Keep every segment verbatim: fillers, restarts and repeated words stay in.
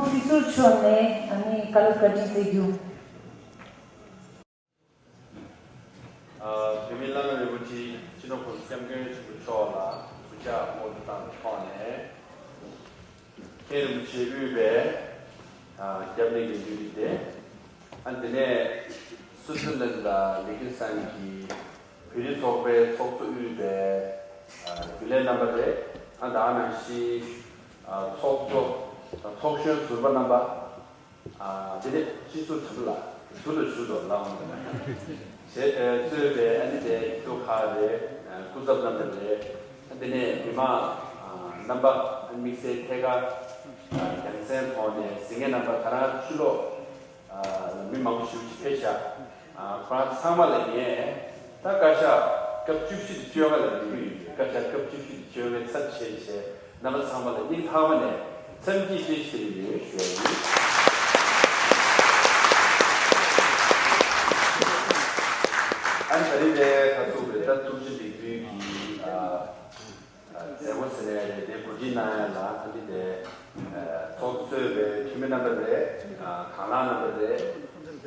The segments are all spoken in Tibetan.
སྲིད་ཟུར་མཆོག་ནས་ཨ་ནི་བཀའ་སློབ་བཀའ་འདྲི་སྩལ་རྒྱུ། ཨ། བོད་མིའི་བླ་ན་མེད་པ་སྤྱི་ནོར་༸གོང་ས་༸སྐྱབས་མགོན་ཆེན་པོ་མཆོག་ལ་གུས་ཕྱག་སྔོན་དུ་བཏང་བའི་ཐོག་ནས། མཁན་རིན་པོ་ཆེ་དབུས་པའི། ཨ། སྐྱབས་གནས་ཀྱི་འདུས་སྡེ། ཨ། དེ་ནས་སུའུ་ཙི་ལན་དང་ལི་ཁེ་སན་གྱི་བོད་རིགས་ཚོགས་པའི་ཚོགས་གཙོ་དབུས་པའི། ཨ། རྒྱུན་ལས་རྣམ་པ་རེད། ཨ། ད་ག་ནང་བཞིན། ཨ། ཚོགས་གཙོ་དང་ཚོགས་གཞོན་ཟུར་པ་རྣམ་པ། ཨ། དེ་ནས་སྤྱི་ཟུར་དྲ་འབུ་ལགས་ཟུར་དུ་བཞུགས་འདུག་ལགས་འོང་། ཞེས་གཙོས་པའི་ཨ་ནི་དེ་ཐུགས་ཁག་རེད། སྐུ་ཚབ་རྣམ་པ་རེད། དེ་ནས་མི་མང་རྣམ་པ། དམིགས་བསལ་ཐད་ཀར་རྒྱང་སྲིང་ཐོག་ནས་གཟིགས་མཁན་རྣམ་པ། ད་རང་ཕྱི་ལོགས་མི་མང་པོ་ཞེ་པོ་ཅིག་ཕེབས་ཤག་ཁོ་རང་ཚང་མ་ལ་ངས་ད་བཀའ་ཤག་སྐབས་བཅུ་བཞི་དང་བཅོ་ལྔ་ལ་འགྲོ་གི་ཡོད། བཀའ་ཤག་སྐབས་བཅུ་བཞི་དང་བཅོ་ལྔའི་ཚབ་བྱས་བྱས། རྣམ་པ་ཚང་མ་ལ་སྙིང་ཐག་པ་ནས་འཚམས་འདྲི་བཀྲ་ཤིས་བདེ་ལེགས་ཡོད་ཞུ་བ་ཡིན། ཨ་ནི་ད་རིང་འདིར་ཁ་ཐུག་པའི་ད་ཐུགས་རྗེ་ལེགས་འབུལ་གྱི། ཨ། ཨ། མཛད་སྒོ་ཟེར་ནའི་རེད། དེ་གོ་སྒྲིག་གནང་ཡ་ལ་ཨ་ནི་དེ། ཨ། ཚོགས་གཙོས་པའི་འཐུས་མི་རྣམ་པ་རེད། ཨ། གང་ལགས་རྣམ་པ་རེད།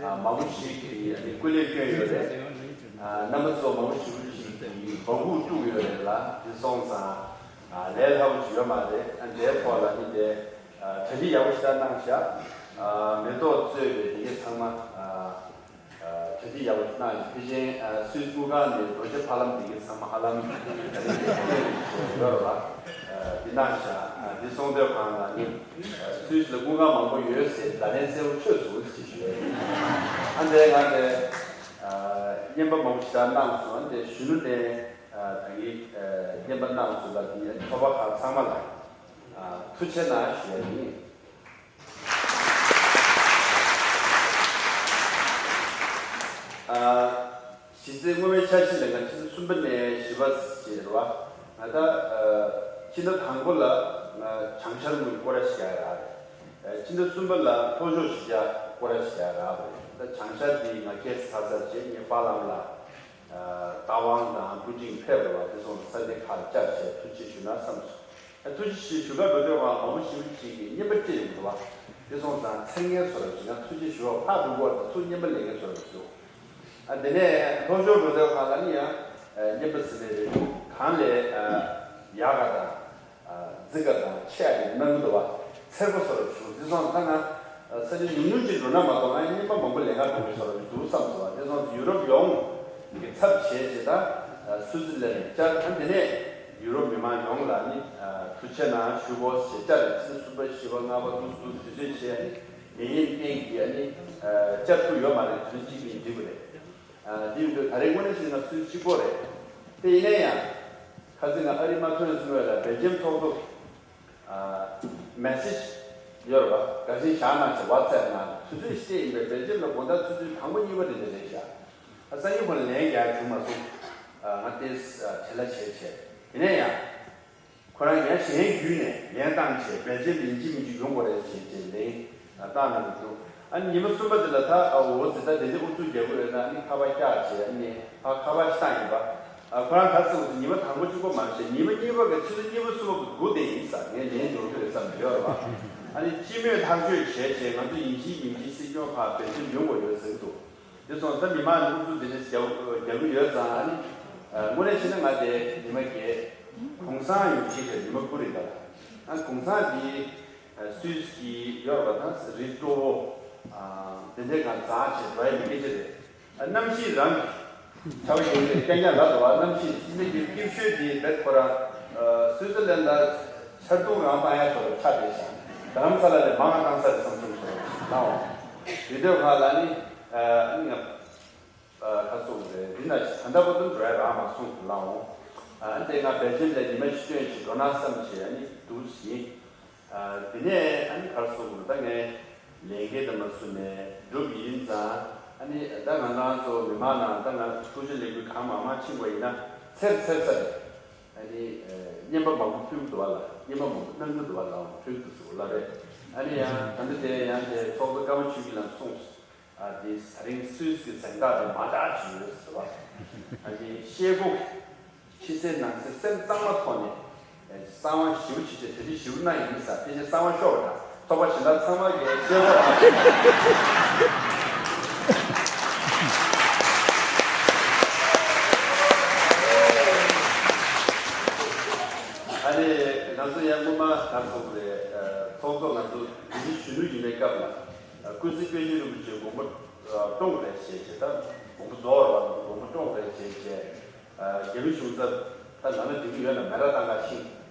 ཨ། མང་པོ་ཞིག་གིས་ཨ་ནི་སྐུ་ལས་བསྐྱོན་ཡོད་རེད། ཨ། རྣམ་པ་ཚོ་མང་པོ་ཞེ་པོ་ཞིག་གིས་འབོད་འགུག་བཙུགས་ཡོད་རེད་ལ། དེ་སོང་ཙང་། ཨ། ལས་སླ་པོ་ཞིག་ཡོད་མ་རེད། ཨ། འདིའི་ཐོག་ལ་ནི་དེ། ཨ། གྲ་སྒྲིག་ཡག་པོ་ཞིག་ད་གནང་ཤག་ཨ། མེ་ཏོག་གཙོས་པའི་འདི་གའི་ཚང་མ། ཨ། ཨ། གྲ་སྒྲིག་ཡག་པོ་ཞིག་གནང་ཡོད། ཕལ་ཆེར། ཨ། སུད་སི་དངུལ་ཁང་ནས་རྡོ་རྗེ་ཕ་ལམ་འདི་གའི་ཚང་མ་ཧ་ལམ་གྲ་སྒྲིག་ཡག་པོ་ཡོད་རེད་པ། ཨ། འདི་གནང་ཤག་ཨ། འདི་སོང་དུས་གང་ལ་ནི། ཨ། སུད་སི་ལ་དངུལ་ཁང་མང་པོ་ཡོད་ཟེར་བརྡ་ལན་གསལ་པོ་ཆོད་སོང་ཟེར་ཞུ་ཡ་ཡིན། ཨ། འདི་ང་འདི། ཨ། རྔན་པ་མང་པོ་ཞིག་ད་གནང་སོང་། འདི་གཞོན་ནུ་ནས། ཨ། ད་གིན། ཨ། རྔན་པ་གནང་སོང་ལ། འདི་ཚོགས་པ་ཁག་ཚང་མ་ལ། ཨ། ཐུགས་རྗེ་གནང་ཞུ་ཡ་ཡིན། ཨ། གཞི་རྩའི་སྔོན་མའི་འཆར་གཞི་ལ་ང་ཕྱི་ཟླ་གསུམ་པ་ནས་བཞི་པ་བཅས་རེད་པ། ང་ད། ཨ། ཕྱི་ཟླ་དང་པོ་ལ་ང་བྱང་ཤར་དངུལ་སྐོར་ར་ཞིག་རྒྱག་ཡ་རེད། ཨ། ཕྱི་ཟླ་གསུམ་པ་ལ་ལྷོ་ཕྱོགས་གཞིས་ཆགས་སྐོར་ར་ཞིག་རྒྱག་ཡ་རེད། ད་བྱང་ཤར་འདི་ང་ཁྱེད་ཚ་ཚ་བྱས་ངས་པཱ་ལགས་ལ། ཨ། རྟ་དབང་དང་སྤུ་ཅིང་ཕེབས་རེད་པ། དེ་སོང་ས་གནས་ཁག་བཅར་བྱས་ཐུགས་རྗེ་ཞུ་ན་བསམ་སོང་། ཨ། ཐུགས་རྗེ་ཆེ་ཞུ་ག་འགྲོ་དུས་སྒང་མང་པོ་ཞེ་པོ་ཅིག་གིས་རྔན་པ་སྤྲད་ཡོང་འདུག་པ། དེ་སོང་ཙང་མཚན་སྙན་བཟོ་འདྲ་ཅིག་ང་ཐུགས་རྗེ་ཞུ་བ་ཕར་འགྲོ་གི་ཡོད་རེད། ཚུར་རྔན་པ་ལེན་མཁན་བཟོ་འདྲ་ཅིག་འདུག་ཨ། དེ་ནས་ལྷོ་ཕྱོགས་འགྲོ་དུས་སྒང་ལ་ནི་ཡང་། ཨ། རྔན་པ་ཟེར་ནའི་རེད། གང་ལས། ཨ། ཡག་ག་དང་། ཨ། རྫིག་ག་དང་ཆེ་ཡ་གི་གནང་གི་འདུག་པ། འཚེར་པོ་བཟོ་འདྲ་བྱུང་། དེ་སོང་ཙང་ང་ས་ཆ་ཉུང་ཉུང་ཅིག་འགྲོ་ན་མ་གཏོགས་ང་རྔན་པ་མང་པོ་ལེན་ག་འགྲོ་གི་བཟོ་འདྲ་འདུག་བསམ་སོང་བ། དེ་སོང་ཙང་ཡུ་རོབ་ཡོངས་ཀྱི་ཚབ་བྱས་བྱས། ད་སུའུ་ཙི་ལན་བཅར། ཨ། དེ་ནས་ཡུ་རོབ་མི་མང་ཡོངས་ལ་ནི། ཨ། ཐུགས་རྗེ་གནང་ཞུ་དགོས་ཞེས་བཅར་རེད། ཕྱི་ཟླ་གསུམ་པ་བཞི་པ་ལྔ་པ་དུས་སུ་དུས་ཚོད་བྱས་ནི་མི་ཡིན་རྐྱེན་གྱིས་ཨ་ནི། ཨ། བཅར་ཐུབ་ཡོད་མ་རེད། དུས་ཚོད་གཅིག་ནི་འགྲིག་གི་རེད། ཨ། དེ་ཡིན་དུས་ད་རེས་དངོས་གནས་བྱས་ན་སུད་སི་གཅིག་པོ་རེད། དེ་ཡིན་ན་ཡང་ཁ་སང་ང་ཨ་རི་མ་ཐོན་སོང་བས་ལ་སྦེལ་ཇམ་ཚོགས་གཙོ། ཨ། མེ་སེ་ཇི་ཡོད་རེད་པ། དགའ་ཞེན་བཞག་གནང་ཞེས་ཝ་ཊི་སེབ་ནང་དུས་ཚོད་བཤད་ཡིན་པས། སྦེལ་ཇམ་ལ་དགོང་དག་ཆུ་ཚོད་དང་པོ་གཉིས་པ་རེད་འདི་རེད་ཤག་ཨ། སང་ཉིན་ཁོ་ལ་ལན་རྒྱག་བྱུང་མ་སོང་། ཨ། ང་དེ་བྲེལ་བ་བྱས་བྱས། ཡིན་ན་ཡང་། ཁོ་རང་ཡང་གཞན་བརྒྱུད་ནས་ལན་བཏང་བྱས་སྦེལ་ཇམ་ཡིན་གཅིག་མིན་གཅིག་ཡོང་དགོས་རེད་ཟེར་བྱས་ལན་བཏང་གནང་གི་འདུག་ཨ་ནི་ཉི་མ་གསུམ་པ་དེ་ལ་ད། ཨ། འོ་ཟེར། ད་དེ་འདྲ་ཨུ་ཚུགས་རྒྱག་གི་ཡོད་ན་ཨ་ནི་ཁ་པར་བཀྱག་བྱས། ཨ་ནི་ཕར་ཁ་པར་ཞིག་བཏང་ཡིན་པ། ཨ། ཁོ་རང་ག་རེ་ཟེར་བ་ཟེར། ཉི་མ་དང་པོ་གཅིག་པོ་མ་བྱས། ཉི་མ་གཉིས་པ་གི་ཆུ་ཚོད་གཉིས་པ་གསུམ་པ་གི་སྒུག་བསྡད་ཡིན་ས། ངས་ལན་འབྱོར་གི་རེད་བསམ་གྱི་ཡོད་རེད་པ། ཨ་ནི་སྤྱི་མོས་ཐག་གཅོད་བྱས་བྱས་ང་ཚོ་ཡིན་གཅིག་མིན་གཅིག་སྲིད་སྐྱོང་ཕར་སྦེལ་ཇམ་ཡོང་དགོས་ཡོད་ཟེར་གི་འདུག་དེ་སོང་ཙང་མི་མང་ནས་ཨུ་ཚུགས་དེ་འདྲ་རྒྱག་རྒྱག་གི་ཡོད་ཙང་། ཨ་ནི། ཨ། དངོས་གནས་བྱས་ན་ང་དེ་ཉི་མ་བརྒྱད། གུང་སེང་ཡོང་གི་རེད། ཉི་མ་དགུ་རེད་ད། ཨ། གུང་སེང་འདི། ཨ། སུད་སི་གི་ཡོད་རེད་པ། ད་རི་སྤྲོ་བོ། ཨ། དེ་འདྲའི་སྒང་འཛེགས་བྱས་འགྲོ་ཡ་ཡིན་སྐད་ཆ་རེད། ཨ། གནམ་གཤིས་རང་གི་ཆར་པ་ཡོང་གི་རེད། རྐྱང་རྐྱང་ལབ་འདུག་པ། གནམ་གཤིས་ཕྱི་ཟླ་བརྒྱད་ཀྱི་ཤོད་འདི་རྦད་ཁོ་རང་། ཨ། སུའུ་ཙི་ལན་ལ་ཆར་རྡུང་རང་བཏང་ཡ་བཟོ་འདྲ་ཆགས་བསྡད་ཤག་རྡ་རམ་ས་ལ་ལས་མང་བ་བཏང་ས་རེད་བསམ་བསམ་བཟོ་འདྲ་ཞིག་གནང་འོང་། དེ་དུས་སྒང་ལ་ནི། ཨ། ང་ཨ། ཁ་སོང་རེད། འདི་ན་ད་ལྟ་བར་དུ་འགྲོ་ཡ་རག་མ་སོང་ལབ་འོང་། ཨ། དེ་ང་སྦེལ་ཇམ་ལ་ཉི་མ་བཞི་སྟོན་ཞིག་འགྲོ་ན་བསམ་བྱས་ཨ་ནི་འདུག་ཟིན། ཨ། དེ་ནས་ཨ་ནི་ག་རེ་སོང་རེད། ད་ངས་ལས་འགན་དང་མ་བཟུང་ནས་འགྲུབ་ཡིན་ཙང་། ཨ་ནི་ད་ང་རང་ཚོ་མི་མང་ནང་ད་ང་ཐུགས་རྗེ་ལེགས་འབུལ་གང་མང་མང་ཕྱིན་པ་ཡིན་ན་ཚེར་ཚེར་ས་རེད། ཨ་ནི། ཨ། རྔན་པ་མང་པོ་ཕུལ་གི་འདུག་པ་ལ། རྔན་པ་མང་པོ་གནང་གི་འདུག་པ་ལ་ཕུལ་གི་འདུག་ཟེར་བ་ལ་རེད། ཨ་ནི་ཡང་ད་ལྟ་དེ་ཡང་དེ་ཚོགས་གཙོ་ཀརྨ་ཆོས་སྐྱིད་ལགས་གསུངས། ཨ། དེ་ད་རིང་སུད་སི་གི་གཟེངས་རྟགས་དེ་མ་དག་ཅིག་ཡོད་ཟེར་བ། ཨ་ནི་ཤེལ་སྒོ་ཕྱི་གསལ་ནང་གསལ་སེམས་གཙང་མ་ཐོག་ནས། ཨ། གསང་བ་ཞེ་པོ་ཅིག་བྱས་གྲ་སྒྲིག་ཞེ་པོ་གནང་ཡིན་ས། ཕལ་ཆེར་གསང་བ་ཤོར་བ་ ཚོགས་པ་གཞན་དག་ཚང་མ་གིས་ཤེས་རོགས་གནང་། ཨ་ནི་ང་ཚོ་ཡང་སྔོན་མ་ག་རེ་ཟེར་དགོས་རེད། ཚོགས་གཙོ་ང་ཚོ་དེ་རིང་གཞོན་ནུ་ཡིན་པའི་སྐབས་ལ་ཀུན་གཟིགས་དཔལ་ཆེན་རིན་པོ་ཆེ་དགོངས་པ་བཀྲོངས་རེད་ཞེས་བྱས། ད་དགོངས་པ་རྫོགས་རེད་བ། དགོངས་པ་བཀྲོངས་རེད་ཞེས་བྱས། རྒྱལ་བའི་གཞུང་ཚབ་ད་ལམ་ལ་འགྲིག་གི་ཡོད་ན་མེད་ན་ད་ང་ཤིང་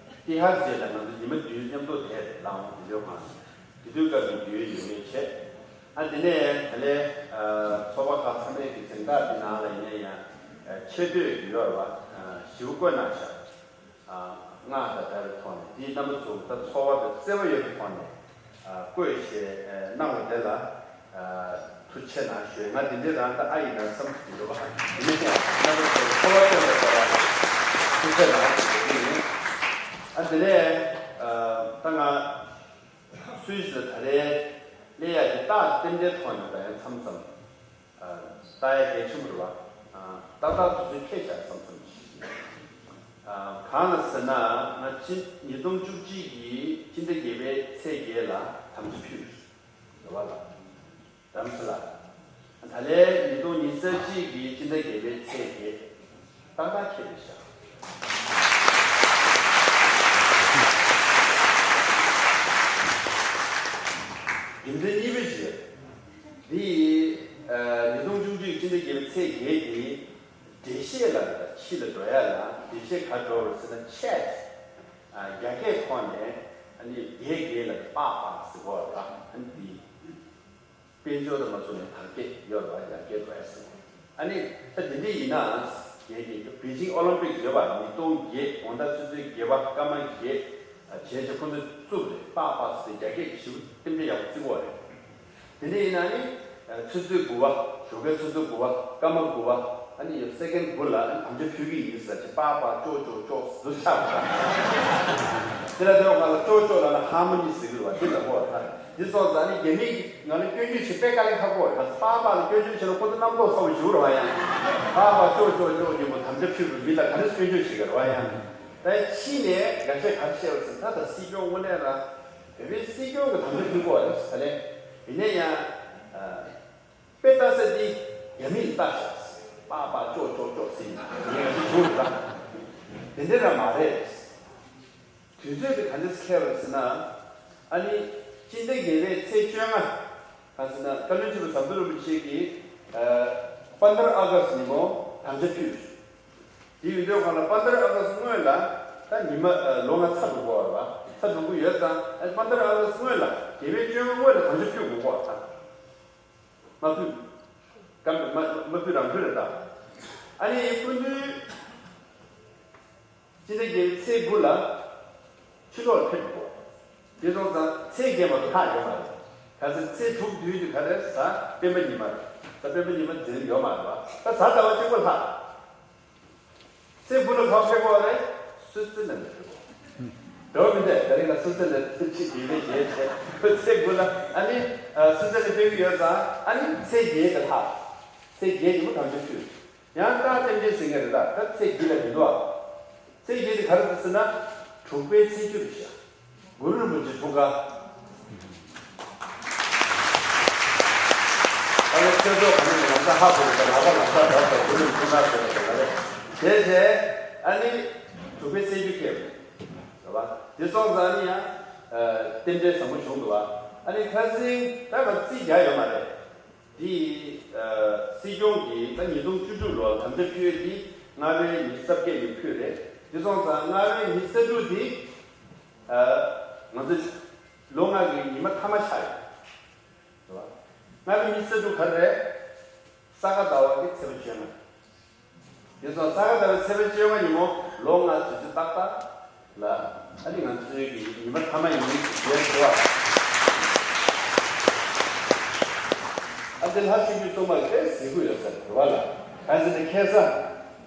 ཏི་ཧར་རྗེས་ལ་ང་ཚོ་ཉི་མ་བདུན་མཉམ་དུ་བསྡད་རེད་ལའང་དེ་འདྲའི་ཁོང་དེ་དུས་སྐབས་ཀྱི་འདུལ་ཡོད་མེད་བྱས། ཨ་དེ་ནས་ད་ལས་ཚོགས་པ་ཁག་ཚང་མའི་གི་གཟེངས་རྟགས་དེ་ནང་ལ་ཡིན་ན་ཡང་ཆེ་བསྟོད་ཀྱི་ཡོད་རེད་བ། ཞིའུ་བཀོད་གནང་ཤག་སྔགས་དང་འདྲ་བའི་ཐོག་ནས་དེའི་རྣམ་པ་ཚོ་ད་ཚོར་བ་དང་བརྩེ་བ་ཡོད་པའི་ཐོག་ནས་བཀོད་བཞེས་གནང་བ་དེ་ལ་ཐུགས་རྗེ་གནང་ཞུ། ང་དེ་འདྲའི་རང་ད་ཨ་ཡིན་ན་བསམ་གྱི་འདུག་བ། ཡིན་ན་ཡང་རྣམ་པ་ཚོར་ཚོར་བ་བསྟན་པ་དེ་ལ་ཐུགས་རྗེ་གནང་ཞུ་ཡིན། ཨ་དེ་ནས་ད་ང་སུད་སི་ལ་ད་རེས་སླེབས་ཡག་གི་རྟགས་རྟེན་འབྲེལ་ཐོག་ནས་ད་ཡང་མཚམས་མཚམས་ལྟ་ཡ་གལ་ཆེན་པོ་རེད་བ། ཏག་ཏག་དུས་ཚོད་ཁེལ་བཞག་བསམ་བསམ་ཞིག་གང་ལ་ཟེར་ན། ང་ཕྱི་ཉིས་སྟོང་བཅུ་གཅིག་གི་སྤྱི་ཟླ་བརྒྱད་པའི་ཚེས་བརྒྱད་ལ་དམ་བཅའ་ཕུལ་རེད་བ་ལ། རྡ་རམ་ས་ལ། ད་ལན་ཉིས་སྟོང་ཉི་ཤུ་རྩ་གཅིག་གི་སྤྱི་ཟླ་བརྒྱད་པའི་ཚེས་བརྒྱད། ཏག་ཏག་ཁེལ་བཞག་རྒྱུ་མཚན་གཉིས་པ་ཞིག་འདི་ཉིས་སྟོང་བཅུ་གཅིག་སྤྱི་ཟླ་བརྒྱད་པའི་ཚེས་བརྒྱད་འདི། འགྲེལ་བཤད་ལ་ཕྱི་ལ་འགྲོ་ཡ་ལ་འགྲེལ་བཤད་ག་འགྲོ་བ་ཟེར་ན་ཆེད། རྒྱ་སྐད་ཐོག་ནས་ཨ་ནི་རྒྱས་རྒྱས་ལ་པགས་པགས་ཟེར་གོ་བ་ཨ་ནི་འདི། དཔལ་འབྱོར་དང་མ་ཚུགས་ནས་དར་སྐད་ཡོད་རེད་བ། རྒྱ་སྐད་འགྲོ་ཡ་ཟེར་གོ་ཨ་ནི་ད་འདི་འདྲ་ཡིན་ན་རྒྱས་རྒྱས་པེ་ཅིང་ཨོ་ལིམ་པིག་ཡོད་པ་ཉིས་སྟོང་བརྒྱད་དགོང་དག་ཆུ་ཚོད་བརྒྱད་པ་སྐར་མ་བརྒྱད་བྱས་བྱས་ཁོ་ཚོས་བཙུགས་རེད། པགས་པགས་ཟེར་རྒྱ་སྐད་ཀྱི་ཞིབ་རྟེན་འབྲེལ་ཡག་པོ་བརྩི་གོ་རེད། དེ་འདྲ་ཡིན་ན་ནི། ཆུ་ཚོད་དགུ་པ། ཞོགས་ཀའི་ཆུ་ཚོད་དགུ་པ། སྐར་མ་དགུ་པ། ཨ་ནི་ཡང་སེ་ཀན་དགུ་ལ་ཨ་ནི་དམ་བཅའ་ཕུལ་གྱི་ཡིན་ཟེར་གྱི་པགས་པགས་ཅོག་ཅོག་ཅོག་ཟེར་ཆགས་པ་དང་། དེ་ལ་དེ་བ་ང་ལ་ཅོག་ཅོག་ལ་ན་ཧར་མོ་ནི་ཟེར་གྱི་རེད་བ། འདི་ལ་གོ་བ་དང་འདི་སོང་ཙང་ཨ་ནི་རྒྱ་མིས་ང་ལ་སྐྱོན་བརྗོད་བྱེད་དཔེ་དཀའ་ལས་ཁག་པོ་རེད། ང་ཚོ་པགས་པགས་ལ་སྐྱོན་བརྗོད་བྱས་ན་ཁོ་ཚོ་རྣམ་རྟོག་ཚ་པོ་ཞིག་རེད་བ། ཡང་པགས་པགས་ཅོག་ཅོག་ཅོག་ཉིན་མོ་དམ་བཅའ་ཕུལ་བའི་མི་ལ་ག་རེ་སྐྱོན་བརྗོད་བྱེད་ཀྱི་རེད་བ། ཡང་ད་ཕྱི་ནས་འགའ་ཤས་ག་རེ་བཤད་པ་ཟེར་ན་ད་ད་སྲིད་སྐྱོང་དངོས་གནས་རང་། བོད་པའི་སྲིད་སྐྱོང་གི་དམ་བཅའ་ཕུལ་དགོས་རེད་ཟེར་ནས། ཡིན་ན་ཡང་། དཔེ་ལྟ་ས་འདི་རྒྱ་མིས་ལྟ་ཤག་པགས་པགས་ཅོག་ཅོག་ཅོག་ཟེར་ནས་ངས་ང་ཚོ་བྱུང་རེད་ད། དེ་འདྲ་རང་མ་རེད། དུས་ཚོད་དེ་ག་འདྲས་ཁེལ་བ་རེད་ཟེར་ན། ཨ་ནི་སྤྱི་ཟླ་བརྒྱད་པའི་ཚེས་བཅོ་ལྔ། གང་ཟེར་ན་བཀའ་བློན་ཁྲི་པ་ཟམ་གདོང་རིན་པོ་ཆེ་གིས་པན་དར་ཨ་གྷ་སི་ཉིན་མོ་དམ་བཅའ་ཕུལ། དེ་ཡིན་དུས་གང་ལ་པན་དར་ཨ་གྷ་སི་སྔོན་ལ་ད་ཉི་མ་ལོ་ལྔ་ཚར་འགྲོ་གི་ཡོད་རེད་བ། ཚར་འགྲོ་གི་ཡོད་ཙང་ཨ་པན་དར་ཨ་གྷ་སི་སྔོན་ལ་རྒྱལ་བའི་བཅོ་ལྔ་སྔོན་ལ་དམ་བཅའ་ཕུལ་དགོས་གོ་ད། མ་ཕུལ། སྐབས་མ་མ་ཕུལ་རང་ཕུལ་རེད་ད། ཨ་ནི་སྐུ་མདུན་སྤྱི་ཟླ་བརྒྱད་པའི་ཚེས་དགུ་ལ་ཕྱི་ལོགས་ལ་ཕེབས་འགྲོ་གོ་དེ་སོང་ཙང་ཚེས་བརྒྱད་མ་གཏོགས་ལྷག་ཡོད་མ་རེད། ག་ཚོད་ཚེས་དྲུག་བདུན་དེ་ག་རེ་གཟའ་སྤེན་པ་ཉི་མ་རེད། གཟའ་སྤེན་པ་ཉི་མ་འཛིན་ཡོད་མ་རེད་བ། ད་གཟའ་ཟླ་བ་གཅིག་པོ་ལྷག་ཚེས་དགུ་ལ་གང་ཕེབས་དགོས་རེད། སུད་སི་ལན་ལ་ཕེབས་དགོས། འགྲོ་མི་འདུག་ད་རིང་ལ་སུད་སི་ལན་ཚེས་གཅིག་ཡིན་ནའི་རྗེས་བྱས་ཚེས་དགུ་ལ་ཨ་ནི་སུད་སི་ལན་ཕེབས་ཀྱི་ཡོད་ཙང་ཨ་ནི་ཚེས་བརྒྱད་དེ་ལྷག་ཚེས་བརྒྱད་ཉིན་མོ་དམ་བཅའ་ཕུལ། ཡང་རྟགས་རྟེན་འབྲེལ་ཟེར་མཁན་རེད་ད། ད་ཚེས་བརྒྱད་ལ་མི་འདུག་ཨ། ཚེས་བརྒྱད་དེ་ག་རེ་རེད་ཟེར་ན། དྲུག་པའི་ཚེས་བཅུ་རེད་ཤག་གུ་རུ་རིན་པོ་ཆེ་ཐུགས་ཀ་ད་ལོ་ཆོས་ཚོགས་གང་ནས་ལམ་ས་ཧ་གོ་རེད་ད། ལག་པ་ལམ་ས་རག་ད་གུ་རུ་ཐུགས་ཀ་ཟེར་བ་དེ་ལ་རེད། དེ་བྱས་ཨ་ནི་དྲུག་པའི་ཚེས་བཅུ་སྐྱེས་པ་རེད་བ། དེ་སོང་ཙང་ཨ་ནི་ཡང་རྟེན་འབྲེལ་བཟང་པོ་བྱུང་འདུག་བ། ཨ་ནི་ཁ་སང་ད་ང་རྩིས་རྒྱག་ཡོད་མ་རེད། འདི་སྲིད་སྐྱོང་གིས་ད་ཉིས་སྟོང་བཅུ་དྲུག་ལོར་དམ་བཅའ་ཕུལ་ཡས་འདི་སྔ་བའི་ཉི་ཤུ་རྩ་བརྒྱད་ནས་ཕུལ་རེད། འདི་སོང་ཙང་སྔ་བའི་ཉི་ཤུ་རྩ་དྲུག་འདི་ང་ཚོ་ལོ་ལྔ་གི་ཉི་མ་མཐའ་མ་ཆགས་ཡོད་རེད་བ། སྔ་བའི་ཉི་ཤུ་རྩ་དྲུག་ག་རེ་རེད། ས་ག་ཟླ་བ་གི་ཚེས་པ་བཅོ་ལྔ། དེ་སོང་ས་ག་ཟླ་བའི་ཚེས་པ་བཅོ་ལྔ་ཉིན་མོ་ལོ་ལྔ་དུས་ཚོད་ཏག་ཏག་ལ་ཨ་ནི་ང་ཚོའི་གི་ཉི་མ་མཐའ་མ་ཡིན་ཟེར་བ། ཨ་དེ་ལྷ་ཆོས་བརྒྱུད་སྲུང་མ་གི་དཔེ་ཟེར་གི་ཡོད་ས་རེད་བ་ལ། གང་ཟེར་ན་ཁ་སང་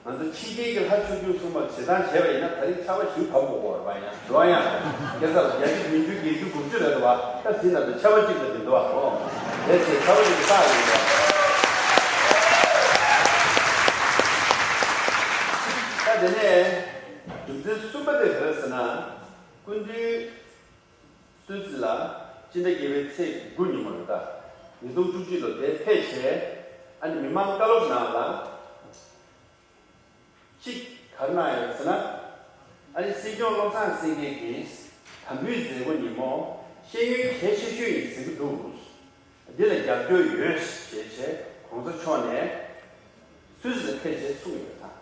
ང་ཚོ་ཕྱི་རྒྱལ་གྱི་ལྷ་ཆོས་བརྒྱུད་སྲུང་མ་བྱེད་སྟངས་བྱས་པ་ཡིན་ན་ད་རིང་ཆར་པ་ཞིག་བབས་དགོས་རེད་བ། ཡང་འགྲོ་ཡང་ཁ་སང་ལ་བརྒྱ་ཆ་བདུན་ཅུ་བརྒྱད་ཅུ་དགུ་བཅུ་རེད་བ། ད་ཟིན་ན་ད་ཆར་པ་གཅིག་ལ་མི་འདུག་བ། འོ་དེ་ཚེ་ཆར་པ་ཞིག་བཏགས་ཡོད་རེད། ད་དེ་ནས་རྒྱུ་མཚན་གསུམ་པ་དེ་ག་རེ་ཟེར་ན། སྐུ་མདུན་སུད་སི་ལ་ སྤྱི་ཟླ་བརྒྱད་པའི་ཚེས་དགུ་ཉིན་མོ་རེད་ད། ཉིས་སྟོང་བཅུ་གཅིག་ལོ་དེ་ཕེབས་བྱས། ཨ་ནི་མི་མང་བཀའ་སློབ་ནང་ལ་གཅིག་ག་རེ་གནང་ཡོད་ཟེར་ན། ཨ་ནི་སྲིད་སྐྱོང་བློ་བཟང་སེང་གེ་གིས་དམ་འབུལ་མཛད་སྒོ་ཉིན་མོ་ཤེས་ཡོན་གལ་ཆེ་ཤོས་ཡིན་ཟེར་གྱི་འདུག་འདི་ལ་རྒྱབ་སྐྱོར་ཡོད་ཞེས་བྱས་གོང་ས་མཆོག་ནས་སུད་སི་ལ་ཕེབས་བྱས་གསུངས་ཡོད་ཙང་།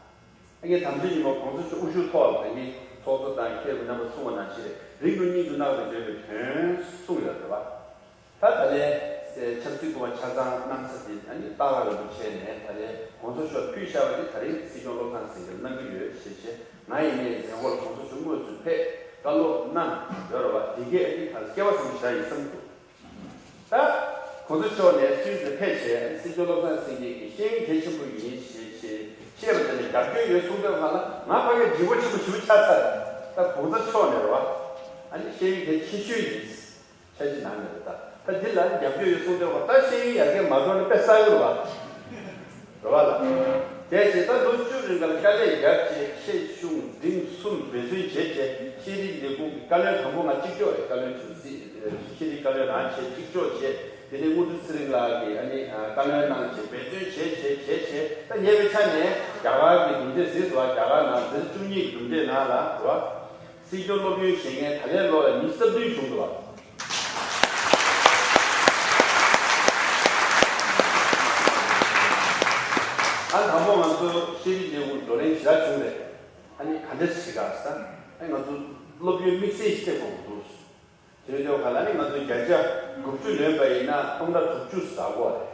ཨ་ངས་དམ་བཅའ་ཉིན་མོ་གོང་ས་མཆོག་དབུ་བཞུགས་ཐོག་ལ་ད་གིན་ཚོགས་གཙོ་དང་མཁས་པ་རྣམ་པ་གསུངས་པ་ནང་བཞིན་རེད། རིང་དུ་སྙིང་དུ་བརྣག་ཏུ་བརྗོད་པའི་དོན་གསུངས་ཡོད་རེད་བ། ད་ད་ལན་ཆབ་སྲིད་སྐུ་པར་ཆ་ཚང་གནང་ས་དེ་ཨ་ནི་སྟག་ལྷ་རིན་པོ་ཆེ་ནས་ད་ལན་གོང་ས་མཆོག་ཕུལ་བཞག་པ་དེ་ད་རིང་སྲིད་སྐྱོང་བློ་བཟང་སེང་གེར་གནང་གི་ཡོད་ཞེས་བྱས། ང་ཡིན་ནའི་མཛད་སྒོར་གོང་ས་མཆོག་དངོས་སུ་ཕེབས་བཀའ་སློབ་གནང་ཡོད་རེད་བ། དེ་གས་ཨ་ནི་ད་སྐལ་བ་བཟང་པོ་ཞིག་ཡིན་བསམ་འདུག་ད་གོང་ས་མཆོག་ནས་སུད་སི་ཕེབས་བྱས་སྲིད་སྐྱོང་བློ་བཟང་སེང་གེ་གི་ཤེས་ཡོན་གལ་ཆེན་པོ་ཡིན་ཞེས་བྱས་བཤད་པ་དེ་ལ་རྒྱབ་སྐྱོར་ཡོད་གསུངས་དུས་སྒང་ལ་ང་ཕ་གིར་འཇིགས་པ་ཆེན་པོ་ཞེ་པོ་ཆགས་ཚར། ད་གོང་ས་མཆོག་ནས་རེད་བ། ཨ་ནི་ཤེས་ཡོན་གལ་ཆེ་ཤོས་ཡིན་འཆར་གཞི་ནང་ནས་རེད། ད་ད་འདི་ལ་རྒྱབ་སྐྱོར་ཡོད་གསུངས་དུས་སྒང་ད་ཤེས་ཡོན་ཡར་རྒྱས་མ་འགྲོ་ན་དཔེ་བསགས་ཡོད་རེད་བ། རེད་བ་ལ། དེ་བྱས་ད་ལོ་བཅུ་རིང་ག་ལ་དཀའ་ལས་བརྒྱབ་བྱས་ཆེད་གཞུང་འབྲིང་གསུམ་འབད་བརྩོན་བྱས་བྱས་ཤེས་རིག་ལས་ཁུངས་ཀྱི་བཀའ་བློན་དང་པོ་ང་གཅིག་ལྕོགས་རེད། བཀའ་བློན་ཆུང་སྲིད་ཤེས་རིག་བཀའ་བློན་རང་བྱས་གཅིག་ལྕོགས་བྱས། དེ་ནས་དངོས་གྲུབ་ཚེ་རིང་ལགས་ཀྱིས་ཨ་ནི་བཀའ་བློན་གནང་བྱས་འབད་བརྩོན་བྱས་བྱས་བྱས་བྱས་ད་ཉེ་བའི་ཆ་ནས་རྒྱ་གར་གྱི་གྲུབ་འབྲས་གཟིགས་སོང་བ། རྒྱ་གར་ནང་འཛིན་བཅུ་གཉིས་ཀྱི་གྲུབ་འབྲས་ནང་ལ་རེད་བ། སྲིད་སྐྱོང་སློབ་ཡོན་བཞེས་མཁན་ད་ལན་ལོ་ལ་ཉི་ཤུ་རྩ་བདུན་བྱུང་འདུག་བ། ཨ་དང་པོ་ང་ཚོ་ཤེས་རིག་ལས་ཁུངས་བགྲོ་གླེང་ཞེ་དྲག་བྱུང་རེད། ཨ་ནི་ག་འདྲ་ཞིག་ག་ས་ཨ་ང་ཚོ་སློབ་ཡོན་དམིགས་བསལ་ཞིག་སྤྲད་དགོས་འདུག་དེ་འདྲ་ག་ལ་ནི་ང་ཚོ་བརྒྱ་ཆ་དགུ་བཅུ་ལོན་པ་ཡིན་ན་སྟོང་ཕྲག་དྲུག་ཅུ་ཟ་གོ་རེད།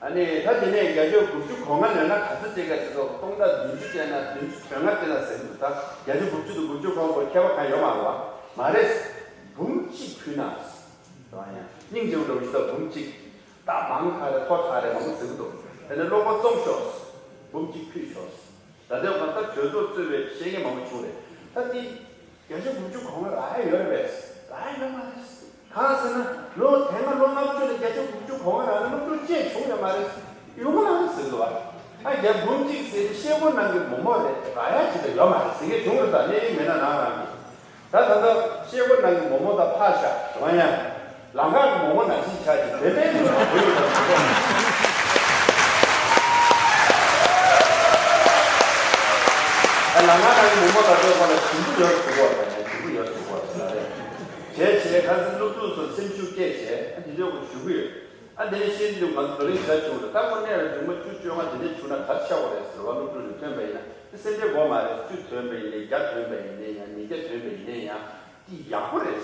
ཨ་ནི་ད་དེ་ནས་བརྒྱ་ཆ་དགུ་བཅུ་གོ་ལྔ་ལོན་ན་ག་ཚོད་སྤྲད་ག་ཟེར་སོང་། སྟོང་ཕྲག་བདུན་ཅུ་སྤྲད་ན་བདུན་ཅུ་དོན་ལྔ་སྤྲད་ན་ཟེར་གི་འདུག་ད་བརྒྱ་ཆ་དགུ་བཅུ་དང་དགུ་བཅུ་གོ་ལྔ་ཁྱད་པར་གང་ཡོད་མ་རེད་བ། མ་རེད། འབུམ་གཅིག་ཕུལ་ན། རང་ཡང་སྙིང་རྗེ་པོ་འདྲ་བོ་ཞིག་ད་འབུམ་གཅིག་ད་མང་ཁ་རེད་མཐོ་ཁ་རེད་མང་པོ་ཟེར་གི་འདུག་དེ་ནས་སློབ་གྲྭ་རྩོམ་ཤོག་འབུམ་གཅིག་ཕུལ་ཤོག་ད་ལྟའི་བར་ད་གྲོས་ཚོགས་གཙོས་པའི་བཤད་མཁན་མང་པོ་བྱུང་རེད། ད་འདི་བརྒྱ་ཆ་དགུ་བཅུ་གོ་ལྔ་རག་ཡ་ཡོད་རེད་པས། རག་ཡ་ཡོད་མ་རེད། གང་ཟེར་ན་ལོ་དེ་སྔ་ལོ་ལྔ་བཅུ་ལ་བརྒྱ་ཆ་དགུ་བཅུ་གོ་ལྔ་རག་ན་སློབ་ཕྲུག་གཅིག་བྱུང་ཡོད་མ་རེད། ཡོང་གི་མ་རེད་ཟེར་གི་བ། ཨ་རྒྱ་འབུམ་གཅིག་ཟེར་ཤེལ་སྒོ་ནང་གི་མོག་མོག་རེད། རག་ཡ་ཅིག་ད་ཡོད་མ་རེད་ཟེར་མཁན་བྱུང་རེད། ད་གནས་ཡིན་མིན་ན་ནང་རང་གི་ད་ད་ལྟ་ཤེལ་སྒོ་ནང་གི་མོག་མོག་ད་ཕར་བཞག་རོང་ཡ། ལམ་ཁ་གི་མོག་མོག་ནང་བཞིན་ཆགས་ཀྱི་དེ་འདྲའི་ལུགས་ལ་བོད་ཡིག་དང་ཟེར་གོ། ད་ལམ་ཁ་ནང་གི་མོག་མོག་དང་ལྟོས་པ་ལ་ཞིམ་པོ་ཡོད་ཟེར་གོ། ད་ཡང་ཞིམ་པོ་ཡོད་ཟེར་གོ་ཟེར་ལ་རེད། བྱས་བྱས་ཁ་སང་སློབ་ཕྲུག་ཚོ་སེམས་ཤུགས་སྐྱེས་བྱས་ཨ་འདི་འདྲའི་གོ་ཞུ་གི་ཡོད། ཨ་དེ་ནས་ཤེས་རིག་ང་ཚོ་བགྲོ་གླེང་བྱ་བྱུང་རེད། ད་དངོས་གནས་ལ་རིང་མོ་བཅུ་བཅོ་ལྔ་དེ་འདྲས་བྱུང་ན་ག་རེ་ཆགས་པ་རེད་ཟེར་བ་སློབ་ཕྲུག་ནས་ཐོན་པ་ཡིན་ན་དེ་སེམས་ཁྲལ་དགོས་མ་རེད། བཅུ་ཐོན་པ་ཡིན་ནའི་བརྒྱ་ཐོན་པ་ཡིན་ནའི་ཡང་ཉིས་བརྒྱ་ཐོན་པ་ཡིན་ནའི་ཡང་དེ་ཡག་པོ་རེད།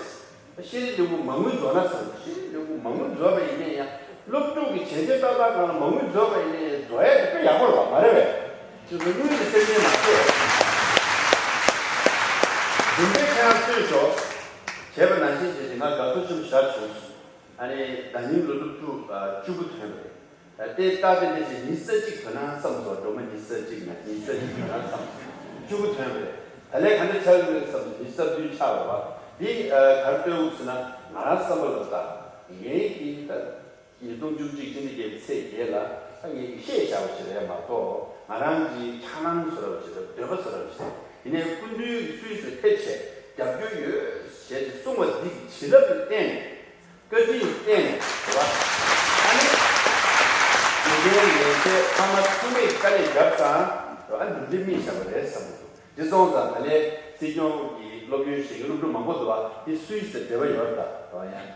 ཤེས་རིག་ལས་ཁུངས་མ་དངུལ་རྫོགས་ན་ཟེར་བ། ཤེས་རིག་ལས་ཁུངས་མ་དངུལ་རྫོགས་པ་ཡིན་ནའི་ཡང་སློབ་ཕྲུག་གི་བྱས་རྗེས་ཏག་ཏག་སྒང་ལ་མ་དངུལ་རྫོགས་པ་ཡིན་ནའི་ཡང་རྫོགས་ཡ་དེ་དཔེ་ཡག་པོ་རེད་བ། མ་རེད་པས། ཁྱོད་ཚོ་དངུལ་གྱི་སེམས་ཅན་མ་བྱེད། རྒྱུ་འབྲས་ཁྱེད་རང་རྩོད་ཤོག་བྱས་པ་ནང་བཞིན་བྱས་ཏེ་ང་དགའ་ཚོར་ཆེན་པོ་ཞིག་བྱུང་སོང་། ཨ་ནི་ཟླ་ཉིན་ལ་སློབ་ཕྲུག་བཅུ་དགུ་ཐོན་པ་རེད། དེ་ལྟ་དེ་འདྲ་ཞིག་ཉི་ཤུ་རྩ་གཅིག་ཐོན་ན་བསམ་སོང་། སྒྲོལ་མ་ཉི་ཤུ་རྩ་གཅིག་ན་ཉི་ཤུ་རྩ་གཅིག་ཐོན་ན་བསམ་སོང་། བཅུ་དགུ་ཐོན་པ་རེད། ད་ལན་ག་འདྲ་ཆགས་ཀྱི་རེད་བསམ་སོང་། ཉི་ཤུ་རྩ་བདུན་ཆགས་པ་རེད་བ། འདི་ག་རེ་ལྟོས་འོང་ཟེར་ན་ང་རང་བསམ་པ་ལ་ད་ངའི་གི་ད་ཉིས་སྟོང་བཅུ་གཅིག་སྤྱི་ཟླ་བརྒྱད་པའི་ཚེས་བརྒྱད་ལ་ད་ངས་ཀྱི་བཤད་བཞག་པ་ཞིག་རེད་མ་གཏོགས་ང་རང་གི་འཆར་སྣང་བཟོ་འདྲ་བ་ཞིག་དང་འདོད་པ་བཟོ་འདྲ་བ་ཞིག་རེད། ཡིན་ནའི་སྐུ་མདུན་སུད་སི་ཕེབས་བྱས་རྒྱབ་སྐྱོར་ཡོད་ཞེས་ཏེ་གསུངས་པ་འདི་གི་བྱིན་རླབས་ལ་བརྟེན་ནས་བཀའ་དྲིན་བརྟེན་ནས་རེད་བ། ཨ་ནི་དགེ་རྒན་ཡན་ཆད་ཕ་མ་ཚང་མས་དཀའ་ལས་བརྒྱབ་ཙང་རེད་བ། ཨ་ནི་འདི་མིག་བཞག་པ་རེད་བསམ་གྱི་འདུག་འདི་སོང་ཙང་ད་ལན་སྲིད་སྐྱོང་གི་སློབ་ཡོན་བཞེས་མཁན་སློབ་ཕྲུག་མང་པོ་འདུག་བ། འདི་སུད་སི་དང་འབྲེལ་བ་ཡོད་རེད་ད། རེད་བ། ཡང་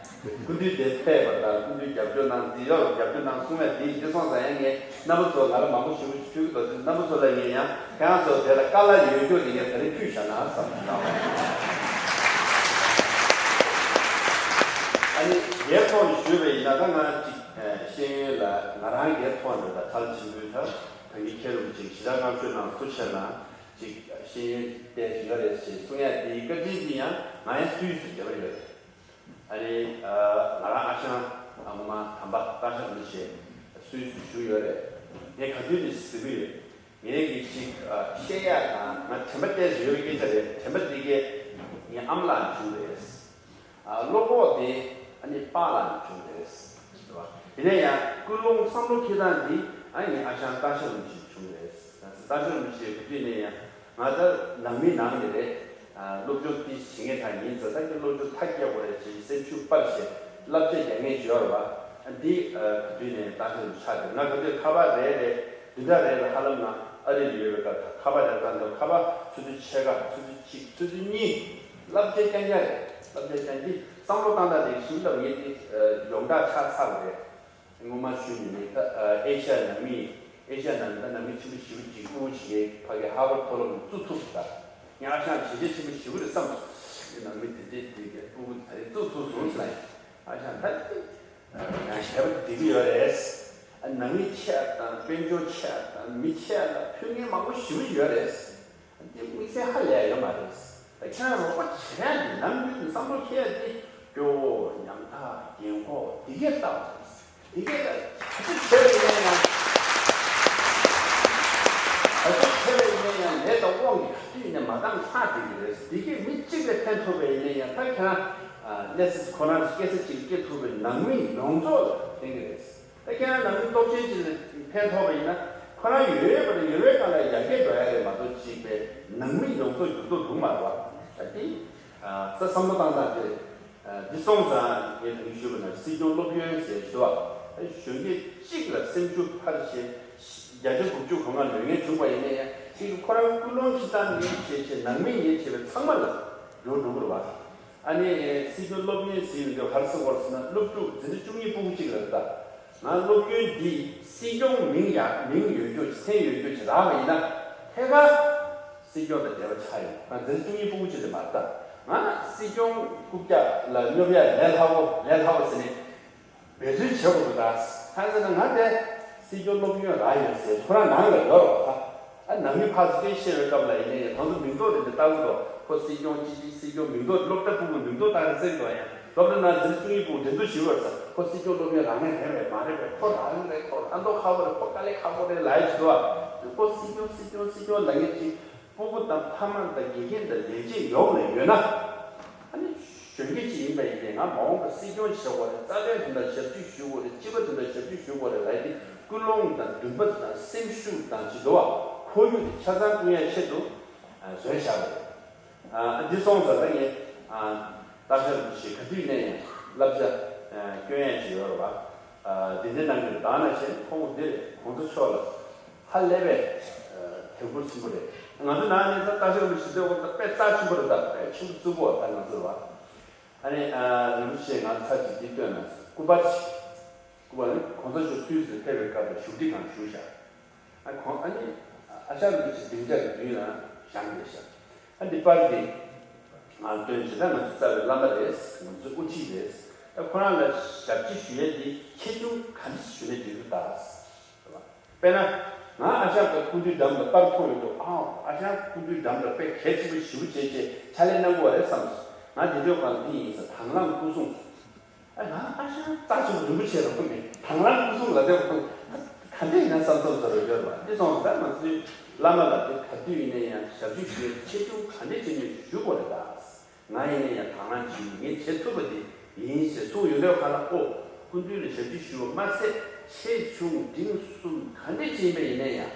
སྐུ་མདུན་དེ་ཕེབས་པ་དང་སྐུ་མདུན་རྒྱབ་སྐྱོར་གནང་འདི་ཡོད་རྒྱབ་སྐྱོར་གནང་གསུང་བས་འདི་འདི་སོང་ཙང་ཡང་ངས་རྣམ་པ་ཚོ་ང་ལ་མང་པོ་ཞུ་ཞུ་གི་འདུག་རྣམ་པ་ཚོ་ལ་ངས་ཡང་ཁྱེད་རང་ཚོ་དེ་ལ་དཀའ་ལས་ཡོད་རྒྱུ་དེ་ངས་ད་རེས་ཕུལ་བཞག་ན་བསམ་གྱི་འདུག་ཨ་ནི་སྒེར་ཐོག་ནས་ཞུས་པ་ཡིན་ན་ད་ང་ཅིག་ཤེས་ཡོན་ལ་ང་རང་སྒེར་ཐོག་ནས་ད་ཚར་ཆེན་པོའི་ད་ད་གིན་མཁན་རིན་པོ་ཆེ་ཞེ་དྲག་བསྔགས་བརྗོད་གནང་ཐུགས་ཆེ་གནང་ཅིག་ཤེས་ཡོན་ལྟས་ཤིག་ཡོད་རེད་ཅེས་གསུང་ཡ་དེའི་བཀའ་དྲིན་དེ་ཡང་ང་ཡང་སུད་སི་རྒྱབ་ཡོད་རེད། ཨ་ནི་ང་རང་ཨ་ཞང་ཨ་མ་དམ་པ་སྟག་ཤར་རིན་པོ་ཆེ་སུད་སི་བཞུགས་ཡོད་རེད། ངས་ག་དུས་ནས་ཟེར་གི་ཡོད། ངས་ཀྱི་ཅིག་བཤད་ཡག་དང་ང་དྲན་པ་བལྟས་ཡོད་པའི་སྐད་ཆ་རེད། དྲན་པ་འདི་གས་ངའི་ཨ་མ་ལགས་ནས་བྱུང་རེད། ཨ་བློ་ཁོག་དེ་ཨ་ནི་པཱ་ལགས་ནས་བྱུང་རེད། རེད་བ། དེ་ནས་ཡང་ཀུན་སློང་བསམ་བློ་འཁྱེར་སྟངས་འདི་ཨ་ནི་ངའི་ཨ་ཞང་སྟག་ཤར་རིན་པོ་ཆེ་བྱུང་རེད། སྟག་ཤར་རིན་པོ་ཆེ་ག་དུས་ནས་ཡང་ང་ད་ནང་མི་ནང་ནས་རེད། སློབ་སྦྱོང་ཏིས་བྱེད་མཁན་དག་ཡིན་ཙང་ད་ཀྱི་སློབ་སྦྱོང་མཐའ་སྐྱེལ་དགོས་རེད་ཅེས་སེམས་ཤུགས་སྤར་བྱས་ བསླབ་བྱ་རྒྱག་མཁན་ཞིག་ཡོད་རེད་པ། འདི་ཨ་ག་དུས་ནས་བཏང་ཤེས་ཆགས་ཏེ། ང་ག་དུས་ཁ་པར་རེ་རེ་བདུན་ཕྲག་རེ་རེ་ཧ་ལམ་ང་ཨ་རི་ལ་ཡོད་པའི་སྐབས་ཁ་པར་རེ་བཏང་དུས་ཁ་པར་ཆུ་ཚོད་ཕྱེད་ཀ་ཆུ་ཚོད་གཅིག་ཆུ་ཚོད་གཉིས་བསླབ་བྱ་རྐྱང་རྐྱང་རེད། བསླབ་བྱ་རྐྱང་འདི་བསམ་བློ་བཏང་སྟངས་དེ་ཞིབ་ལབ་ངས་འདི་ཡོངས་གྲགས་ཆགས་ཚར་བ་རེད། སྔོན་མ་ཞུས་ནས་ནི་ད་ཨེ་ཤ་ཡ་ནང་མི་ཨེ་ཤ་ཡ་ནང་མི་ད་ནང་མི་ཆེན་པོ་ཞེ་པོ་ཅིག་སྤུ་གུ་ཅིག་གིས་ཕ་གི་ཧར་ཝརཌ་མཐོ་སློབ་ནས་བཙུགས་ཐུབ་ད། ངས་ཨ་ཞང་བྱས་རྗེས་ཆེན་པོ་ཞེ་པོ་རེད་བསམ་སོང་། ནང་མི་དེ་འདྲས་དེ་གི་སྤུ་གུ་ད་རེས་བཙུགས་ཐུབ་སོང་ཟེར་ན་ཨ་ཞང་ད་ཡང་ཞེ་པོ་བསྡད་ཀྱི་ཡོད་རེད། ནང་མི་ཆེ་བ་དང་དཔལ་འབྱོར་ཆེ་བ་དང་མི་ཆེ་བ་ལ་ཕན་ངེས་མང་པོ་ཞེ་པོ་ཡོད་རེད། འདི་དམིགས་བསལ་ཧ་ལས་ཡོད་མ་རེད། ད་ཁྱེད་རང་རོགས་པ་བྱེད་ཡ་འདི་ནམ་རྒྱུན་བསམ་བློ་འཁྱེར་ཡ་འདི་སྐྱོ་བོ་ཉམ་ཐག་རྒན་གོག་འདི་གས་ལྟ་བ་རེད། འདི་གས་ལ་ག་ཚོད་བྱས་པ་ཡིན་ན་ཡང་། ག་ཚོད་བྱས་པ་ཡིན་ན་ཡང་ལས་དང་དབང་གིས་ག་དུས་ཡིན་ན་མ་འདང་ཆགས་བསྡད་ཀྱི་རེད། འདི་གས་མི་གཅིག་ལ་ཕན་ཐོགས་པ་ཡིན་ན་ཡང་ད་ཁྱེད་རང་གནས་ཚུལ་ཁོ་རང་སྐད་ཆ་གཅིག་སྐྱེ་ཐུབ་པའི་ནང་མི་ཡོངས་རྫོགས་ལ་ཕན་གྱི་རེད། ད་ཁྱེད་རང་ནང་མི་སྟོབས་ཆེན་ཅིག་ལ་ཕན་ཐོགས་པ་ཡིན་ན་ཁོ་རང་ཡོད་ཡོད་པ་དང་ཡོད་པའི་སྒང་ལ་ཡར་རྒྱས་འགྲོ་ཡ་རེད་མ་གཏོགས་གཅིག་པའི་ནང་མི་ཡོངས་རྫོགས་འགྱུར་ལྡོག་འགྲོ་གི་མ་རེད་བ། ད་དེ་ས་བསམ་བློ་བཏང་སྟངས་དེ་འདི་སོང་ཙང་ངས་ད་གིན་ཞུས་པ་ན་སྲིད་སྐྱོང་སློབ་ཡོན་ཟེར་ཞུ་བ་གཞོན་སྐྱེས་གཅིག་ལ་སེམས་ཤུགས་འཕར་བྱས་བརྒྱ་ཆ་དགུ་བཅུ་གོ་ལྔ་ལོན་མཁན་བྱུང་བ་ཡིན་ན་ཡང་ཁྱེད་ཀྱིས་ཁོ་རང་ཀུན་སློང་ཞིག་བཏང་ནས་བྱས་བྱས་ནང་མི་ངས་བྱས་པའི་ཚང་མ་ལ་འགྲོ་འགྲོ་གི་རེད་བ། ཨ་ནི་སྲིད་སྐྱོང་སློབ་གཉེར་ཟེར་ཡོང་དུས་ག་རེ་ཟེར་དགོས་རེད་ཟེར་ན་སློབ་ཕྲུག་འཛིན་གྲྭ་བཅུ་གཉིས་སྤུ་གུ་གཅིག་རེད་ད། ང་སློབ་ཡོན་འདི་སྲིད་སྐྱོང་མིང་ཡ་མིང་ཡོད་རྒྱུ་མཚན་ཡོད་རྒྱུ་ཞིག་རག་པ་ཡིན་ན་ཐད་ཀར་སྲིད་སྐྱོང་དང་འབྲེལ་བ་ཆགས་ཡོང་། ང་འཛིན་གྲྭ་བཅུ་གཉིས་སྤུ་གུ་གཅིག་རེད་མ་རེད་ད། ང་སྲིད་སྐྱོང་རྐུབ་བཀྱག་ལ་སྙོབ་ཡ་ལས་སླ་བོ་ལས་སླ་བོ་ཟེར་ནས། འབད་བརྩོན་བྱེད་དགོས་འདུག་ད། གང་ཟེར་ན་ང་དེ་སྲིད་སྐྱོང་སློབ་ཡོན་རག་ཡོད་ཟེར་ཁོ་རང་ནང་ལ་ཡོད་རེད་བ། ཨ་ནང་མི་ཕར་ཚུར་སྐད་བཤད་པའི་སྐབས་ལ་ཡིན་ནའི་ད་ཚོ་མིང་འདོགས་རེ་འདི་ལྟ་བུ་འདུག་ཁོ་སྲིད་སྐྱོང་ཅི་ཅི་སྲིད་སྐྱོང་མིང་འདོགས་སློབ་གྲྭ་ཕྲུ་གུ་མིང་འདོགས་བཏང་རེ་ཟེར་འདུག་ཡང་སློབ་གྲྭ་ནང་འཛིན་གྲྭ་བཅུ་གཉིས་ཕྲུ་གུ་འགྲན་བསྡུར་ཞུས་པར་ས་ཁོ་སྲིད་སྐྱོང་སློབ་ཡོན་རག་མཁན་རེད་པས་མ་རེད་པས་ཁོ་རག་གི་རེད། ཁོ་ལྟ་མདོག་ཁ་པོ་རེད། ཁོ་དཀའ་ལས་ཁག་པོ་རེད་ལབ་ཡ་ཅིག་འདུག་བ། ཁོ་སྲིད་སྐྱོང་སྲིད་སྐྱོང་སྲིད་སྐྱོང་ལབ་མཁན་ཅིག་སྤུ་གུ་དང་ཕ་མ་དང་དགེ་རྒན་དང་ལས་བྱེད་ཡོངས་ལ་ཡོད་ན། ཨ་ནི་གཞོན་སྐྱེས་ཅིག་ཡིན་པ་ཡིན་ཏེ་ང་མ་འོངས་པར་སྲིད་སྐྱོང་བྱེད་དགོས་རེད། རྩ་དོན་དོན་དག་ཞབས་ཕྱི་ཞུ་དགོས་རེད། སྤྱི་པ་དོན་དག་ཞབས་ཕྱི་ཞུ་དགོས་རེད་ལབ་ཡ་དེ་ཀུན་སློང་དང་འདུན་པ་དང་སེམས་ཤུགས་དང་ཅི་འདུག་བ་ཁོར་ཡུག་དེ་ཆ་ཚང་བསྐྲུན་ཡ་ཆེད་དུ་བཟོས་བཞག་པ་རེད། ཨ་འདི་སོང་ཙང་ད་ངས་ཨ་སྟག་ཤར་རིན་པོ་ཆེ་ག་དུས་ནས་ཡང་བསླབ་བྱ་སྐྱོན་ཡ་ཅིག་ཡོད་རེད་བ། དེ་འདྲའི་ནང་གི་བདག་ན་ཞེན་ཁོང་དེ་གོང་ས་མཆོག་ལ་ཧ་ལས་པའི་དད་གུས་ཆེན་པོ་རེད། ང་ཚོ་ནང་ནས་ད་ལྟ་ཞོག་མི་ཞིག་ཚོའི་འོག་ད་དཔེ་རྩ་ཆེན་པོ་རེད། ད་དཔེ་ཆེན་པོ་བརྩི་དགོས་ད་ང་ཚོ་རེད་བ། ཨ་ནི་རིན་པོ་ཆེ་ང་ཚར་གཅིག་འདི་སྟོན་ན་སྐུ་པར་ཞིག་སྐུ་པར་ནི་གོང་ས་མཆོག་སུད་སི་ཕེབས་པའི་སྐབས་ལ་བཞུགས་ཁྲི་སྒང་བཞུགས་བཞག་ཨ་ཁོང་ཨ་ནི་ཨ་ཞང་རིན་པོ་ཆེ་སྡིངས་ཆ་གི་མདུན་ལ་བཞེངས་བསྡད་ཤག་ཨ་འདི་པར་འདི་ང་སྟོན་བྱེད་ད་ང་ཚོ་རྩ་བའི་བླ་མ་རེད། ང་ཚོའི་དབུ་ཁྲིད་རེད། ཨ་ཁོ་རང་ལ་ཞབས་ཕྱི་ཞུ་ཡས་འདི་ཆེ་ཆུང་ག་འདྲ་ཞིག་ཞུ་ནས་འགྲིག་གི་འདུག་ད། དཔེར་ན་ང་ཨ་ཞང་གི་སྐུ་མདུན་འགྲམ་ལ་པར་མཐོང་ཡོང་དུས་ཨའོ་ཨ་ཞང་སྐུ་མདུན་འགྲམ་ལ་དཔེ་གལ་ཆེན་པོ་ཞེ་པོ་བྱེད་ཅེས་ཕྱག་ལས་གནང་དགོས་རེད་བསམ་སོང་། ང་དེ་དུས་སྒང་འདི་ཡིན་ས་དང་བླངས་སྐུ་སྲུང་། ཨ་ང་ཨ་ཞང་རྩ་ཆེན་པོ་རིན་པོ་ཆེ་རང་ཁོ་མིན་དང་བླངས་སྐུ་སྲུང་ལ་དེ་ཁོ་ག་འདྲ་ཡིན་ན་བསམ་བསམ་ཟེར་རོ་ཡོད་རེད་བ། འདི་སོང་ཙང་ང་ཚོའི་བླ་མ་ལ་དེ་ག་དུས་ཡིན་ན་ཡང་ཞབས་ཕྱི་ཞུ་ཡས་ཆེ་ཆུང་ག་འདྲ་བྱེད་ནས་ཞུ་དགོས་རེད་ད། ང་ཡིན་ན་ཡང་དང་བླངས་བྱེད་ངས་བྱེད་ཐུབ་པ་དེ་ཡིན་ཞེས་གསུངས་ཡོང་དུས་ག་ལ་ཨོ་སྐུ་མདུན་ལ་ཞབས་ཕྱི་ཞུ་བ་མ་ཚད་ཆེ་ཆུང་འབྲིང་གསུམ་ག་འདྲ་བྱེད་ཡིན་པ་ཡིན་ན་ཡང་།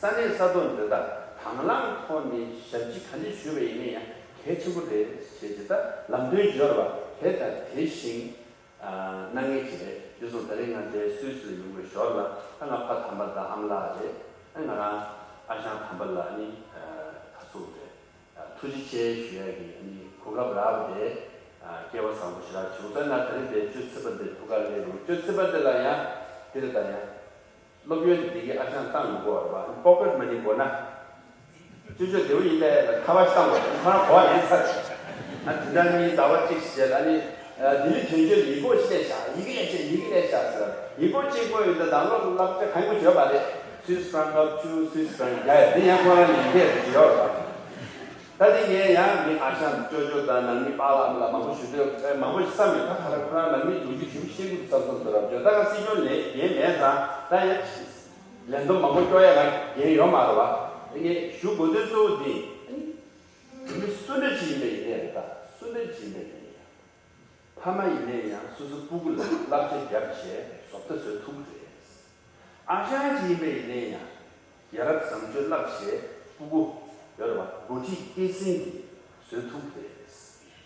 ས་གནས་ས་ཐོག་འདི་དག་དང་བླངས་ཐོག་ནས་ཞབས་ཕྱི་ག་འདྲ་ཞུས་པ་ཡིན་ན་ཡང་གལ་ཆེན་པོ་རེད་ཞེས་ཀྱི་ད་ལམ་སྟོན་བརྗོད་པ་དེ་དང་དེ་བཞིན་གནང་མཁན་ཞིག་རེད། དེ་སོང་ད་རེས་ང་འདིར་སུད་སི་ལ་ཡོང་བའི་ཞོར་ལ་ད་ང་ཕ་དམ་པ་དང་ཨ་མ་ལགས་རེད། ང་རང་ཨ་ཞང་དམ་པ་ལགས་ནི་ད་སུ་རེད། ཐུགས་རྗེ་ཆེ་ཞུ་ཡ་གི་གོ་སྐབས་རག་པ་དེ་སྐལ་བ་བཟང་པོ་ཞེ་དྲག་བྱུང་ཙང་ང་ད་རེས་འདིར་གཅོད་ཚིག་པ་འདིར་ཐུགས་ཁུར་སླེབས་ཡོང་། གཅོད་ཚིག་པ་འདི་ལ་ཡང་འདི་རེད་ད་ཡང་། སློབ་ཡོན་དེ་གི་ཨ་ཞང་བཏང་མི་དགོས་པ་རེད་པ། པོ་ཀེཊ་མ་ནི་དགོས་ན། ཅོ་ཅོ་བདེ་པོ་ཡིན་པས་ལ་ཁ་པར་བཏང་དགོས་ཁོ་རང་གོ་བ་ལེན་ཚར། ཨ་དེ་འདྲ་ནི་ཟླ་བ་གཅིག་བྱས་ལ་ནི་ལྡི་ལི་དོན་གཅོད་ལ་ཡིག་སྐོགས་ཤིག་སླེབས་ཤག་ཡི་གེ་སླེབས་ཤག་ཡི་གེ་སླེབས་ཤག་ཟེར། ཡིག་སྐོགས་གཅིག་པོ་ཡོད་ད་ནང་ལོགས་བསླབ་བྱ་གང་ཡང་ཡོད་མ་རེད། སུད་སི་ཕྲང་ལྔ་བཅུ་སུད་སི་ཕྲང་བརྒྱ་ཡ་དེ་ཡང་ཁོ་རང་ལ་ཡི་གེ་རེ་ཅིག་ཡོད་རེད་པ། ད་དེ་ངས་ཡང་མི་ཨ་ཞང་ཅོ་ཅོ་དང་ནང་མི་པཱ་ལགས་ལ་མང་པོ་ཞུ་འདོད་མང་པོ་ཞིག་བསམ་ཡོད། ད་ག་རེ་ཁོ་རང་ནང་མི་ཡོང་རྒྱུ་ཞིབ་བཤད་དགོས་བསམ་བསམ་ཚོར་རབ་བྱོས། ད་ང་སྲིད་སྐྱོང་ལས་འགན་མེད་ཙང་ད་ཡང་ལན་དུ་མང་པོ་སྐྱོར་ཡ་ང་འགན་ཡོད་མ་རེད་བ། དེ་ངས་ཞུ་དགོས་དོན་གཙོ་བོ་འདི་བོད་མི་སུ་འདྲ་ཅིག་ཡིན་པ་ཡིན་ནའི་རེད། ད་སུ་འདྲ་ཅིག་ཡིན་པ་ཡིན་ནའི་ཕ་མ་ཡིན་ནའི་ཡང་སོ་སོའི་སྤུ་གུ་ལ་བསླབ་བྱ་བརྒྱབ་བྱས་བཟོ་ལྟ་བཟོ་ཐུབ་ཀྱི་རེད། ཨ་ཞང་ཅིག་ཡིན་པ་ཡིན་ནའི་ཡང་ཡ་རབས་བཟང་སྤྱོད་བསླབ་བྱས་སྤུ་གུ་ཡོད་རེད་བ། འགོ་ཁྲིད་སྐྱེད་སྲིང་གི་བཟོ་ཐུབ་ཀྱི་རེད།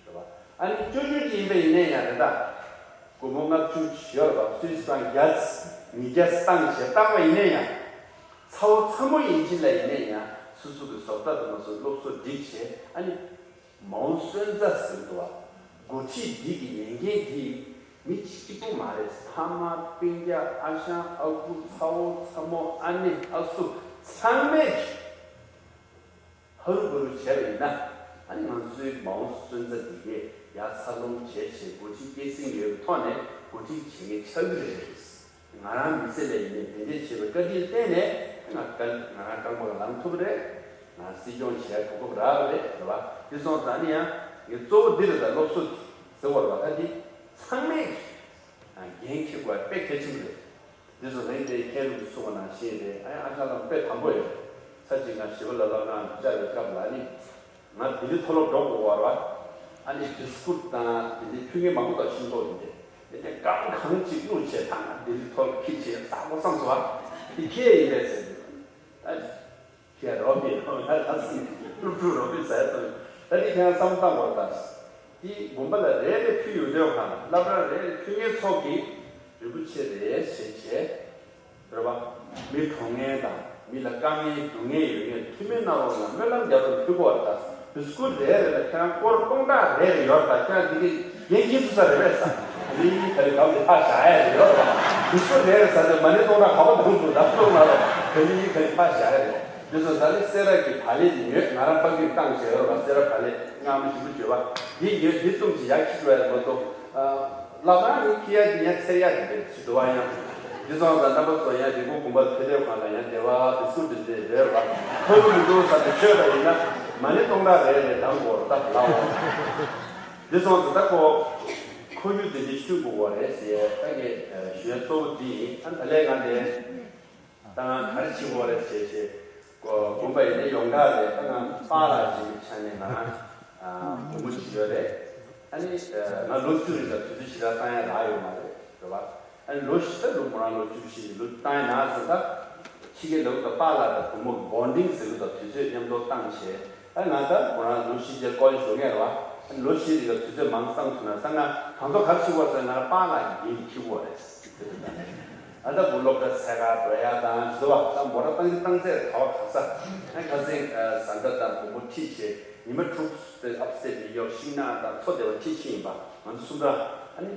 རེད་བ། ཨ་ནི་ཅོ་ཅོ་ཅིག་ཡིན་པ་ཡིན་ནའི་ཡང་རེད་ད། སྒོར་མོ་ལྔ་བཅུ་ཡོད་རེད་པ། སུད་སི་ཕྲང་བརྒྱ་ཉིས་བརྒྱ་བཏང་བྱས་བཏང་བ་ཡིན་ན་ཡང་། ཚ་བོ་ཚ་མོ་ཡིན་གཅིག་ལ་ཡིན་ན་ཡང་སོ་སོ་གི་བཟོ་ལྟ་དང་མ་སོ་སློབ་གསོ་སྒྲིག་བྱས། ཨ་ནི་མའོ་སོན་རྩ་ཟེར་འདུག་བ། འགོ་ཁྲིད་འདི་གི་ལས་འགན་འདི་མི་གཅིག་གཅིག་པོ་མ་རེད། ཕ་མ་སྤུན་ཀྱག་ཨ་ཞང་ཨ་ཁུ་ཚ་བོ་ཚ་མོ་ཨ་ནེ་ཨ་སུ་ཚང་མས་ཧ་རུ་བུ་རུ་བྱས་པ་ཡིན་ན། ཨ་ནི་ང་ཚོའི་མའོ་སོན་རྩ་འདི་གས་ཡར་འཚར་ལོངས་བྱས་བྱས་འགོ་ཁྲིད་སྐྱེད་སྲིང་ཡོད་པའི་ཐོག་ནས་འགོ་ཁྲིད་བྱེད་མཁན་ཆགས་ཀྱི་རེད། ང་རང་མི་ཚེ་ལ་ཡིན་ནའི་དེ་འདྲས་བྱེད་པའི་བཀའ་དྲིན་བརྟེན་ནས་ང་རྐང་ང་རང་རྐང་པ་ལ་ལངས་ཐུབ་པ་རེད། ང་སྲིད་སྐྱོང་བྱས་གོ་སྐབས་རག་པ་རེད། རེད་བ། དེ་སོང་ཙང་ནི་ཡང་ངས་གཙོ་བོ་འདི་རེད། ད་སློབ་གསོ་ཟེར་བ་རེད་བ། ད་འདི་ཚང་མས་འགན་འཁྱེར་དགོས་པ་དཔེ་གལ་ཆེན་པོ་རེད། འདི་ཚོ་རིང་དེ་ཁྱེད་རང་གིས་གསུངས་པ་ནང་བཞིན་རེད། ཨ་ཡ་ཨ་ཅག་ལགས་དཔེ་དམ་པོ་ཡོད། ཚར་གཅིག་ང་ཞི་བ་ལྷ་ལགས་རང་བཅར་བའི་སྐབས་ལ་ནི། ང་ལྡི་ལི་མཐོ་སློབ་འགྲོ་དགོས་པ་རེད་བ། ཨ་ནི་བི་སི་ཀུད་དང་དེ་འདྲའི་ཕུལ་མཁན་མང་པོ་དང་ཤིང་ཏོག་ཡིན་ཏེ། དེ་ནས་གང་གང་ཅིག་བླུགས་བྱས་ད་ང་ལྡི་ལི་མཐོ་སློབ་ཁྱེར་བྱས་བཏང་དགོས་བསམ་སོང་བ། དེ་ཁྱེད་ཡིན་པས་ཟེར་ཏེ། ཨ། ཁྱེད་རོ་པི་རོ་ང་ལ་སི་སློབ་ཕྲུག་རོ་པི་ཟེར་དང་། ད་དེ་ཁྱེད་རང་བསམ་བློ་བཏང་དགོས་རེད་ད། དེ་དགོན་པ་ལ་རེ་རེ་ཕུལ་ཡོང་དུས་གང་ལ་བླ་བྲང་རེ་རེ་ཕུལ་མཁན་ཚོ་གིས་རིན་པོ་ཆེ་རེད་བྱས་བྱས། རེད་བ། མི་གྲོངས་མཁན་དང་མི་ལ་དཀའ་ངལ་སྡུག་བསྔལ་ཡོད་མཁན་འཐུས་མི་རྣམས་ལ་སྨོན་ལམ་རྒྱབ་རོགས་ཕུལ་དགོས་རེད་ད། བི་སི་ཀུད་རེ་རེ་ལ་ཁྱེད་རང་སྐོར་སྟོང་ཕྲག་རེ་རེ་ཡོད་རེད་ད། ཁྱེད་རང་འདི་གའི་འགན་འཁྱེར་ཐུབ་ས་རེད་པས་ས། དེ་ནི་ཡིན་ག་རེ་གམ་དེ་ཕར་བཞག་ཡ་རེད་ཡོད་རེད་བ། བི་སི་ཀུད་རེ་རེ་ཟ་དུས་མ་ཎི་སྟོང་ཕྲག་ག་པར་འདུག་འདུག་ད་སྟོང་མ་རེད། དེ་ནི་ཡིན་ག་རེ་ཕར་བཞག་ཡ་རེད། འདི་ཚོ་ད་ནི་སེ་ར་གི་བག་ལེབ་ཉོས། ང་རང་ཕ་གིར་བཏང་བྱས་ཡོད་རེད་བ། སེ་ར་བག་ལེབ་མངར་མོ་ཞིམ་པོ་བྱོས་བ། འདི་ཉོས་འདི་བཏུང་ཅིག་ཡར་ཁྱེར་འགྲོ་ཡ་མ་གཏོགས། ལག་པ་ནི་ཁྱི་ཡ་འདི་ཡང་ཚེ་ཡ་འདི་འདྲ་ཞིག་འདུག་བ། ཡང་འདི་སོང་ཙང་རྣམ་པ་ཚོ་ཡང་རི་མགོ་དགོན་པ་ཕེབས་སྐབས་གང་ལ་ཡང་བདེ་བ་བདེ་སྐྱིད་འདི་འདྲ་རེད་བ། ཁོ་རུ་མི་འདུག་ས་དེ་ཆོས་པ་ཡིན་ན་མ་ཎི་སྟོང་ཕྲག་རེ་རེ་བགྲང་དགོས་རེད་ད་ལགས་འོ། འདི་སོང་ཙང་ད་ཁོ་ཁོར་ཡུག་འདི་འདྲ་བསྐྲུན་དགོས་པ་རེད་ཟེར་ད་ངས་ཞུ་ཡ་གཙོ་བོ་འདི་ཡིན། ཨ་ད་ལས་ང་འདི། ད་ང་ག་རེ་བྱེད་དགོས་རེད་ཟེར་བྱས། དགོན་པ་ཡིན་ན་ཡོངས་གྲགས་རེད། ད་ང་པཱ་ལགས་ཅིག་གི་ཆ་ནས་ང་རང་སྒོར་མོ་ཅིག་ཡོད་རེད། ཨ་ནི་ང་ལོ་བཅུ་རེད་ད། དུས་ཚོད་ཞེ་དྲག་བཏང་ཡ་རག་ཡོད་མ་རེད། རེད་བ། ཨ་ནི་ལོ་བཞི་ད་ལོ་མོ་རང་ལོ་བཅུ་བཞི་ལོ་བཏང་ཡ་ན་ཟེར་ད། ཕྱི་རྒྱལ་ལ་ད་པཱ་ལགས་དང་བུ་མོ་གི་བོན་ཌིང་ཟེར་གི་ད། དུས་ཚོད་མཉམ་དུ་བཏང་བྱས། ཨ་ང་ད་ཁོ་རང་ལོ་བཞི་རྗེས་ཀོ་ལེཇ་འགྲོ་མཁན་རེད་བ། ཨ་ལོ་བཞི་རིང་ག་དུས་ཚོད་མང་བཏང་ཐུབ་ན་ས། ང་གང་ཚོ་གར་ཕྱི་བར་ཟེར་ང་རང་པཱ་ལགས་ཀྱི་འགན་འཁྱེར་དགོས་རེད། ཨ་ད་བུ་སློབ་གྲྭ་ཚད་ག་འགྲོ་ཡ་དང་བཟོ་བ་དང་མོ་ར་བཏང་བཏང་ཚད་ག་བ་ག་ས། ཨ་ཁ་སང་བཟའ་ཟླ་དང་བུ་མོ་ཁྲིད་བྱས་ཉི་མ་དྲུག་དེ་ཨབ་སི་ཊེཊ་ནིའུ་ཡོག་ཤིང་ནགས་དང་མཚོ་སྡེ་བ་ཁྲིད་ཕྱིན་ཡིན་པ། ང་ཚོ་གསུམ་གྲྭ་ཨ་ནི།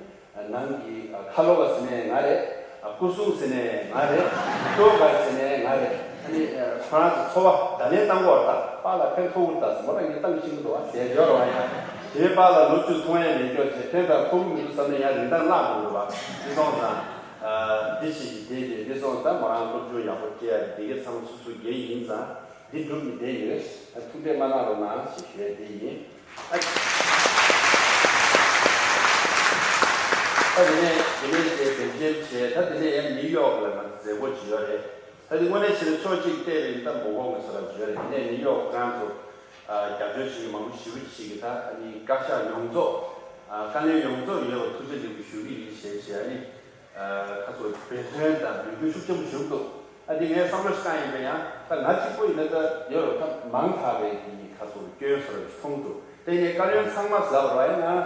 ནང་གི་ཁ་ལོ་བ་ཟེར་ནས་ང་རེད། སྐུ་སྲུང་ཟེར་ནས་ང་རེད། ཏོ་ག་ཟེར་ནས་ང་རེད། ཨ་ནི་ཁོ་རང་ཚོ་འཚོ་བ་བརྡ་ལན་བཏང་གོ་བར་ད་པཱ་ལགས་ཕན་ཐོགས་ཀྱི་རེད་ད་ཟེར། མོ་རང་གིས་བཏང་ཤེས་ཀྱི་འདུག་བ་ཟེར་ཡོད་རེད་བ། ཡང་དེ་པཱ་ལགས་ལོ་བཅུ་མཐོང་ཡ་མེད་ཀྱོག་བྱས་ཕན་ཐོགས་ཐུབ་ཀྱི་མི་འདུག་བསམ་ནས་ཡང་རིན་ཐང་བརླག་འགྲོ་གི་རེད་བ། འདི་སོང་ཙང་། འདི་ཞིག་གིས་དེ་དེ་འདི་སོང་ཙང་མོ་རང་སློབ་སྦྱོང་ཡག་པོ་སྤྲད་ཡ་རེད། དེ་གའི་ཚང་མ་སོ་སོའི་འགན་ཡིན་ཙང་། འདི་སྒྲུབ་ནས་བསྡད་ཡོད། ཐུགས་ཁྲལ་མ་གནང་རོགས་གནང་ཞེས་ཞུ་ཡ་དེ་ཡིན། ཨ་ཨ་དེ་ནས་དེ་ནས་བྱས་བེལ་ཇིམ་བྱས། ད་དེ་ནས་ཡང་ནིའུ་ཡོག་ལ་ང་ཚོ་མཛད་སྒོ་ཅིག་ཡོད་རེད། ད་དེ་དངོས་གནས་བྱས་ན་ཕྱོགས་གཅིག་བལྟས་པ་ཡིན་ན་ད་མོ་གོ་ང་ཚོ་ལ་ཅིག་ཡོད་རེད། དེ་ནས་ནིའུ་ཡོག་ཁོ་རང་ཚོ་རྒྱབ་སྐྱོར་བྱེད་མཁན་མང་པོ་ཞེ་པོ་ཅིག་གིས་ད་ཨ་ནི་བཀའ་ཤག་ཡོངས་རྫོགས་བཀའ་བློན་ཡོངས་རྫོགས་ཡོད་པ་ཐུགས་རྗེ་ལེགས་འབུལ་ཞུ་གི་ཡིན་ཞེས་བྱས། ཨ་ནི། ཁ་སོ་འབད་བརྩོན་དང་འབོད་སྐུལ་ཤུགས་ཆེན་པོ་ཞུ་གི་འདུག་ཨ་འདི་ངས་བསམ་བློ་ཞིག་བཏང་ཡིན་པ་ཡང་ད་ང་གཅིག་པོ་ཡིན་ན་ད་ཡོད་རེད། ད་མང་དྲགས་པའི་གི་ཁ་སོ་སྐྱོན་སོ་རེ་མཐོང་འདུག་དེ་ནས་བཀའ་བློན་ཚང་མ་ཟ་བར་བ་ཡིན་ན།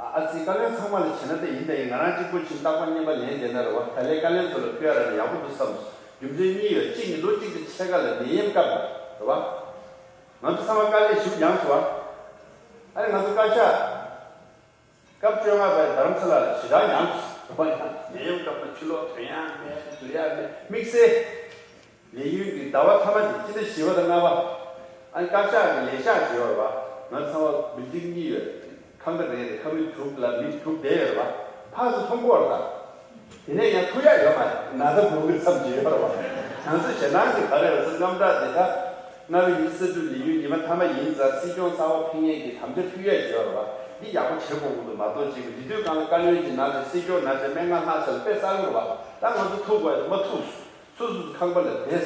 ཨ་ཙི་བཀའ་བློན་ཚང་མ་ལ་བྱས་ན་ད་ཡིན་ད་ཡིན། ང་རང་གཅིག་པོ་ཕྱིན་རྟག་པར་བསྙེན་པ་ལེན་བསྡད་ན་རེད་བ། ད་ལས་བཀའ་བློན་ཚོ་ལ་ཕུལ་ཡ་ར་ཡག་པོ་འདུག་བསམ་སོང་། རྒྱུ་མཚན་གཉིས་ཡོད། གཅིག་ནི་ལོ་གཅིག་ཏུ་ཕྱེད་ཀ་ལ་ནད་ཡམས་སྐབས་ལ་རེད་བ། ང་ཚོ་ཚང་མ་དཀའ་ལས་ཞེ་པོ་མྱངས་སོང་བ། ཨ་ནི་ང་ཚོ་བཀའ་ཤག་སྐབས་བཅོ་ལྔ་པའི་རྡ་རམ་ས་ལ་ལ་ཞེ་དྲག་མྱངས་སོང་། ནད་ཡམས་སྐབས་ལ་ཕྱི་ལོགས་ཐོན་ཡག་མེད། འཛུལ་ཡག་མེད། དམིགས་བསལ་ལས་ཡུན་གྱི་ཟླ་བ་མཐའ་མ་དེ་སྤྱི་ཟླ་བཞི་པ་དང་ལྔ་པ། ཨ་ནི་བཀའ་ཤག་གི་ལས་ཤག་ཅིག་ཡོད་རེད་བ། ང་ཚང་མ་བིལ་ཌིང་གཉིས་ཡོད། ཁང་པ་རེ་རེ་ཁང་མིག་དྲུག་ལ་མི་དྲུག་བསྡད་ཡོད་རེད་བ། ཕར་ཚུར་མཐོང་གི་ཡོད་རེད་ད། དེ་ནས་ཡང་ཐུག་ཡག་ཡོད་མ་རེད། ན་ཚ་འགོ་གི་མཚམས་ཅིག་ཡོད་རེད་བ། ང་ཚོ་ཞེད་སྣང་གི་ག་རེ་རེད་ཟེར། དངངས་སྐྲག་དེ་ད། སྔ་བའི་ཉི་ཤུ་རྩ་དྲུག་ལས་ཡུན་ཉི་མ་མཐའ་མ་ཡིན་ཙང་སྲིད་སྐྱོང་གསར་པ་ཕེབས་མཁན་གྱི་དམ་བཅའ་ཕུལ་ཡས་བྱས་པ་རེད་བ། འདི་ཡག་པོ་བྱེད་དགོས་ཀྱི་འདུག་མ་གཏོགས་ཅིག་འདི་དུས་སྒང་ལ་བཀའ་བློན་གྱི་ནང་ནས་སྲིད་སྐྱོང་ནང་ནས་སྨན་ཁང་ལྷག་ས་ལ་དཔེ་གསར་པ་རེད་བ། ད་ང་ཚོ་ཐུག་དགོས་མ་ཐུག་སོ་སོ་སོ་ཁང་པ་ལ་བསྡད།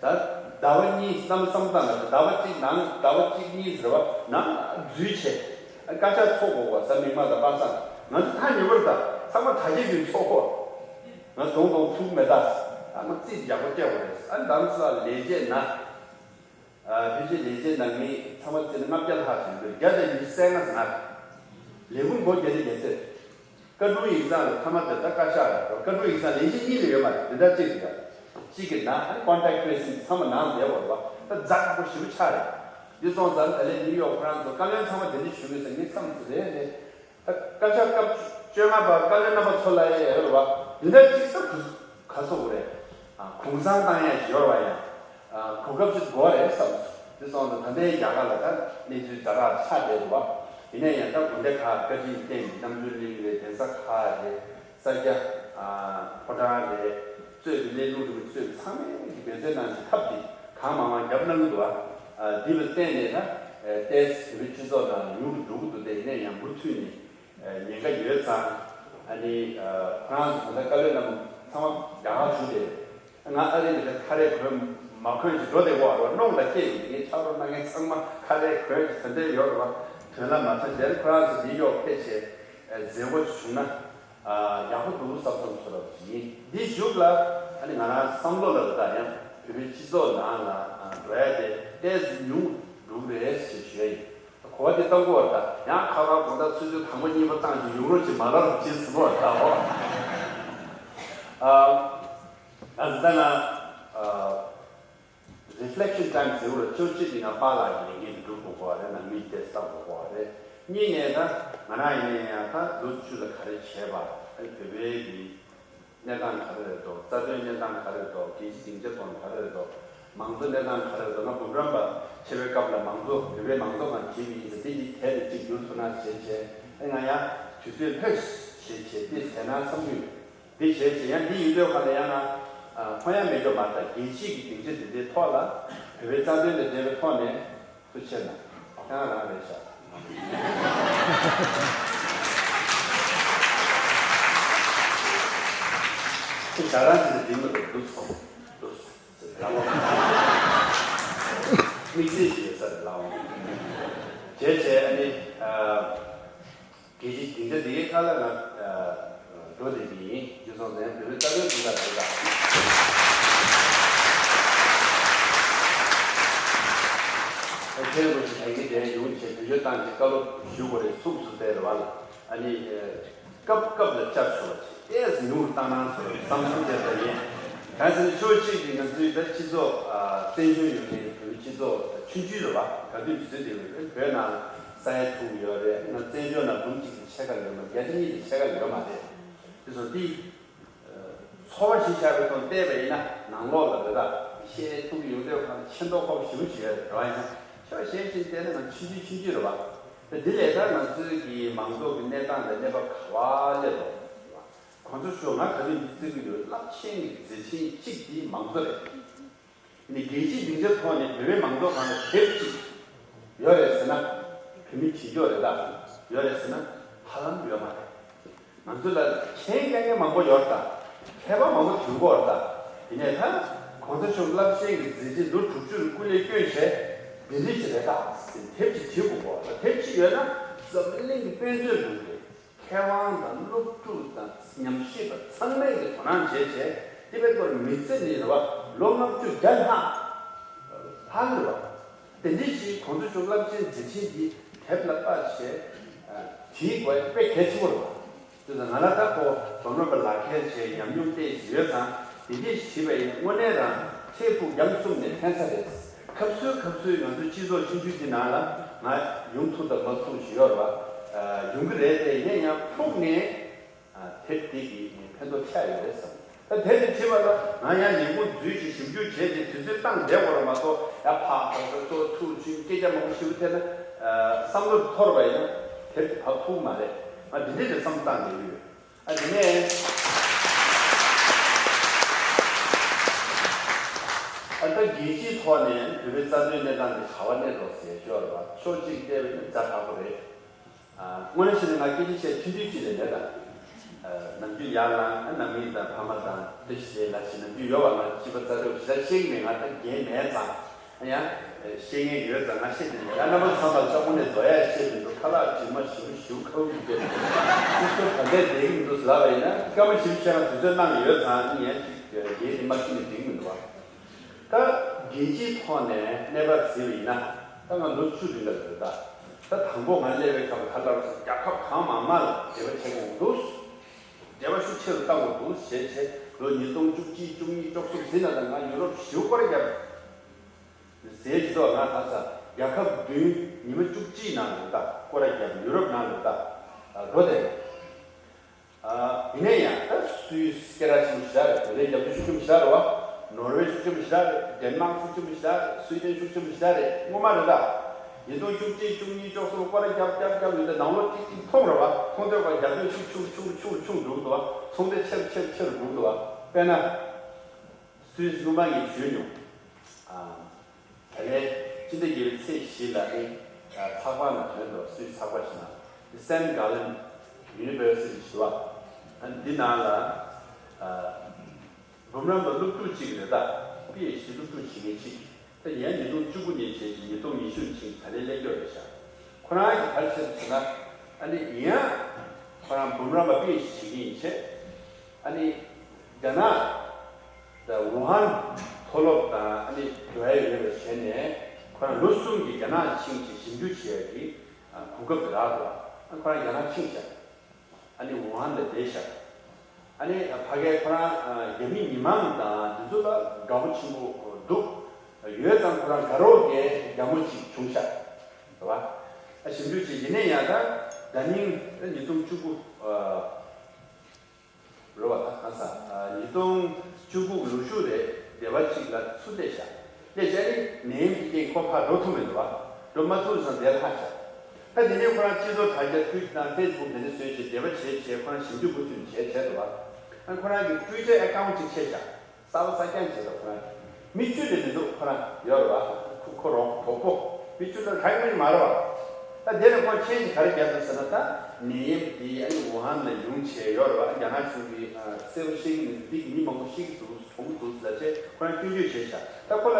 ད་ཟླ་བ་གཉིས་གནམ་བསམ་བཏང་ན་ཟླ་བ་གཅིག་ནང་ཟླ་བ་གཅིག་གཉིས་ཟེར་བ་ནང་འཛུལ་བྱས། བཀའ་ཤག་ཚོགས་དགོས་པ་གཟའ་མིག་དམར་དང་པ་སངས། ང་ཚོ་ཐག་ཉེ་པོ་རེད་ད། ཚང་མ་དྲ་རྒྱའི་བརྒྱུད་ཚོགས་དགོས། ང་ཟོང་དང་ཐུག་མེད་ད། ཨ་མ་རྩིས་ཡག་པོ་སྤྲད་དགོས་རེད། ཨ་རྡ་རམ་ས་ལ་ལས་བྱེད་ན། ཨ་ཕལ་ཆེར་ལས་བྱེད་ནང་མི་ཚང་མ་བརྩིས་ན་ལྔ་བརྒྱ་ལྷག་ཙམ་ཡོད། བརྒྱ་དང་ཉི་ཤུ་རྩ་ལྔ་ཟེར་ན། ལས་ཁུངས་སྒོ་བརྒྱ་ཆ་བརྒྱད་ཚོད། བཀའ་དྲུང་ཡིག་ཚང་ལ་མཐའ་མ་དེ་ད་བཀའ་ཤག་རེད། བཀའ་དྲུང་ཡིག་ཚང་ལས་གཞི་གཉིས་ལ་ཡོད་མ་རེད། དེ་འདྲ་གཅིག་རེད། གཅིག་གི་ནང་ཨ་ནི་contact tracing ཚང་མ་ནང་བསྡད་པ་རེད་བ། ད་ཛ་དྲག་པོ་ཞེ་པོ་ཆགས་རེད། འདི་སོང་ཙང་ད་ལན་ནིའུ་ཡོག་ཁོ་རང་ཚོ་བཀའ་བློན་ཚང་མ་དེ་འདྲ་ཞུ་གི་ཟེར་ངས་བསམ་ཚུལ་རེད་རེད། ད་བཀའ་ཤག་སྐབས་བཅོ་ལྔ་པ་བཀའ་བློན་རྣམ་པ་ཚོ་ལ་ཡ་ཡོད་རེད་བ། འདི་འདྲ་གཅིག་ས་གུ་ག་སོ་གུ་རེད། ཨ་གུང་སེང་བཏང་ཡ་ཞིག་ཡོད་རེད་བ། ཡ་ཨ་གོ་སྐབས་ཅིག་དགོས་རེད་བསམ་སོང་། དེ་སོང་ཙང་ད་ལྟའི་རྒྱ་གར་ལ་ད་གནས་ཚུལ་ཛ་དྲག་ཆགས་བསྡད་འདུག་བ། ཡིན་ན་ཡང་ད་དགོན་སྡེ་ཁག་བཀའ་དྲིན་བརྟེན་རྣམ་གྲོལ་གླིང་རེད། གདན་ས་ཁག་རེད། ས་སྐྱ་ཨ་ཕོ་བྲང་རེད། གཙོས་པའི་གནས་ལུགས་རིང་ཚོས་ཚང་མས་ཀྱི་འབད་བརྩོན་གནང་བྱས་ཐབས་འདི་གང་མང་མང་བརྒྱབ་གནང་གི་འདུག་བ། ཨ་འདི་ལ་བརྟེན་ནས་ད་ཏོག་ཙམ་བོད་པའི་སྤྱི་ཚོགས་ནང་ཉུང་དུ་འགྲོ་གི་འདུག་དེ་ཡིན་ན་ཡང་མུ་མཐུད་ནས་ཉེན་ཁ་ཡོད་ཙང་། ཨ་ནི་ཁོ་རང་ཚོ་ད་ལྟ་བཀའ་བློན་རྣམ་པ་ཚང་མ་རྒྱ་གར་བཞུགས་ཏེ། ང་ཨ་རི་ནས་ཁ་རས་གོན་མ་གོན་ཅིག་འགྲོ་བསྡད་ཀྱི་ཡོད་རེད་བ། གནོང་ལ་སྐྱེས་ཡོད། ངའི་ཕྱག་རོགས་གནང་མཁན་ཚང་མ་ཁ་རས་གོན་ཅིག་དེ་འདྲ་ཡོད་རེད་བ། དོན་ལ་མ་ཚོད་དེར་ཁོ་རང་ཚོ་ནིའུ་ཡོག་ཕེབས་བྱས་མཛད་སྒོ་ཅིག་བྱུང་ན་ཡག་པོ་འདུག་བསམ་བསམ་ཚོར་བ་ཅིག་ཡིན། འདི་གཞུག་ལ་ཨ་ནི་ང་རང་བསམ་བློ་ལ་ད་ཡང་བོད་པའི་སྤྱི་ཚོགས་ནང་ལ་འགྲོ་ཡ་དེ་ཏོག་ཙམ་ཉུང་འགྲོ་གི་རེད་ཞེས་ཞུ་ཡ་ཡིན། གོ་བ་དེ་བཏང་གོ་བ་ད་ཡང་ཁ་པར་དགོང་དག་ཆུ་ཚོད་དང་པོ་གཉིས་པ་བཏང་ཅིག་ཡོང་རོགས་ཅིག་མ་ལབ་རོགས་ཅིག་ཟེར་བ་ད་འོ། ཨ་ད་ང་ཨ་reflection time ཟེར་བ་ལ་ཕྱོགས་གཅིག་ནས་ང་པཱ་ལགས་ཀྱི་ལས་འགན་དེ་སྒྲུབ་དགོས་གོ་བ་རེད། ནང་མི་དེ་བསམ་དགོས་གོ་བ་རེད། གཉིས་ནས་ད་ང་རང་ཡིན་ན་ཡང་ད་ལོ་བཅུ་ལ་ག་རེ་བྱས་པ། ཨ་བོད་པའི་གི་གནས་སྟངས་ག་རེ་རེད་འདུག་རྩ་དོན་གནས་སྟངས་ག་རེ་རེད་འདུག་རྒྱལ་སྤྱི་སྡིངས་ཆ་ཐོག་ནས་ག་རེ་རེད་འདུག་མང་གཙོ་གནས་སྟངས་ག་རེ་རེད་འདུག་ང་འབུམ་རམས་པ་ཆེ་བའི་སྐབས་ལ་མང་གཙོ་བོད་པའི་མང་གཙོ་ནང་བྲིས་པ་ཡིན་ཙང་དེ་གཉིས་དེབ་རེ་གཅིག་བསྒྱུར་ཐུབ་ན་བྱས་བྱས། ཨེ་ང་ཡང་དུས་ཚོད་ལྷོད་བྱས་བྱས་འདི་བྱས་ན་བསམ་གྱི་ཡོད། འདི་བྱས་བྱས་ཡང་འདི་ཡིན་དུས་ག་ལ་ཡང་ང་མཐོང་ཡ་མེད་རྒྱུ་མ་རེད། རྒྱལ་སྤྱིའི་གི་སྡིངས་ཆ་འདི་འདྲའི་ཐོག་ལ་བོད་པའི་རྩ་དོན་དང་འབྲེལ་བའི་ཐོག་ནས། ཐུགས་ཆེ་གནང་། ཁྱེད་རང་རང་རེད་ཤག་ཁྱེད་ཞག་རང་ཅིག་ལ་འགྲིག་མི་འདུག་འདུག་སོང་། འདུག་སོང་། ལགས་འོང་། དམིགས་བསལ་ཞིག་ཡོད་ས་རེད། ལགས་འོང་། བྱས་བྱས་ཨ་ནི། རྒྱལ་སྤྱིའི་སྡིངས་ཆ་འདིའི་ཁ་ལ་ང་འགྲོ་བསྡད་ཀྱི་ཡིན། རྒྱུ་མཚན་ནི་བོད་པའི་རྩ་དོན་དོན་དག་རེད་ལ། ཁྱེད་རང་ཚོ་ཞིག་ལས་ཀྱི་དེ་ཡོང་བྱས་བེད་སྤྱོད་བཏང་བྱས་བཀའ་སློབ་ཞུ་དགོས་རེད། ཚུགས་སུ་བསྡད་རེད་བ་ལ། ཨ་ནི། སྐབས་སྐབས་ལ་བསྐྱར་ཞུ་བ་བྱས་ཏོག་ཙམ་ཉུང་རུ་བཏང་ན་བཟོ་བསམ་ཚུལ་དེ་འདྲ་ཡིན། གང་ཟེར་ན་ཕྱོགས་གཅིག་གིས་ང་ཚོའི་ད་སྤྱི་ཚོགས་བཙན་བྱོལ་ཡོད་མཁན་བོད་སྤྱི་ཚོགས་ཆུང་ཆུང་རེད་བ། ག་དུས་དུས་ཚོད་དེ་བོད་ནང་ས་ཡ་དྲུག་ཡོད་རེད། ང་བཙན་བྱོལ་ནང་འབུམ་གཅིག་གི་ཕྱེད་ཀ་ཡོད་མ་རེད། བརྒྱ་ཆ་གཉིས་ཀྱི་ཕྱེད་ཀ་ཡོད་མ་རེད། དེ་ཚོ་འདི་ཚོར་བ་ཞིག་བཞག་པའི་ཐོག་བལྟས་པ་ཡིན་ན་ནང་ལོགས་ལ་རེད་ད་བཤད་ཐུབ་ཀྱི་ཡོང་དུས་གང་ཆེ་མདོག་ཁ་པོ་ཞེ་པོ་ཞིག་ཡོད་རེད་བ། ཡིན་ན་ཕྱོགས་གཞན་ཞིག་བལྟས་ན་ང་ཆུང་ཆུང་ཆུང་ཆུང་རེད་བ། དེ་ལས་ད་ང་ཚོའི་གི་མང་ཚོགས་ཀྱི་གནས་སྟངས་དང་གནས་བབ་ག་བ་སླེབས་འདུག་གོང་ས་མཆོག་ང་ག་དུས་འདི་བརྩི་གི་ཡོད། རླབས་ཆེན་གྱི་མཛད་འཕྲིན་གཅིག་དེ་མང་གཙོ་རེད། ནི་རྒྱལ་སྤྱིའི་སྡིངས་ཆའི་ཐོག་ནས་བོད་པའི་མང་ཚོགས་སྒང་ལ་དེབ་ཅིག་ཡོད་རེད་ཟེར་ན། བོད་མི་བྱེད་ཀྱོག་རེད་ད། ཡོད་རེད་ཟེར་ན་ཧ་ལམ་ཡོད་མ་རེད། ང་ཚོ་ལ་མཁྱེན་མཁན་མང་པོ་ཡོད་རེད་ད། མཁས་པ་མང་པོ་ཐོན་གྱི་ཡོད་རེད་ད། ཡིན་ནའི་ད་གོང་ས་མཆོག་རླབས་ཆེན་གྱི་མཛད་རྗེས་ལོ་དྲུག་ཅུ་རུ་སྐུ་ལས་བསྐྱོན་བྱས་འདི་འདྲ་ཞིག་རེད་ད་ཟེར་དེབ་ཅིག་བྲིས་དགོས་གོ། དེབ་ཅིག་ཡོད་ན་འཛམ་གླིང་གི་དཔེ་མཛོད་ནང་གི་མཁས་དབང་དང་སློབ་ཕྲུག་དང་ཉམས་ཞིབ་པ་ཚང་མས་ཀྱི་དོ་སྣང་བྱས་བྱས་དེ་བས་སྐོར་མི་ཚེ་ནི་རེད་བ་ལོ་ལྔ་བཅུ་བརྒྱ་ལྷག་ལྷག་རེད་བ། དེ་འདྲ་ཞིག་གོང་ས་མཆོག་རླབས་ཆེན་མཛད་འཕྲིན་འདི་དེབ་ལ་ལྟ་བྱས་བྲིས་དགོས་དཔེ་གལ་ཆེན་པོ་རེད་བ། དེ་ཚོ་ང་ལ་ད་ཁོ་རྡོ་ནོར་བ་ལག་ཁྱེར་བྱས་ཉམས་མྱོང་ཏོག་ཙམ་ཡོད་ཙང་དེ་འདྲས་ཞིག་བྲིས་པ་ཡིན་ན་དངོས་གནས་རང་འཕྲལ་ཕུགས་རྒྱང་གསུམ་ནས་ཕན་ས་རེད། སྐབས་སུ་སྐབས་སུ་ང་ཚོའི་སྤྱི་ཚོགས་ཆུང་ཆུང་འདི་ནང་ལ་ང་ཡོང་ཐུབ་དང་མ་ཐུབ་ཞིག་ཡོད་རེད་བ། ཡོང་གི་རེད་དེ་ཡིན་ན་ཡང་ཕུགས་ནས་དེབ་འདི་གིས་ཕན་ཐོགས་ཆགས་ཡོད་རེད་བསམ། ད་དེབ་འདི་བྲིས་པ་ལ་ང་ཡང་ཡིག་ངོ་འཛུལ་ཞིག་ཞིབ་འཇུག་བྱས་ཏེ་དུས་ཚོད་བཏང་བསྡད་དགོས་རེད་མ་གཏོགས་ཡ་ཕག་ཕག་ཚོ་ཚོ་ཚུར་ཕྱིན་སྐད་ཆ་མང་པོ་ཞིག་ཐེབས་ན་བསམ་བློ་འཐོར་བ་ཡིན་ན་དེབ་འདི་ཕར་ཐུག་མ་རེད། ང་འདི་འདྲས་ཀྱི་བསམ་བློ་བཏང་བསྡད་ཀྱི་ཡོད། ཨ་དེ་ནས་ཨ་ད་རྒྱལ་སྤྱིའི་ཐོག་ནས་བོད་པའི་རྩ་དོན་གནས་སྟངས་འདི་ག་བ་གནས་འགྲོ་ཟེར་ཞོར་བ་ཕྱོགས་གཅིག་བལྟས་པ་ཡིན་ན་ཛ་དྲག་པོ་རེད། ཨ་དངོས་གནས་བཤད་ན་ང་སྐད་ཆ་བཤད་ཐུང་ཐུང་ཅིག་རེད་ལས་དང་། ནམ་རྒྱུན་ཡར་ལངས་ནང་མི་དང་ཕ་མ་དང་བཀྲ་ཤིས་བདེ་ལེགས་ཞེས་ནམ་རྒྱུན་ཡོད་པ་ང་སྤྱི་པ་རྩ་དོན་ཞེ་དྲག་ཤེས་ཀྱི་མེད། ང་ད་རྒན་མེད་ཙང་ཡང་ཤེས་མཁན་ཡོད་ཙང་ང་བཤད་དེ་ཡང་རྣམ་པ་ཚང་མར་ལྟ་བུ་ནས་རྫོགས་ཡ་བཤད་མི་འདུག་ཁ་ལག་ཇི་མ་ཞིམ་ཞིམ་ཁ་བུ་ཡིན་པས་སོ་སོ་ད་ལྟའི་བསྡད་ཀྱི་མི་འདུག་ལབ་པ་ཡིན་ན་སྐར་མ་བཞི་བཅུ་ཞེ་ལྔ་དུས་ཚོད་གནང་ཡོད་ཙང་ངས་ཡང་ཅིག་རྒན་དེ་མ་ཁྱེར་ནས་འགྲིག་མི་འདུག་བ། ད་རྒྱལ་སྤྱིའི་ཐོག་ནས་གནས་བབ་གཟིགས་པ་ཡིན་ན་ད་ང་ལོ་བཅུ་རིང་ལ་ཡོད་ད། ད་དང་པོ་ང་སླེབས་པའི་སྐབས་ཁ་ལག་རྒྱལ་ཁབ་གང་མང་མང་ལ་འབྲེལ་བ་བྱེད་དགོས་འདུག་འབྲེལ་བ་ཤུགས་ཆེ་རུ་བཏང་དགོས་འདུག་ཞེས་བྱས། ལོ་ཉིས་སྟོང་བཅུ་གཅིག་བཅུ་གཉིས་བཅུ་གསུམ་ཟིན་ན་ད་ང་ཡུ་རོབ་ཞེ་པོ་སྐོར་ར་བརྒྱབ། ཟས་ཇི་ལྟར་ང་ད་ས་རྒྱལ་ཁབ་བདུན་ཉི་མ་བཅུ་གཅིག་ནང་ལ་ད་སྐོར་ར་བརྒྱབ། ཡུ་རོབ་ནང་ལ་ད་འགྲོ་བསྡད། ཨ། ཡིན་ན་ཡང་ད་སུད་སི་སྐད་གྲགས་ཆེན་པོ་ཞེ་དྲག་རེད། དེ་ལས་རྒྱབ་སྐྱོར་ཤུགས་ཆེན་པོ་ཞེ་དྲག་རེད་བ། ནོར་ཝེ་ཤུགས་ཆེན་པོ་ཞེ་དྲག་རེད། ཌེན་མཱག་ཤུགས་ཆེན་པོ་ཞེ་དྲག་རེད། སུའི་ཌེན་ཤུགས་ཆེན་པོ་ཞེ་དྲག་རེད། སྔོན་མ་རེད་ད། ཉིས་སྟོང་བཅུ་གཅིག་བཅུ་གཉིས་བཅུ་གསུམ་སྐོར་ར་རྒྱབ་རྒྱབ་རྒྱབ་ཡོད་དེ་ནང་ལོགས་ཏིག་ཏིག་མཐོང་རེད་བ། མཐོང་དུས་ཀ་རྒྱབ་སྐྱོར་ཤུགས་ཆུང་ཆུང་ཆུང་ཆུང་འགྲོ་གི་འདུག་བ། ཚོང་སྡེ་ཆེ་རུ་ཆེ་རུ་ཆེ་རུ་འགྲོ་གི་འདུག་བ། དཔེར་ན། སུད་སི་སྔོན་མ་ངས་ཞུས་མྱོང་། ཨ། ད་ལན་སྤྱི་ཟླ་བརྒྱད་པའི་ཚེས་བཞི་ལ་ནི་ཚགས་པར་ནང་ཐོན་འདུག་སུད་སི་ཚགས་པར་ཞིག་ནང་། སན་གྷ་ལན་ཡུ་ནི་ཝར་སི་ཊི་ཞེས་པ། ཨ། འདི་ནང་ལ། ཨ། འབུམ་རམས་པ་སློབ་ཕྲུག་ཅིག་རེད་ད། པི་ཨེཆ་ཌི་སློབ་ཕྲུག་བྱེད་མཁན་ཅིག་ད་ཡང་ཉིས་སྟོང་བཅུ་དགུ་ནས་བྱས་ཀྱི་ཉིས་སྟོང་ཉི་ཤུ་ཕྱིན་ད་ལན་སླེབས་ཀྱི་རེད་ཤག་ཁོ་རང་གིས་ག་རེ་བྱས་འདུག་ཟེར་ན། ཨ་ནི་ཡང་ཁོ་རང་འབུམ་རམས་པ་པི་ཨེཆ་ཌི་བྱེད་ཀྱི་ཡིན་བྱས། ཨ་ནི་རྒྱ་ནག་ད་ཝུ་ཧན་མཐོ་སློབ་དང་ཨ་ནི་འབྲེལ་བ་ཡོད་པ་བྱས་ནས། ཁོ་རང་ལོ་གསུམ་གྱི་རྒྱ་ནག་ཕྱིན་བྱས་ཞིབ་འཇུག་བྱེད་ཡག་གི་གོ་སྐབས་དེ་རག་འདུག་ཨ། ཁོ་རང་རྒྱ་ནག་ཕྱིན་ཤག་ཨ་ནི་ཝུ་ཧན་ལ་བསྡད་ཤག་ཨ་ནི་ཕ་གིར་ཁོ་རང་རྒྱ་མི་མི་མང་དང་འདི་ཚོ་ལ་དགའ་པོ་ཆེན་པོ་འདུག་ཡོད་ཙང་ཁོ་རང་དགའ་རོགས་ཀྱི་རྒྱ་མོ་ཅིག་བྱུང་ཤག་རེད་བ། ཨ། ཞིབ་འཇུག་བྱས། ཡིན་ན་ཡང་ད་ད་ནིང་ཉིས་སྟོང་བཅུ་དགུ། ཨ། རེད་བ། ད་གང་ཟག་ཨ། ཉིས་སྟོང་བཅུ་དགུ་ལོ་གཞུག་རེད། སྡེ་བ་གཅིག་ལ་ཚུར་སླེབས་ཤག་སླེབས་བྱས་ནི་ནད་ཡམས་ཀྱི་རྐྱེན་ཁོ་ཕར་འགྲོ་ཐུབ་མི་འདུག་བ། འགྲོ་མ་ཐུབ་ཙང་དེར་ལྷག་ཤག་ད་དེ་ནས་ཁོ་རང་སྤྱི་ཚོགས་དྲ་རྒྱ་ཊི་ཝིཊ་དང་ཕེ་སི་བུག་དེ་འདྲ་བཟོས་བྱས་འབྲེལ་བ་བྱས་བྱས་ཁོ་རང་ཞིབ་འཇུག་མུ་མཐུད་བྱས་བྱས་འདུག་བ། ཨ། ཁོ་རང་གི་ཊི་ཝི་ཊར་ཨེ་ཀའུན་ཊི་ཅིག་ཕྱེས་ཤག་གསར་པ་གསར་རྐྱང་བྱས་འདུག་ཁོ་རང་མི་བཅུ་ལས་མི་འདུག་ཁོ་རང་ཡོད་རེད་བ། ཁོ་ཁོ་རང་གྲོགས་པོ་མི་བཅུ་ལས་གང་ཡང་མ་རེད་བ། ད་དེ་ནས་ཁོ་མཆན་ཞིག་ག་རེ་བརྒྱབ་འདུག་ཟེར་ན། ད་ནད་ཡམས་འདི་ཨ་ནི་ཝུ་ཧན་ལ་ཡོང་བྱས་ཡོད་རེད་བ། རྒྱ་ནག་གཞུང་གིས་ཨ་གསལ་པོ་བཤད་ཀྱི་མི་འདུག་མི་མང་པོ་ཤི་གི་འདུག་གྲོངས་ཀྱི་འདུག་ཟེར་བྱས་ཁོ་རང་སྐྱོན་བརྗོད་བྱས་ཤག་ད་ཁོ་ལ་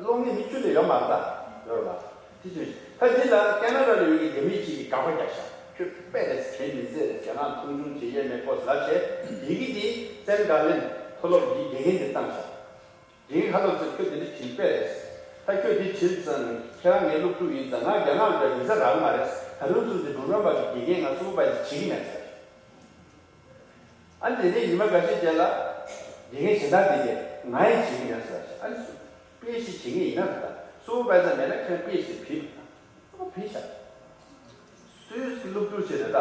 གློག་བརྙན་མི་བཅུ་ལས་ཡོད་མ་རེད། ད་ཡོད་རེད་བ། དེ་བྱས། ད་འདི་ལ་ཀ་ན་ཌ་ལ་ཡོད་པའི་རྒྱ་མི་གཅིག་གིས་དགག་པ་རྒྱག་ཤག་ཁྱོད་དཔེ་རེད། གལ་མི་འཛེམ་རེད། རྒྱ་ནག་མཐོང་ཆུང་བྱེད་ཡས་མེད་ཁོ་ཟེར་བྱས། ཡི་གེ་འདི་སན་གྷ་ལན་མཐོ་སློབ་འདིའི་དགེ་རྒན་དེ་བཏང་ཤག་དེ་གིས་ཁ་ཐོག་ཚོས་ཁྱོད་དེ་འདྲ་བྲིས་པས་རེད། ད་ཁྱོད་དེ་བྲིས་ཙང་ཁྱེད་རང་ངའི་སློབ་ཕྲུག་ཡིན་ཙང་ང་རྒྱ་ནག་ལ་བི་ཟ་རག་མ་རེད། ད་རུང་ཚུར་དེ་འབུམ་རམས་པ་གི་དགེ་རྒན་ང་སུ་པར་བའི་ཛར་བྱེད་ཀྱི་མེད་ཟེར། ཨ་ནི་དེ་ནས་ཉི་མ་འགའ་ཤས་རྗེས་ལ་དགེ་རྒན་གཞན་དག་དེ་གས་ང་ཡིས་བྱེད་ཀྱི་མེད་ཟེར། ཨ་ནི་སུ་པར་བའི་ཛར་བྱེད་ངེས་ཡིན་ན་རེད། ད་སུ་པར་བའི་ཛར་མེད་ན་ཁྱེད་རང་པར་བའི་ཛར་བྲིས། ཨོ་བྲིས་ཤག་སུད་སི་སློབ་ཕྲུག་ཅིག་རེད་ད།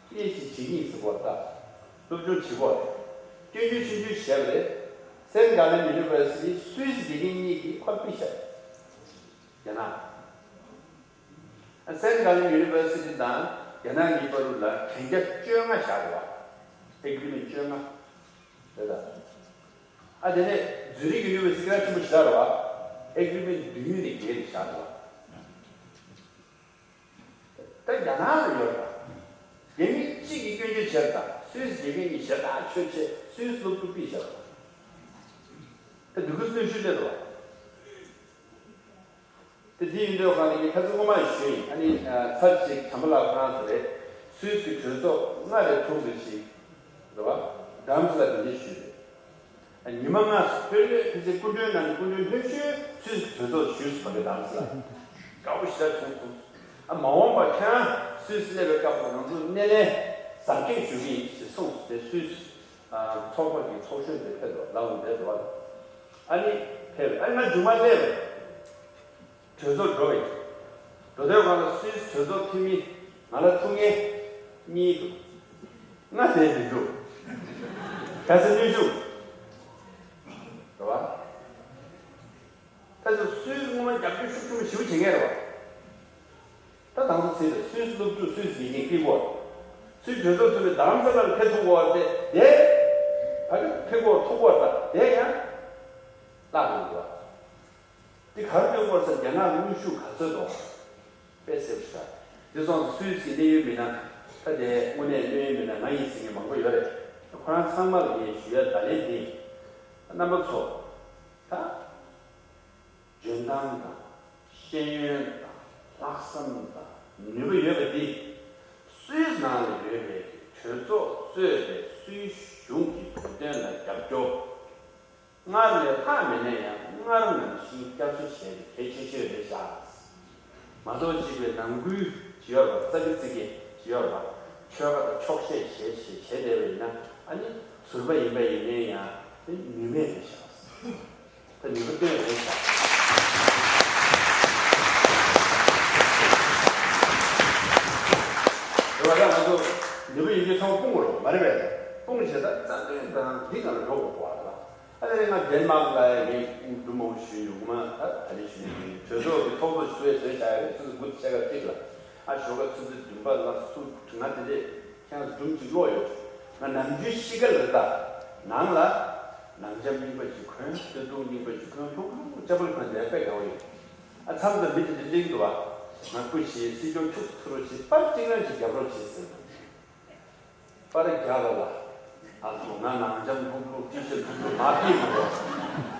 པི་ཨེཆ་ཌི་བྱེད་ཀྱི་ཡིན་ཟེར་གོ་རེད་ད། སློབ་སྦྱོང་བྱེད་གོ་རེད། སྐྱོན་བརྗོད་ཆུང་ཆུང་བྱས་པ་རེད། སན་གྷ་ལན་ཡུ་ནི་ཝར་སི་ཊི་སུད་སི་དགེ་རྒན་གཉིས་ཀྱིས་ཁོ་ལ་ཕུད་ཤག་རྒྱ་ནག་ཨ། སན་གྷ་ལན་ཡུ་ནི་ཝར་སི་ཊི་དང་རྒྱ་ནག་གཉིས་བར་ལ་གན་རྒྱ་བཅོ་ལྔ་བཞག་འདུག་བ། ཨེ་གྷི་རི་མེན་ཊི་བཅོ་ལྔ་རེད་ད། ཨ། དེ་ནས་ཛུ་རིག་ཡུ་ནི་ཝར་སི་ཊི་སྐད་གྲགས་ཆེན་པོ་ཞིག་རེད་བ། ཨེ་གྷི་རི་མེན་ཊི་བདུན་ནས་བརྒྱད་རེ་བཞག་འདུག་བ། ད་རྒྱ་ནག་ལ་ཡོད་རེད། རྒྱ་མི་གཅིག་གིས་སྐྱོན་བརྗོད་བྱས་རེད། ད་སུད་སི་དགེ་རྒན་གྱིས་ཞེ་དྲག་ཆོས་བྱས་སུད་སི་སློབ་ཕྲུག་ཕུད་བཞག་རེད། ད་འདི་གུ་གནོན་ཤུགས་སླེབས་འདུག་བ། ད་འདི་ཡིན་དུས་གང་ལ་ངས་ཁ་སང་སྔོན་མ་ཞུས་ཡིན། ཨ་ནི་ཚར་གཅིག་བྱམས་པ་ལགས་ཁོ་རང་ཚོ་རེད། སུད་སི་གི་གྲོས་ཚོགས་སྔར་ལས་ཐུག་འདུག་ཅིག་རེད་བ། རྡ་རམ་ས་ལ་དེ་འདྲ་ཞུས་རེད། ཉི་མ་ལྔ་ཕྱི་ལོའི་ཕལ་ཆེར་སྐུ་མགྲོན་ནང་ནས་སྐུ་མགྲོན་ལྷོད་ཤོས་སུད་སི་གྲོས་ཚོགས་ཞུས་སུ་བ་གི་དམ་སྲི་ལ་དགའ་པོ་ཞེ་དྲག་བྱུང་སོང་། ཨ། མ་འོངས་པར་ཁྱེད་རང་སུད་སི་སླེབས་པའི་སྐབས་ལ་ང་ཚོ་སྣེ་ལེན་གཟབ་རྒྱས་ཞུ་གི་ཡིན་ཞེས་གསུངས་སོང་། དེ་སུད་སི་ཚོགས་པ་གི་ཚོགས་གཞོན་དེ་ཕེབས་འདུག་ལའོ་ནས་འདུག་ཨ་ནི་ཕེབས། ཨ་ནི་ང་མཇུག་མ་སླེབས་པ་ཡིན། གྲོས་ཚོགས་འགྲོ་བ་ཡིན། འགྲོ་དུས་སྒང་ལ་སུད་སི་གྲོས་ཚོགས་འཐུས་མི་ང་ལ་ཐུག་མཁན་གཉིས་འདུག་ང་བསྡད་མི་འདུག་ག་ཚོད་གནོན་ཤུགས་རེད་བ། ད་ཚོ་སུད་སི་སྔོན་མ་རྒྱབ་སྐྱོར་ཤུགས་ཆེན་པོ་ཞེ་པོ་བྱེད་མཁན་རེད་བ། ད་དང་ཚོ་ཚེ་རེད། སུད་སི་སློབ་ཕྲུག་སུད་སི་ཡིན་མཁན་སྐྱེ་དགོས། སུད་སི་གྲོས་ཚོགས་ཚུད་པའི་རྡ་རམ་ས་ལར་ཕེབས་ཐུབ་དགོས་བ། དེ་དེ་ཕ་གི་ཕེབས་དགོས་ཐུག་དགོས་ད་དེ་ཡང་བརླག་འགྲོ་འདུག་བ། འདི་ག་རེ་སྟོན་དགོས་ཟེར། རྒྱ་ནག་དངོས་ཤུགས་ག་ཚོད་འདུག་དཔེ་གསལ་པོ་ཞིག་རེད། དེ་སོང་ཙང་སུད་སི་གི་གནད་ཡོད་མི་སྣ། ད་དེ་དངོས་གནས་གནད་ཡོད་མི་སྣ་ང་ཡིན་ཟེར་མཁན་མང་པོ་ཡོད་རེད། ཁོ་རང་ཚང་མ་ལ་ངས་ཞུ་ཡ་བརྡ་ལན་འདི་ཡིན། རྣམ་པ་ཚོ། ད་འཇོན་ཐང་དང་ཤེས་ཡོན་དང་ལྷག་བསམ་དང་ནུས་པ་ཡོད་པ་འདི་སུད་སི་ནང་ལ་ཡོད་པའི་གྲོས་ཚོགས་གཙོས་པའི་སུད་སི་གཞུང་གི་བོད་དོན་ལ་རྒྱབ་སྐྱོར། སྔར་ལས་ལྷག་མེད་ན་ཡང་སྔར་ནང་བཞིན་བསྐྱར་གསོ་བྱས་ཏེ་གལ་ཆེ་ཤོས་རེད་ཤག་མ་གཏོགས་གཅིག་པའི་ནང་ཁུལ་ཅི་ཡོད་རེད་བ། རྩ་གི་རྩི་གི་ཅི་ཡོད་རེད་བ། ཆོལ་ཁ་དང་ཕྱོགས་ཞེན་བྱས་བྱས་བྱས་བསྡད་པ་ཡིན་ན། ཨ་ནི་ཟུར་པ་ཡིན་པ་ཡིན་ནའི་ཡང་དེ་ནུས་མེད་རེད་ཤག་ད་ནུས་པ་བཏོན་རེད་ཤག་རེད་བ། ད་ང་ཚོ་ནུས་པ་ཡོད་རྒྱུ་ཚང་མ་སྤུངས་དགོས་རེད་མ་རེད་པས། སྤུངས་བྱས་ད་རྩ་དོན་དང་འདི་སྒང་ལ་འགྲོ་དགོས་པ་རེད་བ། ཨ་ནི་ང་ཌེན་མཱག་ལ་ངས་འབྲུ་མང་པོ་ཞུས་ཡོད། ངོ་མ་ད་ད་རེས་ཞུས་ནས་གྲོས་ཚོགས་ཀྱི་ཚོགས་གཙོ་ཞུ་བའི་བཟོས་བཞག་ཡོད་རེད། ཆུ་ཚོད་དགུ་དང་ཕྱེད་ཀ་གཅིག་ལ། ཨ་ཞོགས་ཀ་ཆུ་ཚོད་བདུན་པ་ལ་སུ་ང་དེ་འདྲས་ཁྱེད་རང་སྒྲུང་གཅིག་ཀློག་ཡོད། ང་ནམ་རྒྱུན་གཤིས་ཀ་ལ་ད་ནང་ལ་ནང་འཇམ་རྙིང་པ་ཅིག་གོན། སྟོད་ཐུང་རྙིང་པ་ཅིག་གོན། ལྷུག་ལྷུག་ཅ་པལ་གོན་བསྡད་པའི་དགའ་བོ་ཡོད། ཨ་མཚམས་དང་མི་དེ་འདྲ་གླེང་འདུག་བ། ང་སྐུ་ཞེས་སྲིད་སྐྱོང་ཁྱུག་ཙམ་ཐུག་རོགས་བྱེད། པར་གཅིག་རང་ཅིག་རྒྱབ་རོགས་བྱེད་ཟེར། པར་རྒྱག་པ་ལ། ཨ་ཐུང་ང་ནང་འཇམ་ལྷུག་ལྷུག་ཊི་ཤར་ལྷུག་ལྷུག་མ་ཕིག་དགོས།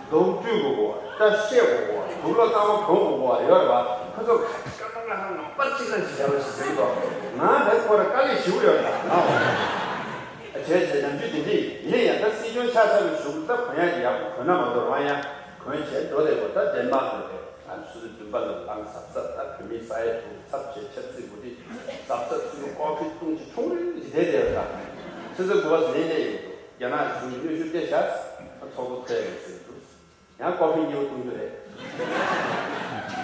གདོང་བཀྲུས་དགོས། སྐྲ་བཤད་དགོས། དུག་ལོག་གཙང་མ་གོན་དགོས་ཡོད་རེད་བ། ཁོ་ཚོ་ཁ་ཁ་ཁ་ཁ་ང་པར་གཅིག་ལ་ཞིག་བྱས་པ་ཞིག་ཟེར་གི་འདུག་ང་དེ་ཁོ་ར་དཀའ་ལས་ཞེ་པོ་ཡོད་ད་ང་། བྱས་བྱས་ནམ་རྒྱུན་དེ་འདྲ་ཡིན། ཡིན་ཡང་ད་སྲིད་སྐྱོང་ཆགས་ཚར་བའི་གཞུག་ད་གོན་ཡག་གི་ཡག་པོ་གོན་ན་མ་གཏོགས་རང་ཡང་གོན་བྱས་འགྲོ་བསྡད་དགོས། ད་ཌེན་མཱག་ལ་རེད། ཨ་ཆུ་ཚོད་བདུན་པ་ལ་ལངས་གཟབ་གཟབ། ད་བོད་མི་ས་ཡ་དྲུག་ཚབ་བྱས་ཆབ་སྲིད་འགོ་ཁྲིད་གཟབ་གཟབ་ཚུལ་ཀོ་ཕི་བཏུང་ཅིག་ཆུང་རིང་ཅིག་བསྡད་བསྡད་ཡོད་ད། ཆུ་ཚོད་དགུ་པ་ཟིན་ནས་ཡོད་འདུག་རྒྱ་ནག་གཞུང་གིས་གནོན་ཤུགས་སྤྲད་ཤག་ཨ་ཚོགས་གཙོ་ཐད་ཡོད་ཟེར་འདུག་ཡང་ཀོ་ཕི་གཉིས་པ་བཏུང་རྒྱུ་རེད།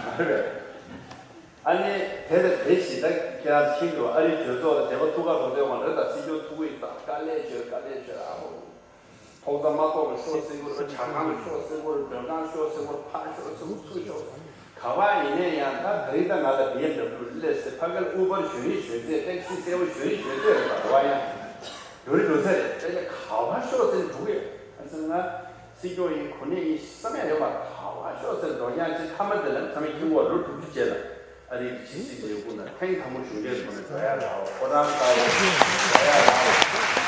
མ་རེད་པས། ཨ་ནི་དེ་དང་དེ་བཞིན་ད་ཁྱེད་རང་ཤེས་འདུག་ཨ་རིའི་གྲོས་ཚོགས་ལ་དེ་པ་ཐུག་ག་འགྲོ་དོན་མ་རེད། ད་སྲིད་སྐྱོང་ཐུག་གི་ཡིན་ད། དཀའ་ལས་བྱོས། དཀའ་ལས་བྱོས། ཨ་ཧོ། ཐོག་བརྩེགས་དམག་ཐོག་ལ་ཤོག་ཟེར་གི་རེད། བྱ་ཁང་ལ་ཤོག་ཟེར་གི་རེད། མགྲོན་ཁང་ཤོག་ཟེར་གི་རེད། ཕར་ཤོག་ཟེར་གི་རེད། ཚུར་ཤོག་ཟེར་གི་རེད། ག་པར་ཡིན་ནའི་ཡང་ད་དེ་རིང་ད་ང་ལ་བི་ཨེམ་ཌབ་ལིའུ་སླེབས་ཟེར། ཕ་གིར་ཨུ་བར་ཞོན་ཡིན་ཞོན་ཚད། ཊེག་སི་གསལ་པོ་ཞོན་ཡིན་ཞོན་ཚད་རེད། ད་རེད་བ། ཡང་འགྲོ་རེ་འགྲོ་ཚད་རེད། དེ་ལས་ག་པར་ཤོག་ཟེར་ནས་འགྲོ་གི་ཡོད། ཨ་ཙི་ང་སྲིད་སྐྱོང་ཡིན་གོ་གནས་ཡིན་བསམ་ཡ་ཡོད་མ་རེད། ག་པར་ཤོག་ཟེར་འགྲོ་རྐྱང་ཅིག་མཐའ་མ་དེ་ལ་ཚང་མས་ཁྱིམ་འོག་ལོ་དྲུག་ཅུ་རྗེས་ལ། ཨ་རིའི་ཕྱི་སྲིད་ལས་ཁུངས་ནང་ཐེངས་དང་པོ་གཞུང་འབྲེལ་ཐོག་ནས་འགྲོ་ཡ་རེད། ཨོ་ཕོ་བྲང་དཀར་པོ་འགྲོ་ཡ་རེད།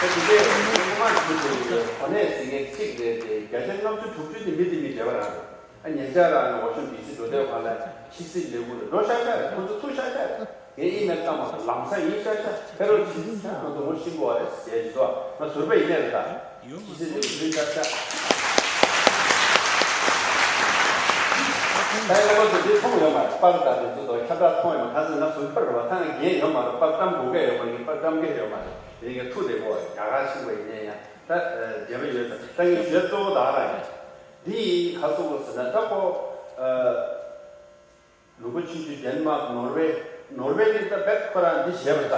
ཨ་དེ་འདྲའི་སྔོན་མ་ཞུ་དགོས་ཀྱི་གོ་གནས་ཟེར་མཁན་གཅིག་རེད་དེ། བརྒྱ་ཆ་ལྔ་བཅུ་དྲུག་ཅུ་དེ་མི་དེ་མི་བདེ་བ་རང་རེད། ཨ་ཉེ་ཆར་རང་ནས་ཝ་ཤིང་ཊོན་ཌི་སི་འགྲོ་དུས་གང་ལ་ཕྱི་སྲིད་ལས་ཁུངས་ལ་འགྲོ་ཤག་ཤག་རེད། ཁོ་ཚོ་ཚུར་ཤག་ཤག་རེད། ངས་ཨི་མེལ་བཏང་བ་དང་ལམ་སང་ཡིན་ཤག་ཤག་ཕེབས་རོགས་བྱེད། ཤག་ང་ཚོ་ངོ་ཤེས་དགོས་པ་རེད་ཟེར་བྱས་ཅི་ཐོག་ང་ཟུར་པ་ཡིན་ནའི་རེད་ད། ཕྱི་སྲིད་ལས་ཁུངས་ལ་ཤག་ཤག་ད་ཡང་ཁོ་ཚོ་འདི་མཐོང་ཡོད་མ་རེད། པར་དང་དེ་ཚོ་དང་ཁྱབ་བསྒྲགས་མཐོང་ཡོད་མ་རེད། ག་ཚོད་ང་ཟུར་པ་རེད་བ། ད་ང་རྒན་ཡོད་མ་རེད། པར་བཀྲམ་དགོས་ཀྱི་ཡོད་མ་རེད། ངས་པར་བཀྲམ་གི་ཡོད་མ་རེད། དེ་ངས་ཐུགས་རེ་བོ་རྒྱ་གར་ཕྱིན་པ་ཡིན་ནའི་ཡང་ད་བདེ་བ་ཡོད་ཙང་། ད་ངས་ཞུ་ཡ་གཙོ་བོ་ད་རང་ཡིན། འདི་ཡིས་ག་ཚོད་དགོས་ཟེར་ན་ད་ཁོ། ལུང་པ་ཆུང་ཆུང་ཌེན་མཱག་ནོར་ཝེ། ནོར་ཝེ་ནི་ད་རྦད་ཁོ་རང་འདི་བྱས་པ་ད།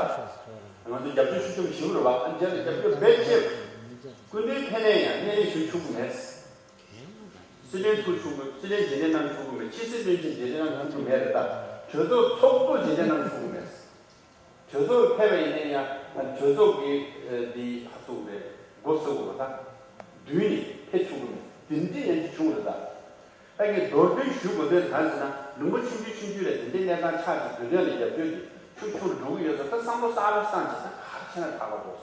ང་ཚོ་རྒྱབ་སྐྱོར་ཤུགས་ཆེན་པོ་ཞིག་རེད་བ། ཨ་རྗེས་ལ་རྒྱབ་སྐྱོར་རྦད་བྱས་པ། སྐུ་མདུན་ཕེབས་ནས་ཡང་སྣེ་ལེན་ཞུ་ཆོག་གི་མེད། སྲིད་བློན་ཐུག་ཆོག་གི། སྲིད་བློན་རྗེས་དྲན་གནང་ཆོག་གི་མེད། ཕྱི་སྲིད་བློན་ཆེན་རྗེས་དྲན་གནང་ཆོག་གི་མེད་རེད་ད། གྲོས་ཚོགས་ཚོགས་གཙོ་རྗེས་དྲན་གནང་ཆོག་གི་མེད། གྲོས་ཚོགས་ཕེབས་པ་ཡིན་ན་ཡང་གྲོས་ཚོགས་ཀྱི་འདི་ཧ་སུ་རེད། འགོ་བཟོ་དགོས་པ་དང་། མདུན་ནས་ཕེབས་ཆོག་གི་མེད། དེ་འདྲ་ཡང་ཅིག་བྱུང་རེད་ད། ད་ངས་མདོར་བསྡུས་ཞུ་དགོས་དོན་གང་ཟེར་ན། ལུང་པ་ཆུང་ཆུང་ཆུང་ཆུང་ལ་དེ་འདྲའི་གནས་སྟངས་ཆགས་ཀྱི་དུས་སྟོན་ལ་རྒྱབ་སྐྱོར་གྱི་ཆུ་ཆུང་འགྲོ་གི་ཡོད་ཙང་། ད་བསམ་བློ་གསར་པ་བཏང་བྱས་ཙང་ག་རེ་བྱས་ན་ད་ག་འགྲོ།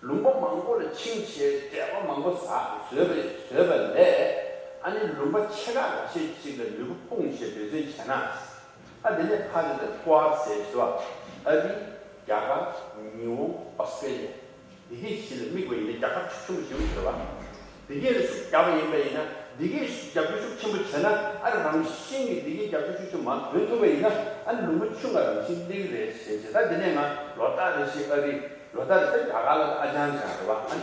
ལུང་པ་མང་པོ་ལ་ཆིངས་བྱས། འབྲེལ་བ་མང་པོ་བཟོས་པ་བཟོས་པ་ལས། ཨ་ནི་ལུང་པ་ཆེ་ཁག་ཁ་ཤས་ཅིག་ལ་ནུས་པ་སྤུངས་བྱས་འབད་བརྩོན་བྱས་ན། ཨ་དེ་ནས་ཕར་དེ་ལ་ཀུ་ཨཌ་ཟེར་ཞུ་བ། ཨ་རི། རྒྱ་གར། ཉི་ཧོང་། ཨོ་སི་ཀྲེ་ལི་ཡ། འདི་གའི་གཞི་ལ་དམིགས་པ་ཡིན་ན་རྒྱལ་ཁབ་ཆུང་ཆུང་ཞིག་རེད་བ། འདི་གའི་ལ་ཤུགས་རྒྱག་པ་ཡིན་པ་ཡིན་ན། འདི་གའི་རྒྱབ་སྐྱོར་ཤུགས་ཆེན་པོ་བྱས་ན། ཨ་རང་བཞིན་གྱིས་འདི་གའི་རྒྱབ་སྐྱོར་ཤུགས་ཆེན་པོ་མར་ཐོན་ཐུབ་པ་ཡིན་ན། ཨ་ལུང་པ་ཆུང་ང་རང་བཞིན་སླེབས་རེད་ཞེས་བྱས། ད་འདི་ནས་ང་ལོ་ལྟར་རེ་བཞིན་ཨ་རི། ལོ་ལྟར་རེ་བཞིན་རྒྱ་གར་ལ་ཨ་ཅང་ཅང་རེད་བ། ཨ་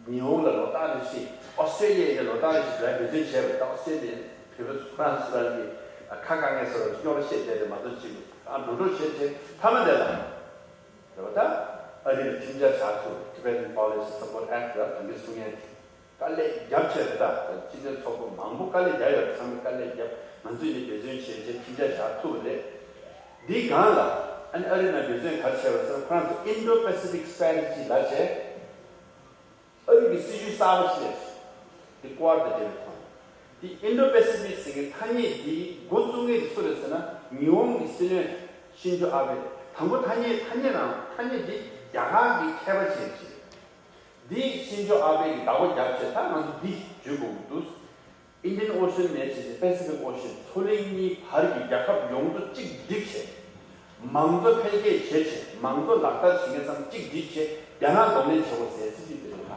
ཉི་ཧོང་ལ་ལོ་ལྟར་རེ་བཞིན། ཨོ་སི་ཀྲེ་ལི་ཡ་ལ་ལོ་ལྟར་རེ་བཞིན་འགྲོ་ཡ་འབད་བརྩོན་བྱས་པ་རེད། ད་ཨོ་སི་ཀྲེ་ལི་ཡ་བོད་པ་ཚོ་ཁོ་རང་ཚོ་རང་གི་ཁ་དཀའ་ངལ་སོགས་ལ་རྙོག་དྲ་བཤད་བསྡད་རེད་མ་གཏོགས། ཅིག་ཨ་འགྲོ་འགྲོ་བྱས་བྱས་མཐའ་མ་དེ་ལ། རེད་བ། ད་ཨ་རི་ལ་ཁྲིམས་འཆར་བཞག་ཚུལ། Tibetan Policy Support Act ལ་དོན་འཁྱོལ་སྲུང་མཁན་དེ་དཀའ་ལས་རྒྱབ་བྱས་རེད། ད་སྤྱི་མཐུན་ཚོགས་པ་མང་པོ་དཀའ་ལས་རྒྱག་ཡོད་རེད། ཚང་མས་དཀའ་ལས་རྒྱབ། ང་ཚོས་ནི་འབད་བརྩོན་བྱས་བྱས་ཁྲིམས་འཆར་བཞག་ཐུབ་པ་རེད། འདིའི་སྒང་ལ་ཨ་ནི་ཨ་རི་ནང་འབད་བརྩོན་ག་རེ་བྱས་པ་ཟེར་ན། ཁོ་རང་ཚོ་Indo-Pacific Strategy ལབ་བྱས། ཨ་རི་གི་སྲིད་ཇུས་གསར་པ་ཞིག་རེད། འདི་ཀུ་ཨཌ་དང་འབྲེལ་བའི་ཐོག་ནས། འདི་Indo-Pacific ཟེར་མཁན་ཐ་སྙད་འདི་འགོ་བཙུགས་མཁན་དེ་སུ་རེད་ཟེར་ན། ཉི་ཧོང་གི་སྲིད་བློན་ཤིན་ཛོ་ཨ་བྷེ། དང་པོ་ཐ་སྙད་ཐ་སྙད་རང་ཐ་སྙད་འདི་རྒྱ་གར་གྱི་མཁས་པ་ཅིག་རེད། འདི་ཤིན་ཛོ་ཨ་བྷེ་གིས་བདག་པོ་རྒྱབ་བྱས། ད་ང་ཚོ་འདི་བརྗོད་དགོས་ཀྱི་འདུག Indian Ocean ནས་བྱས་ཏེ་Pacific Ocean མཚོ་གླིང་གཉིས་བར་གྱི་རྒྱལ་ཁབ་ཡོངས་རྫོགས་གཅིག་སྒྲིལ་བྱས། མང་གཙོ་འཕེལ་རྒྱས་བྱེད་བྱས། མང་གཙོ་ལག་བསྟར་བྱེད་མཁན་ཚང་མ་གཅིག་སྒྲིལ་བྱས། རྒྱ་ནག་གདོང་ལེན་བྱེད་དགོས་ཟེར་སྲིད་ཇུས་དེ་རེད་ད།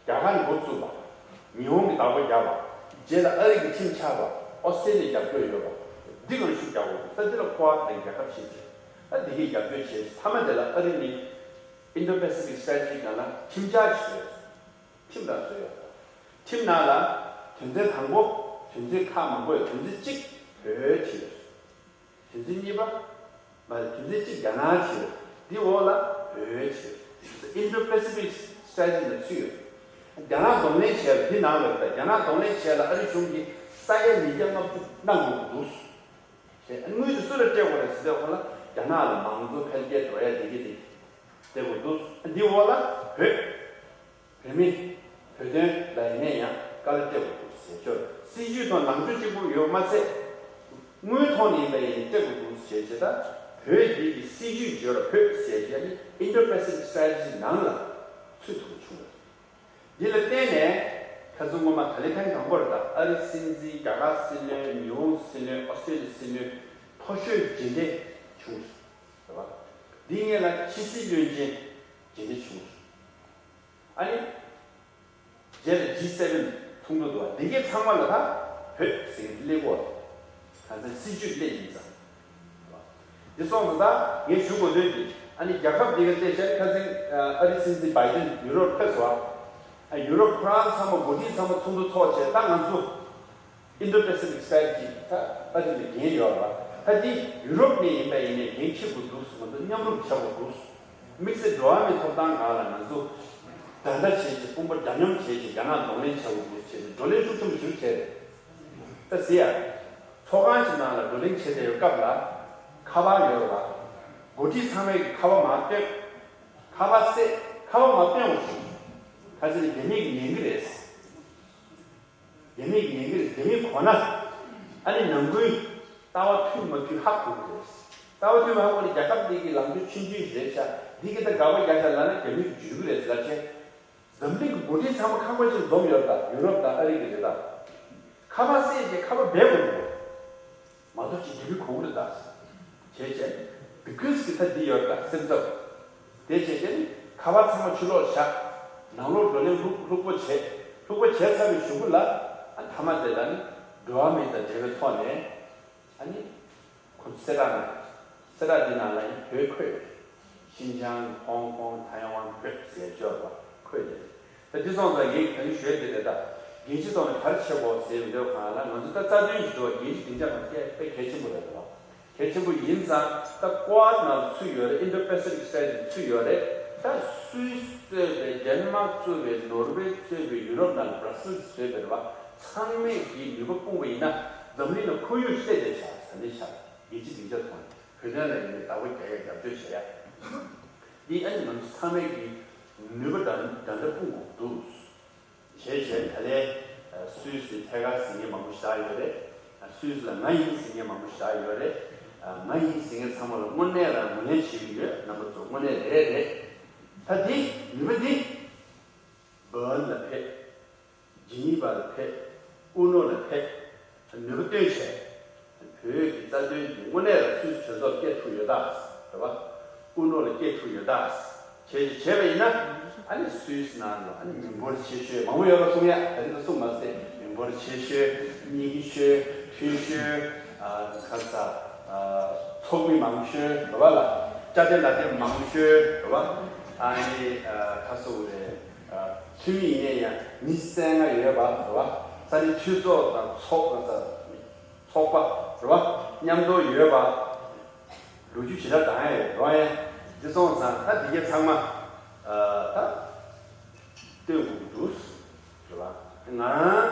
རྒྱ་གར་ནས་འགོ་བཙུགས་པ། ཉི་ཧོང་གིས་བདག་པོ་བརྒྱབ་པ། རྗེས་ལ་ཨ་རི་གིས་ཁྲིམས་ཆགས་པ། ཨོ་སི་ཀྲེ་ལི་ཡ་རྒྱབ་སྐྱོར་ཡོད་པ། འདི་གང་ཤུགས་རྒྱག་དགོས་འདུག་ས་འདི་ལ་ཀུ་ཨཌ་ལ་རྒྱལ་ཁབ་བྱེད་བྱས། ད་འདི་གའི་རྒྱབ་སྐྱོར་བྱས། མཐའ་མ་དེ་ལ་ཨ་རི་ནི་Indo-Pacific Strategy་ནང་ལ་ཁྲིམས་འཆར་ཞིག་བཟོས། ཁྲིམས་ར་བཟོས་ཡོད། ཁྲིམས་ནང་ལ་དོན་ཚན་དང་པོ། དོན་ཚན་ཁག་མང་པོ་ཡོད། དོན་ཚན་གཅིག་བོད་བྲིས་ཡོད། དོན་ཚན་གཉིས་པ། མ་རེད། དོན་ཚན་གཅིག་རྒྱ་ནག་བྲིས་ཡོད། འདི་འོག་ལ་བོད་བྲིས་ཡོད། Indo-Pacific Strategy་ལ་ཚུད་ཡོད། རྒྱ་ནག་གདོང་ལེན་བྱས་ལ་འདི་ནང་ལ་རེད། རྒྱ་ནག་གདོང་ལེན་བྱས་ལ་ཨ་རི་གཞུང་གིས་ས་ཡ་ཉིས་བརྒྱ་ལྔ་བཅུ་གནང་དགོས་ཀྱི་འདུག་ཟེར། དངུལ་དེ་སུ་ལ་སྤྲད་དགོས་རེད་ཟེར་དུས་ཁོ་ལ་རྒྱ་ནག་ལ་མང་གཙོ་འཕེལ་རྒྱས་འགྲོ་ཡ་དེ་གི་དེ་སྤྲད་དགོས་འདུག་འདི་འོག་ལ་བོད། བོད་མི། བོད་དོན་ལ་ཡིན་ན་ཡང་དཀའ་ལས་སྤྲད་དགོས་འདུག་ཟེར་ཆོག་སྲིད་ཇུས་དང་ལངས་ཕྱོགས་གཅིག་པུ་ཡོད་མ་ཚད། དངུལ་ཐོག་ནས་ཡིན་པ་ཡིན་ན་སྤྲད་དགོས་འདུག་ཟེར་བྱས། ད་བོད་འདི་གི་སྲིད་ཇུས་བརྗོད་ལ་བོད་ཟེར་བྱས་ནི་Indo-Pacific Strategy་ནང་ལ་ཚུད་ཐུབ་པ་བྱུང་བ་རེད། འདི་ལ་བརྟེན་ནས་ཁ་སང་སྔོན་མ་ད་ལི་ཐང་དང་པོར་ད་ཨ་རི་སྲིད་འཛིན། རྒྱ་གར་སྲིད་བློན། ཉི་ཧོང་སྲིད་བློན། ཨོ་སི་ཀྲེ་ལི་ཡ་སྲིད་བློན་མཐོ་ཤོས་མཇལ་འཕྲད་བྱུང་རེད་བ། འདི་སྔོན་ལ་ཕྱི་སྲིད་བློན་ཆེན་མཇལ་འཕྲད་བྱུང་རེད། ཨ་ནི་རྗེས་ལ་ཇི་སེ་ཝེན་ཚོགས་འདུ་འདུག་བ། འདི་གའི་ཚང་མ་ལ་ད་བོད་ཟེར་གྱི་སླེབས་ཀྱི་ཡོད་རེད། ད་ལྟ་སྲིད་ཇུས་སླེབས་ཡིན་ཙང་། འདི་སོང་ཙང་ད་ངས་ཞུ་དགོས་དོན་གྱི། ཨ་ནི་རྒྱལ་ཁབ་འདི་ག་བལྟས་བྱས་ཁ་སང་ཨ་རི་སྲིད་འཛིན་བྷའི་ཌེན་ཡུ་རོབ་ཕེབས་སོང་བ། ཨ་ཡུ་རོབ་ཁོ་རང་ཚང་མ་འགོ་ཁྲིད་ཚང་མ་ཚོགས་འདུ་ཚོགས་བྱས། ད་ང་ཚོ་Indo-Pacific Strategy་ད་ཨ་རི་ལ་འགན་ཡོད་རེད་བ། ད་འདི་ཡུ་རོབ་ནས་ཡིན་པ་ཡིན་ནའི་འགན་འཁྱེར་དགོས་འདུག་ང་ཚོ་མཉམ་རུབ་བྱ་དགོས་འདུག་དམིགས་བསལ་འགྲོ་བ་མིའི་ཐོབ་ཐང་སྒང་ལ་ང་ཚོ་བདའ་འདྲ་བྱས་བྱས། དཔུང་པ་འདྲ་མཉམ་བྱས་བྱས། རྒྱ་ནག་གདོང་ལེན་བྱ་དགོས་འདུག་བྱས་བྱས། བགྲོ་གླེང་ཤུགས་ཆེན་པོ་ཞིག་བྱས་རེད། ད་ཟེར་ཡ། ཚོགས་ཁང་ཞིག་ནང་ལ་བགྲོ་གླེང་བྱས་བསྡད་ཡོད་སྐབས་ལ་ཁ་པར་ཡོད་རེད་བ། འགོ་ཁྲིད་ཚང་མས་ཀྱི་ཁ་པར་མར་བཏོན། ཁ་པར་བསད། ཁ་པར་མར་བཏོན་དགོས་བྱུང་། ཁ་སང་ནས་རྒྱ་མིས་ཉན་གྱི་རེད། རྒྱ་མིས་ཉན་གྱི་རེད། རྒྱ་མིས་གོ་ན། ཨ་ནི་ནང་ཁུལ་ལྟ་བ་མཐུན་མ་མཐུན་ཧ་གོ་གི་རེད། ལྟ་བ་མཐུན་མ་ཧ་གོ་ནས་རྒྱལ་ཁབ་འདི་གི་ལངས་ཕྱོགས་ཆུང་ཆུང་ཞིག་རེད་ཤག་འདི་གི་ད་དགག་པ་རྒྱག་ཤག་ལབ་ན་རྒྱ་མིས་འཇུས་གི་རེད་ལབ་བྱས། འཛམ་གླིང་གི་འགོ་ཁྲིད་ཚང་མ་ཁང་པ་ཞིག་འཛོམས་ཡོད་རེད། ད་ཡུ་རོབ་དང་ཨ་རི་གི་རེད་ད། ཁ་པར་བསད་བྱས་ཁ་པར་སྦས་དགོས་འདུག་མ་གཏོགས་ཅིག་འགྲིག་གི་གོ་གི་རེད་ད། བྱས་བྱས། བི་ཀུན་སི་གི་ད་འདི་ཡོད་རེད་ད། སེམས་འཚབ། དེ་བྱས་བྱས་ནི་ཁ་པར་ཚང་མ་ཕྱི་ལོགས་བཞག་ནང་ལོགས་བགྲོ་གླེང་ལྷུག་ལྷུག་པོ་བྱས། ལྷུག་པོ་བྱས་ཚར་བའི་གཞུག་གུ་ལ། ཨ་མཐའ་མ་དེ་ལ་ནི་འགྲོ་བ་མི་དང་འབྲེལ་བའི་ཐོག་ནས། ཨ་ནི་ཁོ་ཚོ་གསལ་བསྒྲགས་གནང་། གསལ་བསྒྲགས་འདི་ནང་ལ་ཡང་བོད་འཁོད་ཡོད་རེད། ཤིན་ཅང་། ཧོང་ཀོང་། ཐའེ་ཝན། བོད་ཟེར་ཡ་ཅིག་ཡོད་རེད་བ། འཁོད་ཡོད་རེད། ད་འདི་སོང་ཙང་ངས་ད་རིང་ཞུ་ཡ་འདི་རེད་ད། རྒྱལ་སྤྱི་ཐོག་ནས་ག་རེ་བྱེད་དགོས་ཟེར་ཡོང་དུས་སྒང་ལ་ང་ཚོ་ད་རྩ་དོན་ཞིག་འདུག་བ། རྒྱལ་སྤྱིའི་སྡིངས་ཆ་ནང་དེ་དཔེ་གལ་ཆེན་པོ་རེད་བ། གལ་ཆེན་པོ་ཡིན་ཙང་ད་ཀོ་ཝཱཌ་ནང་ཚུད་ཡོད་རེད། Indo-Pacific Strategy་ཚུད་ཡོད་རེད། ད་སུད་སི་གཙོས་པའི། ཌེན་མཱག་གཙོས་པའི། ནོར་ཝེ་གཙོས་པའི། ཡུ་རོབ་ནང་ལ་བྷར་སེལ་གཙོས་པའི་རེད་བ། ཚང་མས་ཀྱི་ནུས་པ་སྤུངས་པ་ཡིན་ན་འཛམ་གླིང་ལ་ཁོར་ཡུག་སྤྲད་བསྡད་བཞག་ས་འདི་བཞག་རྒྱལ་སྤྱིའི་སྡིངས་ཆ་ཐོག་ནས་བོད་དོན་ལ་ཡིན་ནའི་བདག་པོ་རྒྱག་ཡ། རྒྱབ་སྐྱོར་བྱེད་ཡ། འདི་ཨ་ནི་ང་ཚོ་ཚང་མས་ཀྱི་ནུས་པ་འདྲ་འདྲ་འདྲ་སྤུངས་དགོས་འདུག་བྱས་བྱས་ད་ལན་སུད་སི་ཐད་ཀར་ཟིན་མཁན་མང་པོ་བཞག་ཡོད་རེད། སུད་སི་ལ་ང་ཡིན་ཟེར་མཁན་མང་པོ་བཞག་ཡོད་རེད། ང་ཡིན་ཟེར་མཁན་ཚང་མ་ལ་དངོས་གནས་ལ་ངོས་ལེན་བྱེད་ཀྱི་ཡོད། རྣམ་པ་ཚོ་དངོས་གནས་རེད་རེད། ད་འདི་ནུས་པ་འདི་བྷར་ལིན་ལ་ཕེབས། ཇི་ནི་ཝ་ལ་ཕེབས། ཨུ་ནོ་ལ་ཕེབས། ནུས་པ་བཏོན་བྱས། བོད་ཀྱི་རྩ་དོན་འདི་དངོས་གནས་ལ་སུད་སི་གྲོས་ཚོགས་སྐད་ཐུག་ཡོད་ད། རེད་བ། ཨུ་ནོ་ལ་སྐད་ཐུག་ཡོད་ད། བྱས་བྱས་པ་ཡིན་ན། ཨ་ནི་སུད་སི་ནང་ལ་ཨ་ནི་མི་འབོར་ཆེ་ཤོས་མང་པོ་ཡོད་པ་གསུང་ཡ། ད་རེས་ད་གསུང་མ་ཟད། མི་འབོར་ཆེ་ཤོས། སྙིང་རྗེ་ཤོས། མཐུན་ཤོས། ཨ་ཁ་ས། ཨ་ཚོགས་མི་མང་ཤོས། རེད་བ་ལ། བཅའ་ཁྲིམས་ལག་དེབ་མང་ཤོས། རེད་བ། ཨ་ནི་ཨ་ཁ་སོ་རེད། འཐུས་མི་ཡིན་ནའི་ཡང་མི་བཅོ་ལྔ་ཡོད་པ། རེད་བ། ས་གནས་འཐུས་ཚོགས་དང་ཚོགས་ཚོགས་པ། རེད་བ། མཉམ་དུ་ཡོད་པ། ལོ་རྒྱུས་ཞེ་དྲག་འདང་ཡོད་རོགས་ཡ། འདི་སོང་ཙང་ད་འདི་གའི་ཚང་མ་ད་སྟོན་དགོས་ཀྱི་འདུག་རེད་བ། ང་རང་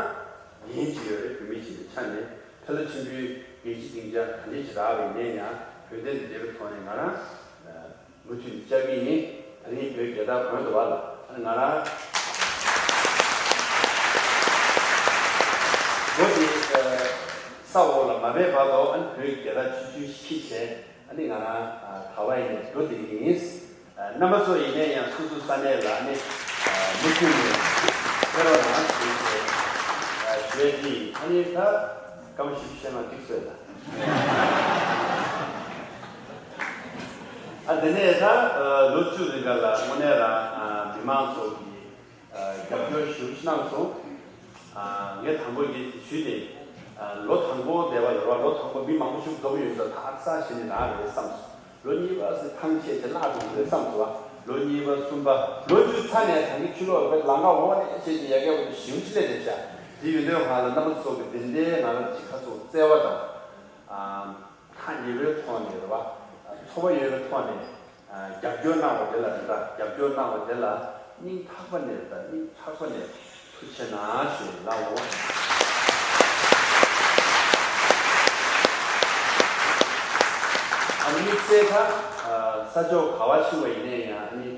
ཡན་ཅིག་ཡོད་རེད། བོད་མི་ཞིག་ཡིན་པའི་ཆ་ནས། ཕ་ལ་ཆེན་པོའི་རྒྱལ་སྤྱིའི་སྡིངས་ཆ་ག་འདྲ་ཞིག་རག་པ་ཡིན་ནའི་ཡང་། བོད་དོན་འདི་འབྲེལ་བའི་ཐོག་ནས་ང་རང་མུ་མཐུད་ནས་བཅར་གྱི་ཡིན། ད་རིང་བོད་རྒྱལ་དར་གོན་འདུག་བ་ལ། ང་རང་ལོ་འདི་ས་འོག་ལ་མ་སྦས་བར་དུ། ཨ་ནི་བོད་རྒྱལ་དར་ཆུང་ཆུང་ཞིག་འཁྱེར་བྱས། ཨ་ནི་ང་རང་ག་པར་ཡིན་ནའི་འགྲོ་བསྡད་ཀྱི་ཡིན། རྣམ་པ་ཚོ་ཡིན་ནའི་ཡང་སོ་སོའི་ས་གནས་ལ་ཨ་ནི་མུ་མཐུད་ནས་ཕེབས་རོགས་གནང་ཞེས་ཞུ་ཡ་ཡིན། ཨ་ནི་ད་སྐར་མ་བཞི་བཅུ་ཞེ་ལྔ་འགྲིག་སོང་ད། ཨ་དེ་ནས་ད་ལོ་བཅུ་རིང་ག་ལ་དངོས་གནས་རང་མི་མང་ཚོ་གི་རྒྱབ་སྐྱོར་ཞེ་པོ་ཅིག་གནང་སོང་། ངས་དང་པོ་ཡིན་དེ་ཞུས་ཏེ། ལོ་དང་པོ་འདས་པ་ལ་རེད་བ། ལོ་དང་པོ་མི་མང་པོ་ཞིག་འཛོམས་ཡོད་ས། ད་ཨ་ཙི་ཞེ་ནས་རང་རེད་བསམ་སོང་། ལོ་གཉིས་པ་ཟེར་ཐང་ཆད་དེ་བརླག་འགྲོ་གི་རེད་བསམ་སོང་བ། ལོ་གཉིས་པ་གསུམ་པ་ལོ་བཅུ་ཚར་ནས་ད་གིན་ཕྱི་ལོགས་ལ་ལམ་ཁ་འོག་ནས་བྱས་ཏེ་ཡ་གི་འོག་ཏུ་ཞིང་ཆུ་ལས་དེ་བྱ། དེ་ཡོད་དུས་ཧ་ལ་རྣམ་པ་ཚོ་གི་དེ་འདྲའི་ང་རང་གི་ཁ་ཚོ་བརྩེ་བ་དང་། ཨ། ཐག་ཉེ་བོའི་ཐོག་ནས་རེད་བ། ཚོར་བ་ཡོད་པའི་ཐོག་ནས། རྒྱབ་སྐྱོར་གནང་བ་དེ་ལ་རེད་ད། རྒྱབ་སྐྱོར་གནང་བ་དེ་ལ་སྙིང་ཐག་པ་ནས་རེད་ད། སྙིང་ཐག་པ་ནས་ཐུགས་རྗེ་གནང་ཞུ་ཡིན་ལགས་འོ། ཨ་ནི་དམིགས་བསལ་ད་ས་ཕྱོགས་ག་བ་ཕྱིན་པ་ཡིན་ནའི་ཡང་ཨ་ནི།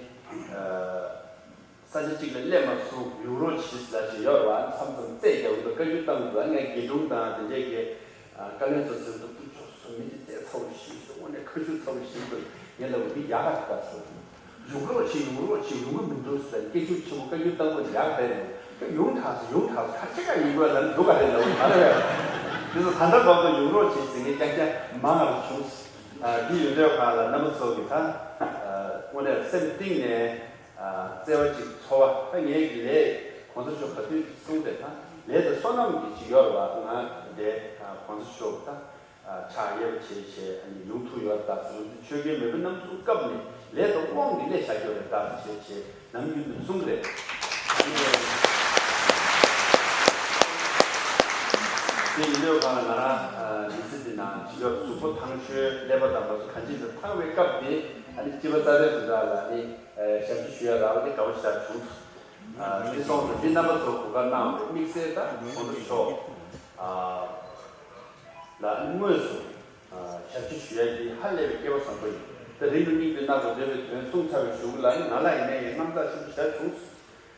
ས་ཆ་གཅིག་ལ་སླེབས་མ་སོང་། ཡོང་རོགས་གྱིས་ལབ་བྱས་ཡོད་རེད་བ། མཚམས་མཚམས་རྩེད་རྒྱག་གི་འདུག་བཀའ་བཀྱོན་བཏང་གི་འདུག་ངས་དགེ་སྒྲུང་དང་དེ་འདྲས་ཀྱི་བཀའ་བློན་ཚོ་ཟེར་འདུག་ཕུ་ཆོག་སོ་མི་དེ་རྩེད་ཚ་བོ་ཞིག་འདུག་དངོས་གནས་ཁ་མཆུ་ཚ་བོ་ཞིག་འདུག་ངས་ལབ་འདི་ཡག་ག་ད་ཟེར། ཡོང་རོགས་བྱེད། ཡོང་རོགས་བྱེད། ཡོང་གི་མི་འདུག་ཟེར། སྐད་ཤུགས་ཆེན་པོ་བཀའ་བཀྱོན་བཏང་དགོས་ཡག་རེད། ཡོང་དྲགས་སོང་། ཡོང་དྲགས་སོང་། ཁ་ཆེ་ག་ཡིན་དགོས་ལབ་འདུག་ག་རེད་ལབ་མ་རེད། དེ་ཚོ་ད་ལྟ་བར་དུ་ཡོང་རོགས་བྱེད་ཟེར་མཁན་རྐྱང་རྐྱང་མང་བ་བྱུང་། འདི་ཡོད་འདོད་གང་ལ་རྣམ་པ་ཚོ་གི་ད་དངོས་གནས་སེམས་གཏིང་ནས། བརྩེ་བ་གཅིག་ཚོར་བ། ད་ངའི་གི་ལས་གོང་ས་མཆོག་ག་དུས་གསུངས་པའི་ད་ལས་དང་བསོད་ནམས་ཀྱི་གཅིག་ཡོད་རེད་བ། ང་འདི་གོང་ས་མཆོག་ད་ཕྱག་གཡས་པ་བྱས་བྱས་ཨ་ནི་ཡོང་ཐུབ་ཡོད་རེད་ད་ཟེར། ཆོས་རྒྱལ་མེས་པོ་རྣམ་གསུམ་སྐབས་ནས་ལས་དང་དབང་གིས་སླེབས་བཞག་ཡོད་རེད་ད་ཟེར་བྱས་བྱས་ནམ་རྒྱུན་དུ་གསུངས་རེད། དེ་ཡིན་འདོད་གང་ལ་ང་རང་མི་ཚེ་འདི་ནང་ཇི་ལྟར་གཟུགས་པོ་ཐང་ཆོས་ཀླད་པ་དང་པ་ཚོ་གང་ཅི་ཟེར་ཐང་བའི་སྐབས་དེ་ཨ་ནི་སྤྱི་པ་རྩ་བའི་དུས་དག་ལ་ནི་ཞབས་ཕྱི་ཞུ་ཡ་རག་པ་དེ་དགའ་པོ་ཞེ་དྲག་བྱུང་། ཨ། འདི་སོང་ཙང་འདི་རྣམ་པ་ཚོ་གོ་སྐབས་གནང་བའི་དམིགས་བསལ་ད་གོང་ས་མཆོག་ཨ་ལ་དངོས་སུ་ཨ་ཞབས་ཕྱི་ཞུ་ཡ་འདི་ཧ་ལས་པའི་སྐལ་བ་བཟང་པོ་ཡིན། ད་རིང་དུ་སྙིང་དུ་བརྣག་དགོས་འདོད་པའི་དོན་གསུངས་ཚར་བའི་གཞུག་ལ་ནི་ང་ལ་ཡིན་ནའི་ཡང་རྣམ་དག་ཆེན་པོ་ཞེ་དྲག་བྱུང་།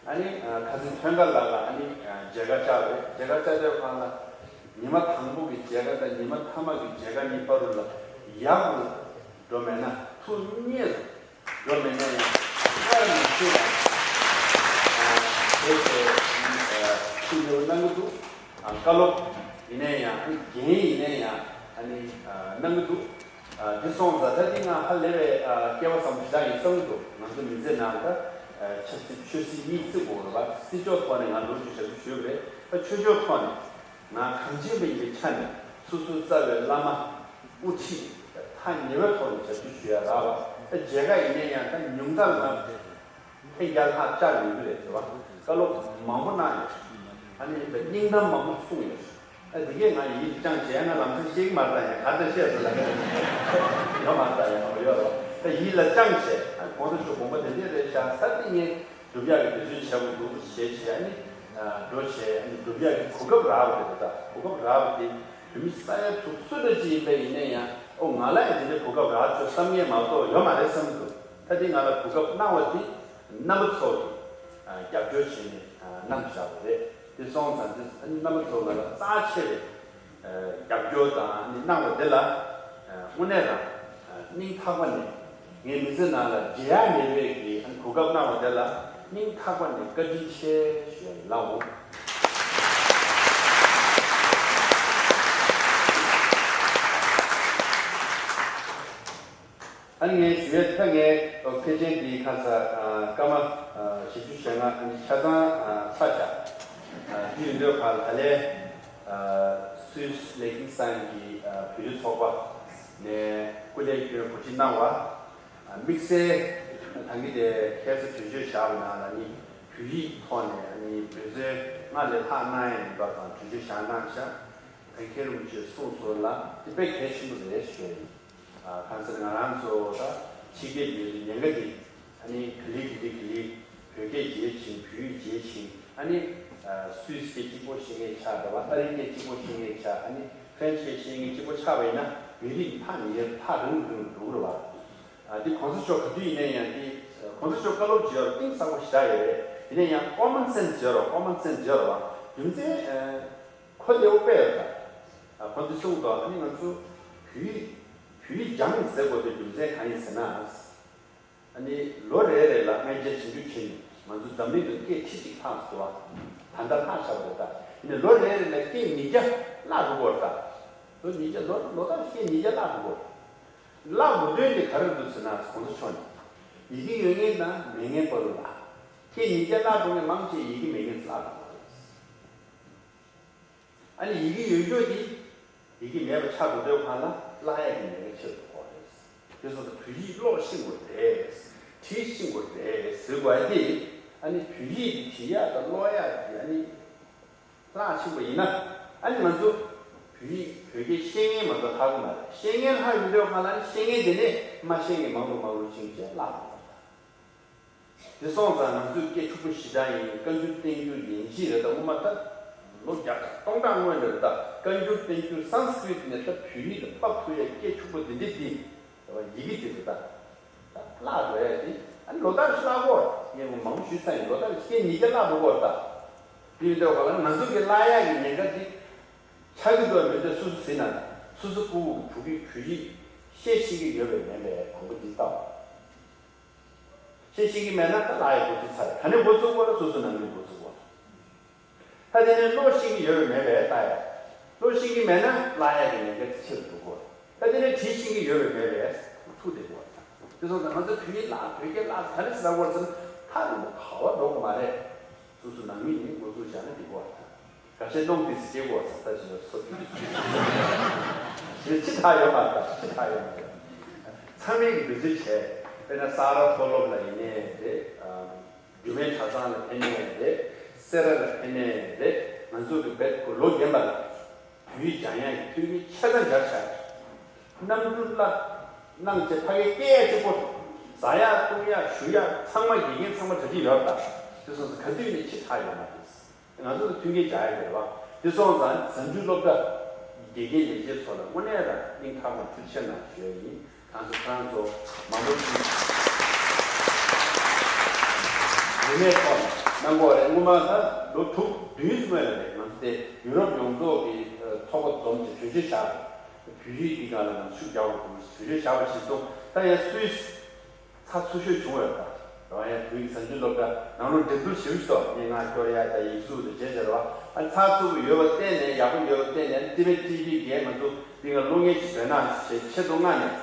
ཨ་ནི་ཨ་ཁ་སང་ཐོན་ཁ་ལགས་ལ་ཨ་ནི་ཨ་མཇལ་ཁ་བཅར་བས། མཇལ་ཁ་བཅར་དུས་སྒང་ལ་ཉི་མ་དང་པོ་གི་མཇལ་ཁ་དང་ཉི་མ་མཐའ་མ་གི་མཇལ་ཁ་གཉིས་བར་དུ་ལ་ཡག་པོ་འགྲོ་མེད་ན་ཐུགས་མཉེས་སོང་། འགྲོ་མེད་ན་ཡང་སྔར་ནས་ཤེས་ལ་དེ་ཚོ་ཤུགས་ཡོད་གནང་གི་འདུག་བཀའ་སློབ་ཡིན་ནའི་ཡང་འགན་ཡིན་ནའི་ཡང་ཨ་ནི་གནང་གི་འདུག་འདི་སོང་ཙང་ད་འདི་ང་ཧ་ལས་པའི་སྐལ་བ་བཟང་པོ་ཞེ་དྲག་ཡིན་བསམ་གི་འདུག་ང་ཚོ་མི་ཚེ་ནང་ད་ཆབ་སྲིད་ཆོས་སྲིད་གཉིས་བརྩི་དགོས་རེད་པ། སྲིད་ཕྱོགས་ཐོག་ནས་ང་ལོ་རྒྱུས་ཞབས་ཞུ་ཞུས་པ་རེད། ད་ཆོས་ཕྱོགས་ཐོག་ནས། ང་གངས་ཅན་པ་ཡིན་པའི་ཆ་ནས་སོ་སོའི་རྩ་བའི་བླ་མ་དབུ་ཁྲིད་ཐག་ཉེ་བའི་ཐོག་ནས་ཞབས་ཞུ་ཞུ་ཡ་རག་པ། ད་མཇལ་ཁ་ཡིན་ནའི་ཡང་ད་ཉུང་མཐར་ང་ཐེངས་བརྒྱ་ལྷག་བཅར་ཡོང་གི་རེད་ཟེར་བ། བཀའ་སློབ་མང་པོ་གནང་ཡོད། ཨ་ནི་ད་སྙིང་གཏམ་མང་པོ་གསུངས་ཡོད། ཨ་དེ་གས་ང་ཡིད་ལ་བཅངས་བྱས་ང་ལམ་སང་ཤེས་ཀྱི་མ་རེད་ད། ཡང་ག་ཚོད་བཤད་ཟེར་ལ་ཡོད་མ་རེད་ད། ཡང་ཡོད་རོགས་ད་ཡིད་ལ་བཅངས་བྱས། ཨ་གོང་ས་མཆོག་དགོངས་པ་དེ་འདྲས་རེད་ཤག་ད་དེ་ངས། སྒྲུབ་ཡག་གི་དུས་ཚོད་བྱ་དགོས་འདུག་ཞེས་བྱས་ནས་འགྲོ་བྱས་ནས་སྒྲུབ་ཡག་གི་གོ་སྐབས་རག་པ་རེད་ད། གོ་སྐབས་རག་པ་དེ་བོད་མི་ས་ཡ་དྲུག་སུ་འདྲ་ཅིག་ཡིན་པ་ཡིན་ན་ཡང་ཨོ་ང་ལ་ཡང་དེ་འདྲའི་གོ་སྐབས་རག་ཆོག་བསམ་ངེས་མ་གཏོགས་ཡོད་མ་རེད་བསམ་གི་འདུག་ད་དེ་ང་ལ་གོ་སྐབས་གནང་བ་དེ་རྣམ་པ་ཚོ་གིས་རྒྱབ་སྐྱོར་བྱས་ནས་གནང་བཞག་པ་རེད། དེ་སོང་ཙང་དེ་རྣམ་པ་ཚོ་ང་ལ་རྩ་ཆེ་བའི། རྒྱབ་སྐྱོར་དང་ནི་གནང་བ་དེ་ལ་དངོས་གནས་རང་སྙིང་ཐག་པ་ནས་ངའི་མི་ཚེ་ནང་ལ་བརྗེད་ཡག་མེད་པའི་གི་གོ་སྐབས་གནང་བ་དེ་ལ་སྙིང་ཐག་པ་ནས་བཀའ་དྲིན་ཆེ་ཞུ་ཡ་ཡིན་ལགས་འོ། ཨ་ནི་ངས་ཞུ་ཡས་ད་ངས་ཕལ་ཆེར་འདི་ཁ་ས་སྐར་མ་བཞི་བཅུ་ཞེ་ལྔ་ཨ་ནི་ཆ་ཚང་ཚར་བཞག་འདི་ཡིན་དུས་ཁ་ད་ལས་སུད་སི་ལེག་ཁིང་སན་གྱི་བོད་རིགས་ཚོགས་པ་ནས་སྐུ་ལས་སྐྱོན་གོ་སྒྲིག་གནང་བ། དམིགས་བསལ་ད་གིན་དེ་ཁ་ས་གྲོས་ཆོད་བཞག་པ་ནང་ལ་ནི་བོད་ཡིག་ཐོག་ནས་ཨ་ནི་འབད་བརྩོན་སྔར་ལས་ལྷག་གནང་ཡས་ཡིན་པ་དང་གྲོས་ཆོད་བཞག་གནང་བཞག་ད་མཁན་རིན་པོ་ཆེས་གསུངས་སོང་ལ་དེ་དཔེ་གལ་ཆེན་པོ་རེད་ཞུ་ཡ་ཡིན། གང་ཟེར་ང་རང་ཚོ་ད་ཕྱི་རྒྱལ་ཡོད་དུས་ཉེན་ཁ་འདི་ཨ་ནི་ག་ལེ་ག་ལེ་ག་ལེ་བོད་སྐད་བརྗེད་ཕྱིན། བོད་ཡིག་བརྗེད་ཕྱིན། ཨ་ནི་སུད་སི་སྐད་གཅིག་པོ་ཤེས་མཁན་ཆགས་འདྲ་བ། ཨ་རི་སྐད་གཅིག་པོ་ཤེས་མཁན་ཆགས། ཨ་ནི་ཧྥ་རན་སི་སྐད་ཤེས་མཁན་གཅིག་པོ་ཆགས་པ་ཡིན་ན་མི་རིགས་ཐག་ཉེ་ཐག་རིང་རིང་འགྲོ་གི་རེད་བ། ཨ་འདི་གོང་ས་མཆོག་ག་དུས་ཡིན་ན་ཡང་འདི་གོང་ས་མཆོག་བཀའ་སློབ་བྱེད་ཡག་གཏིང་ཟབ་པོ་ཞེ་དྲག་ཡོད་རེད། ཡིན་ན་ཡང་ཀོ་མན་སེན་སི་ཡོད་རེད་བ། ཀོ་མན་སེན་སི་ཡོད་རེད་བ། རྒྱུ་མཚན་གོ་བདེ་བོ་དཔེ་ཡོད་ད། ཁོ་འདི་གསུངས་འདུག་ཨ་ནི་ང་ཚོ་བོད་ཡིག་བོད་ཡིག་སྦྱང་ཟེར་དགོས་པའི་རྒྱུ་མཚན་གང་ཡིན་ཟེར་ན། ཨ་ནི་ལོ་རེ་རེ་ལ་ང་རྒྱ་ཞིབ་འཇུག་བྱས་ནས་ང་ཚོ་འཛམ་གླིང་དུ་སྐད་ཁྲི་གཅིག་ལྷག་སོང་བ། ད་ལྟ་ལྷག་ཆགས་པ་རེད་ད། ཡིན་ནའི་ལོ་རེ་རེ་ལ་སྐད་ཉིས་བརྒྱ་བརླག་འགྲོ་གི་ཡོད་རེད་ད། ལོ་ཉིས་བརྒྱ་ལོ་ལོ་ལྟར་སྐད་ཉིས་བརྒྱ་བརླག་འགྲོ་གི་ཡོད་རེད། བརླག་དགོས་དོན་དེ་ག་རེ་འདུག་ཟེར་ན་གོང་ས་མཆོག་ནས་ཡི་གེ་ཡོད་མཁན་དང་མེད་མཁན་བར་དུ་ལ་སྐད་ཉིས་བརྒྱ་བརླག་འགྲོ་མཁན་མང་ཆེ་ཡི་གེ་མེད་མཁན་བརླག་འགྲོ་གི་རེད། ཨ་ནི་ཡི་གེ་ཡོད་རྒྱུ་དེ་ཡི་གེ་མེད་པ་ཆགས་འགྲོ་དུས་སྒང་ལ་བརླག་ཡག་གི་ཉེན་ཁ་ཆེ་རུ་འགྲོ་གི་རེད། དེ་སོང་ཙང་བོད་ཡིག་ཀློག་ཤེས་དགོས་རེད། བྲིས་ཤེས་དགོས་རེད་ཟེར་དགོས་ཡ་དེ། ཨ་ནི་བོད་ཡིག་དེ་བྲིས་ཡག་དང་ཀློག་ཡག་དེ་ཨ་ནི་བརླག་ཕྱིན་པ་ཡིན་ན། ཨ་ནི་ང་ཚོ་བོད་ཡིག་བོད་སྐད་ཤེས་མཁན་མ་གཏོགས་ལྷག་གི་མ་རེད། ཤེས་མཁན་ལྷག་ཡོང་དུས་སྒང་ལ་ཨ་ནི་ཤེས་མཁན་དེ་ནས་མ་ཤེས་མཁན་མང་རུ་མང་རུ་ཕྱིན་བྱས་བརླག་འགྲོ་བ་དང་། དེ་སོང་ཙང་ང་ཚོས་སྐད་ཕྱུག་པོ་ཞེ་དྲག་ཡིན། བཀའ་འགྱུར་བསྟན་འགྱུར་ཡན་ཆད་རེད། ད་སྔོན་མ་ད་ལོ་བརྒྱ་ཕྲག་སྟོང་ཕྲག་སྔོན་ནས་རེད། ད་བཀའ་འགྱུར་བསྟན་འགྱུར་སཾ་སྐྲྀཏ་ནས་ད་བོད་ཡིག་ལ་ཕབ་ཐུབ་ཡ་སྐད་ཕྱུག་པོ་འདི་འདྲ་འདི་རེད་བ། ཡི་གེ་འདི་རེད། ད་ད་བརླག་འགྲོ་ཡ་དེ་ཨ་ནི་ལོ་ལྟར་བརླག་གོ། ངས་མང་པོ་ཞུས་ཚར་ཡིན། ལོ་ལྟར་སྐད་ཉིས་བརྒྱ་བརླག་འགྲོ་གོ་རེད། ད་དེ་ཡིན་དུས་སྒང་ལ་ང་ཚོ་གི་བརླག་ཡ་གི་ཉེན་ཁ་འདི་ཆགས་ཀྱི་འདུག་མི་འདུག་སོ་སོ་ཟིན་ན། སོ་སོ་སྤུ་གུ་གི་བོད་ཡིག་བོད་ཡིག་ཤེས་ཤེས་ཀྱི་ཡོད་པའི་མེད་པའི་དང་པོ་འདི་ལྟ་བ། ཤེས་ཤེས་ཀྱི་མེད་ན་ད་བརླག་ཡ་འགོ་ཚུགས་ཚར་རེད། ག་ནས་འགོ་ཚུགས་པ་རེད། སོ་སོ་ནང་མིས་འགོ་ཚུགས་པ་རེད། ད་དེ་ནས་ཀློག་ཤེས་ཀྱི་ཡོད་པའི་མེད་པའི་ལྟ་ཡ། ཀློག་ཤེས་ཀྱི་མེད་ན་བརླག་ཡ་གི་ཉེན་ཁ་དེ་ཆེ་རུ་འགྲོ་གི་རེད། ད་དེ་ནས་བྲིས་ཤེས་ཀྱི་ཡོད་པའི་མེད་པའི་ཐུག་བསྡད་གི་རེད། དེ་སོང་ཙང་ང་ཚོ་བོད་ཡིག་བརླག་བོད་སྐད་བརླག་ག་རེ་ཟེར་བ་ཟེར་ན་ཐག་རིང་པོ་ག་བ་འགྲོ་གི་མ་རེད། སོ་སོ་ནང་མི་ནས་འགོ་ཚུགས་བཞག་ན་འགྲིག་གི་རེད། འགའ་ཤས་སྣང་དེ་སྐྱེ་གོ་ས་ལྟ་ཞིག་ལ་སོ་དེ་ཕྱི་ཐག་ཡོད་མ་རེད། ཕྱི་ཐག་ཡོད་མ་རེད། ཚང་མས་ཀྱི་འབད་རྩོལ་བྱས། དཔེར་ན་ས་རཱ་མཐོ་སློབ་ལ་ཡིན་ནའི་རེད། ཨ། རྒྱུད་སྨད་གྲྭ་ཚང་ལ་ཕེབས་ནའི་རེད། སེ་ར་ལ་ཕེབས་ནའི་རེད། ང་ཚོ་གི་བེད་ཁོ་ལོ་རྒན་པ་ལ་བོད་ཡིག་སྦྱང་ཡག་གི་ཐུགས་ཁུར་ཆ་ཚང་སྦྱར་བཞག་རྣམ་འགྱུར་ལ་གནང་བྱས་ཕ་གིར་སྐད་ཡག་གཅིག་པོ། ཟ་ཡག་འཐུང་ཡག་ཞུ་ཡག་ཚང་མ་དགེ་རྒན་ཚང་མ་གྲ་སྒྲིག་ཡོད་རེད། ད་དེ་སོང་ཙང་ག་དུས་ནས་ཕྱི་ཐག་ཡོད་མ་རེད། ང་ཚོ་ལ་མཐུན་རྐྱེན་སྦྱར་ཡག་ཡོད་རེད་བ། དེ་སོང་ཙང་གཟའ་མཇུག་སློབ་གྲྭ་དགེ་རྒན་ལས་བྱེད་ཚོ་ལ་དངོས་གནས་རང་སྙིང་ཐག་པ་ནས་ཐུགས་རྗེ་ཆེ་གནང་ཞུ་ཡག་ཡིན། ཁོང་ཚོ་ཁོང་ཚོ་མང་པོ་ཞིག་རིན་མེད་ཐོག་གནང་གི་ཡོད་རེད། སྔོན་མ་ད་ལོ་དྲུག་བདུན་སྔོན་ལ་རེད། ང་ཚོ་དེ་ཡུ་རོབ་ཡོངས་རྫོགས་ཀྱི་ཚོགས་པ་འཛོམས་ཀྱི་གྲོས་ཆོད་བཞག་བོད་ཡིག་འདི་སྒང་ལ་ང་ཚོ་ཤུགས་རྒྱག་དགོས་འདུག་གྲོས་ཆོད་བཞག་པ་གཞིར་བཟུང་ད་ཡང་སུད་སི་ཚགས་ཚུད་ཤོས་བྱུང་བ་རེད། ད་རང་ཡང་བོད་ཡིག་གཟའ་མཇུག་སློབ་གྲྭ་ནང་ལོགས་འགྲན་བསྡུར་ཞེ་པོ་ཞིག་འདུག་སྙན་ངག་སྐྱོར་ཡག་དང་ཡིག་གཟུགས་དང་བྱས་བྱས་རེད་བ། ཨ་ཚགས་ཚུད་པོ་ཡོད་པ་བརྟེན་ནས་ཡག་པོ་ཡོད་པ་བརྟེན་ནས་ཏི་བེད་ཊི་བི་གིས་ང་ཚོ་འདི་སྒང་གློག་བརྙན་ཞིག་བཟོས་ན་ཞེས་ཆེད་དུ་མངགས་ནས་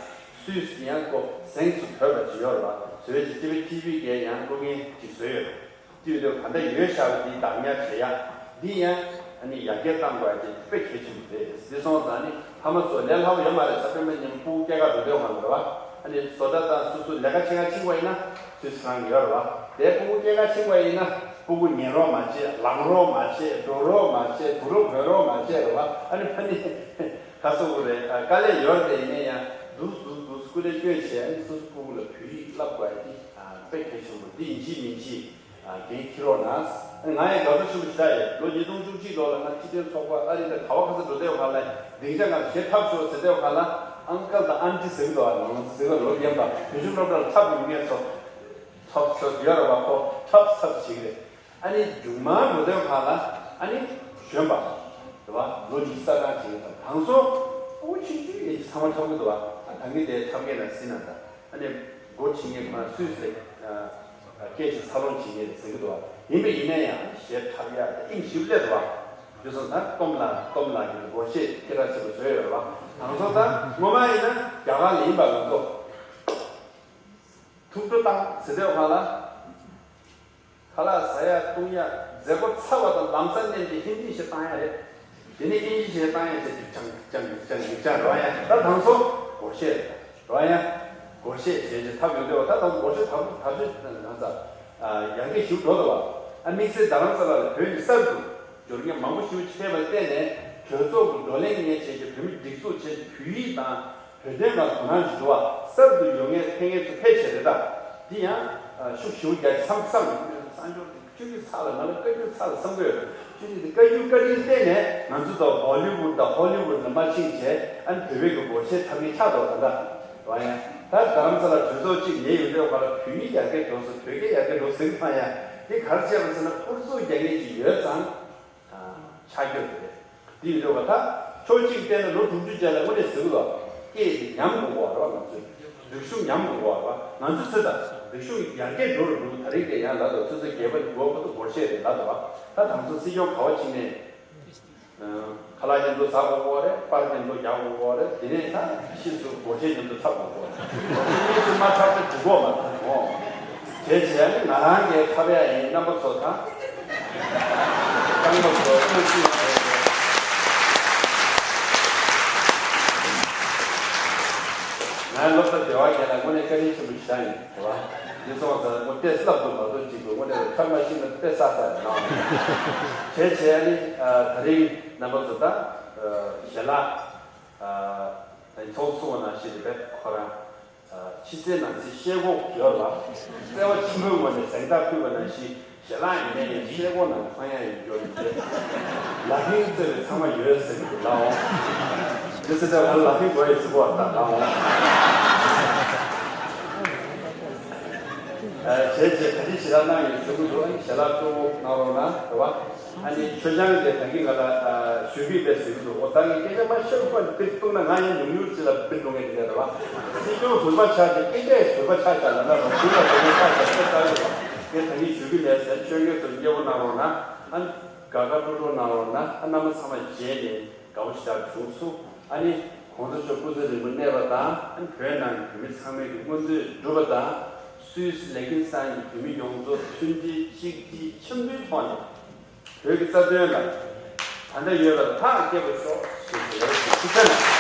སུད་སི་ཡང་ཁོ་གཟེངས་སུ་བོས་པ་ཅིག་ཡོད་རེད་བ། བཟོས་ཀྱི་ཏི་བེད་ཊི་བི་གིས་ཡང་གློག་བརྙན་ཅིག་བཟོས་ཡོད་རེད། དེ་ཡོད་དུས་ག་འདྲ་ཡོད་ཤག་པ་འདི་བདག་ཉར་བྱེད་ཡ། འདི་ཡང་ཨ་ནི་ཡར་རྒྱས་གཏང་དགོས་ཡ་དེ་དཔེ་གལ་ཆེན་པོ་རེད། འདི་སོང་ཙང་ནི་ཕ་མ་ཚོ་ལས་སླ་པོ་ཡོད་མ་རེད། ས་སྤེན་པ་ཉིན་སྤུ་གུ་སྐྱེས་སྐར་འགྲོ་དུས་སྒང་ལ་རེད་བ། ཨ་ནི་བཟོ་གྲྭ་དང་སོ་སོ་ལས་ཀ་བྱེད་ག་ཕྱིན་པ་ཡིན་ན་སུད་སི་རང་ཡོད་རེད་བ། དེ་སྤུ་གུ་སྐྱེས་སྐར་ཕྱིན་པ་ཡིན་ན་སྤུ་གུ་ཉལ་རོགས་མ་བྱེད། ལངས་རོགས་མ་བྱེད། འགྲོ་རོགས་མ་བྱེད། བུ་རོགས་བོད་རོགས་མ་བྱེད་རེད་བ། ཨ་ནི་ཕ་ནི་ག་སོ་གོ་རེད། དཀའ་ལས་ཡོད་རེད། དེ་ཡིན་ན་ཡང་འདུག་འདུག་འདུག་སྐུ་ལས་སྐྱོན་བྱས། ཨ་ནི་སོ་སོ་སྤུ་གུ་ལ་བོད་ཡིག་བསླབ་དགོས་ཡ་དེ་དཔེ་གལ་ཆེན་པོ། འདི་ཡིན་གཅིག་མིན་གཅིག་ཨ་འགན་འཁྱེར་རོགས་གནང་། ང་ཡང་དགའ་པོ་ཞེ་པོ་ཞིག་ཡོད། ལོ་ཉིས་སྟོང་བཅུ་གཅིག་ལོ་ལ་ང་སྤྱི་མཐུན་ཚོགས་པ་ཨ་རི་དང་ག་བ་ག་ས་འགྲོ་དུས་སྒང་ལ་སྡིངས་ཆ་སྒང་ལ་གཞས་འཁྲབ་ཤོག་ཟེར་དུས་སྒང་ལ་ཨང་ཀལ་དང་ཨན་ཊི་ཟེར་གི་འདུག་ཨ་ནང་ཟེར་གི་ལོ་རྒན་པ་བོད་གཞུང་སློབ་གྲྭ་ལ་འཁྲབ་ཡོང་མཁན་ཚོ་ཚོགས་ཚོགས་ཡོད་རེད་བ། ཁོ་འཁྲབ་ཚར་ཞིག་རེད། ཨ་ནི་མཇུག་མ་འགྲོ་དུས་སྒང་ལ་ཨ་ནི་གཞོན་པ་རེད་བ། ལོ་ཉི་ཤུ་རྩ་གྲངས་ཅིག་ཡིན་ཙང་། དང་སོ་ཨོ་ཆུང་ཆུང་ཡིན་ཚང་མ་འཁྲབ་གི་འདུག་བ། ཨ་ད་གིན་དེ་འཁྲབ་མཁན་ལ་སྲིད་ན་ད། ཨ་ནི་སྒོ་ཕྱེ་མཁན་ཁོ་རང་སུད་སི་ལ་སྐད་ཆ་འཚར་ལོངས་བྱེད་མཁན་ཟེར་གི་འདུག་བ། ཡིན་པ་ཡིན་ན་ཡང་གཞས་འཁྲབ་ཡག་དེ་དབྱིངས་ཞིབ་སླེབས་འདུག་བ། དེ་སོང་ད་སྟོབས་ལགས་སྟོབས་ལགས་ཀྱིས་སྒོར་གཞས་སྐད་གྲགས་ཆེན་པོ་བཟོས་ཡོད་རེད་བ། དང་སོ་ད་སྔོན་མ་ཡིན་ན་རྒྱ་གར་ལ་ཡིན་པ་ང་ཚོ་ཐུགས་སྤྲོ་བཏང་ཟེར་དུས་སྒང་ལ། ཁ་ལག་ཟ་ཡག་འཐུང་ཡག་མཛད་སྒོ་ཚར་བ་དང་ལམ་སང་མནན་ཏེ་ཧིན་དི་ཞིག་བཏང་ཡག་རེད། དེ་ནས་ཨིན་ཇི་ཞིག་བཏང་ཡག་བྱས་ཏེ་ཅང་ཅང་ཅང་ཅང་རོ་ཡ། ད་དང་སོ་སྒོར་གཞས་རོ་ཡ། སྒོར་གཞས་བྱས་ཏེ་འཁྲབ་ཡོང་དུས་ད་དང་སྒོར་གཞས་འཁྲབ་འཁྲབ་ཆུ་ནང་ས་ཡར་རྒྱས་ཞིག་འགྲོ་འདུག་བ། ཨ་དམིགས་བསལ་རྡ་རམ་ས་ལ་ལ་བོད་ནས་གསར་དུ་འབྱོར་མཁན་མང་པོ་ཞིག་ཕེབས་པར་བརྟེན་ནས་གྲོས་ཚོགས་ཀྱི་བགྲོ་གླེང་ངས་བྱས་ཏེ་བོད་མི་སྒྲིག་འཛུགས་བྱས་ཏེ་བོད་ཡིག་དང་། བོད་དོན་ལ་དོ་སྣང་ཞིག་འདུག་བ། གསར་དུ་ཡོང་མཁན་ཕེབས་མཁན་ཚོ་ཕལ་ཆེར་རེད། ད་འདི་ཡང་ཤུགས་ཞེ་པོ་རྒྱག་གི་བསམ་བསམ་གསར་འབྱོར་དེ་སྤྱོད་ཀྱི་ཚགས་ལ་ང་ལ་བཀའ་བཀྱོན་ཚགས་ལ་བསམ་གི་ཡོད། སྤྱོད་ཀྱི་དེ་བཀའ་བཀྱོན་བཀའ་དྲིན་བརྟེན་ནས་ང་ཚོ་ཚོ་བོ་ལི་ཝུད་དང་ཧོ་ལི་ཝུད་ལ་མ་ཕྱིན་བྱས་ཨ་ནི་བོད་པའི་གི་སྒོར་གཞས་འཁྲབ་མཁན་ཆགས་འདུག་ད་ལྟ་རེད་ཡ། ད་རྡ་རམ་ས་ལ་གྲོས་ཚོགས་གཅིག་ཉེ་ཡོད་དུས་སྒང་ལ་བོད་ཡིག་ཡར་རྒྱས་འགྲོ་སོང་། བོད་སྐད་ཡར་རྒྱས་འགྲོ་ཟེར་གི་མཐོང་ཡ་དེ་ག་རེ་བྱས་པ་ཟེར་ན་ཨུ་ཚུགས་རྒྱག་མཁན་ཅིག་ཡོད་ཙང་། ཆགས་རྒྱུ་རེད། འདི་ཡོད་པ་ད། ཕྱོགས་གཅིག་བལྟས་ན་ལོ་དྲུག་ཅུ་རྗེས་ལ་དངོས་གནས་ཟེར་གི་འདུག་སྐད་དེ་ཉམས་དགོས་པ་རེད་བ། ང་ཚོས་རིག་གཞུང་ཉམས་དགོས་པ་རེད་བ། ང་ཚོས་ཚོད་ལྟ་རིག་གཞུང་ཡར་རྒྱས་འགྲོ་རུ་འགྲོ། ད་རེས་དེ་ཡང་ལབ་འདུག་ཚོད་ཚོད་རྒྱས་པ་ནི་འགོ་པོ་དུ་སྒོར་གཞས་རེད་ལབ་འདུག་བ། ད་དང་ཚོ་སྲིད་སྐྱོང་ག་བ་ཕྱིན་ནས། ཁ་ལག་མཉམ་དུ་ཟ་དགོས་ཀྱི་རེད། པར་མཉམ་དུ་རྒྱག་དགོས་ཀྱི་རེད། དེ་ནས་ད་ཕྱིས་སུ་སྒོར་གཞས་མཉམ་དུ་འཁྲབ་དགོས་ཀྱི་རེད། དེ་ནས་ཚུར་མ་འཁྲབ་ན་འགྲིག་གི་མ་རེད་མོ། དེ་བྱས་ནས་ང་རང་གིས་འཁྲབ་ཡ་ཡིན། རྣམ་པ་ཚོ་དང་། རྣམ་པ་ཚོ་ཐུགས་རྗེ་ཆེ། ང་སློབ་གྲྭ་བདེ་བ་རྒྱལ་ལགས་དངོས་གནས་བཀའ་དྲིན་ཆེན་པོ་ཞེ་དྲག་ཡིན་རེད་བ། འདི་སོང་ཙང་དངོས་བལྟས་བསླབ་དགོས་མ་གཏོགས་ཅིག་དགོས་དངོས་གནས་ཁ་མ་ཤེས་ན་དཔེ་བསགས་ས་རེད་ལགས། བྱས་བྱས་ཨ་ནི་ད་རིང་རྣམ་པ་ཚོ་ད་ཞལ་ལག་ཚོགས་གཙོ་བོ་ནང་བཞིན་རེད་པས་ཁོ་རང་། ཕྱི་གསལ་ནང་གསལ་ཤེལ་སྒོ་ཡོད་ལ། བརྩེ་བ་ཆེན་པོའི་ངོས་ནས་གཟེངས་རྟགས་ཕུལ་བ་ནང་བཞིན་ཞལ་ལག་ཡིན་ནའི་ཡང་ཤེལ་སྒོ་ནང་མཐོང་ཡ་ཡོད་རྒྱུ་རེད་དེ། ལག་ཁྱེར་རྩོད་པའི་ཚང་མ་ཡོད་ཟེར་གྱི་འདུག་ལགས་འོང་། འདི་ཚེ་ཚད་ང་ལག་ཁྱེར་དགོས་ཡོད་ཟེར་གོ་བ་ལྟ་ལགས་འོང་། བྱས་བྱས་ག་རེ་ཞེ་དྲག་གནང་ཡོད་ཟེར་གྱི་འདུག་ཨ་ནི་ཞལ་ལག་སྤྲོ་བོ་གནང་རོགས་གནང་རེད་བ། ཨ་ནི་མཆོད་ཆང་དེ་ད་གིན་ང་ལ་ཞུ་གི་རེད་ཟེར་གི་འདུག་འོ་ད་ངས་སྐད་ཆ་མ་བཤད་པར་འདིར་གཏུགས་ན་ང་ཡང་ཉུང་ཉུང་ཅིག་ལ་འདིར་འགྲོ་མཁན་དེ་འདྲ་རེད་བ། སྲིད་སྐྱོང་ཟུར་པ་ཆགས་ཏེ་སྐད་ཆའི་ཟུར་པ་ཆགས་ཆགས་ལབ་ན་རོགས་ཟུར་པ་ཟུར་པ་ཆགས་ཆགས་ལྟ་གི་རེད་བ། ངས་ད་གིན་ཞུ་གི་མེད་ཟེར། ཆོས་རྒྱལ་ཚོ་མཉེས་པོ་གནང་རོགས་གནང་། ཨ་ནི་དགའ་དགའ་སྤྲོ་སྤྲོ་གནང་རོགས་གནང་། ཨ་རྣམ་པ་ཚང་མ་མཇལ་ནས་དགའ་པོ་ཞེ་དྲག་བྱུང་སོང་། ཨ་ནི་༸གོང་ས་མཆོག་སྐུ་ཚེ་རིང་པོ་གནས་པ་དང་ཨ་ནི་བོད་ནང་གི་བོད་མི་ཚང་མའི་གི་སྔོན་ཚོད་འགྲུབ་པ་དང་། སུད་སི་ལེ་ཁིན་སན་གྱི་བོད་མི་ཡོངས་རྫོགས་མཐུན་སྒྲིལ་གཅིག་སྒྲིལ་འཆམ་མཐུན་ཐོག་ནས་བོད་ཀྱི་རྩ་དོན་ལ་ད་ལྟ་ཡོད་པ་ཐག་བཅད་པ་ཤོག་ཞེས་ཞུ་ཡ་ཞུ་ཚར་ན།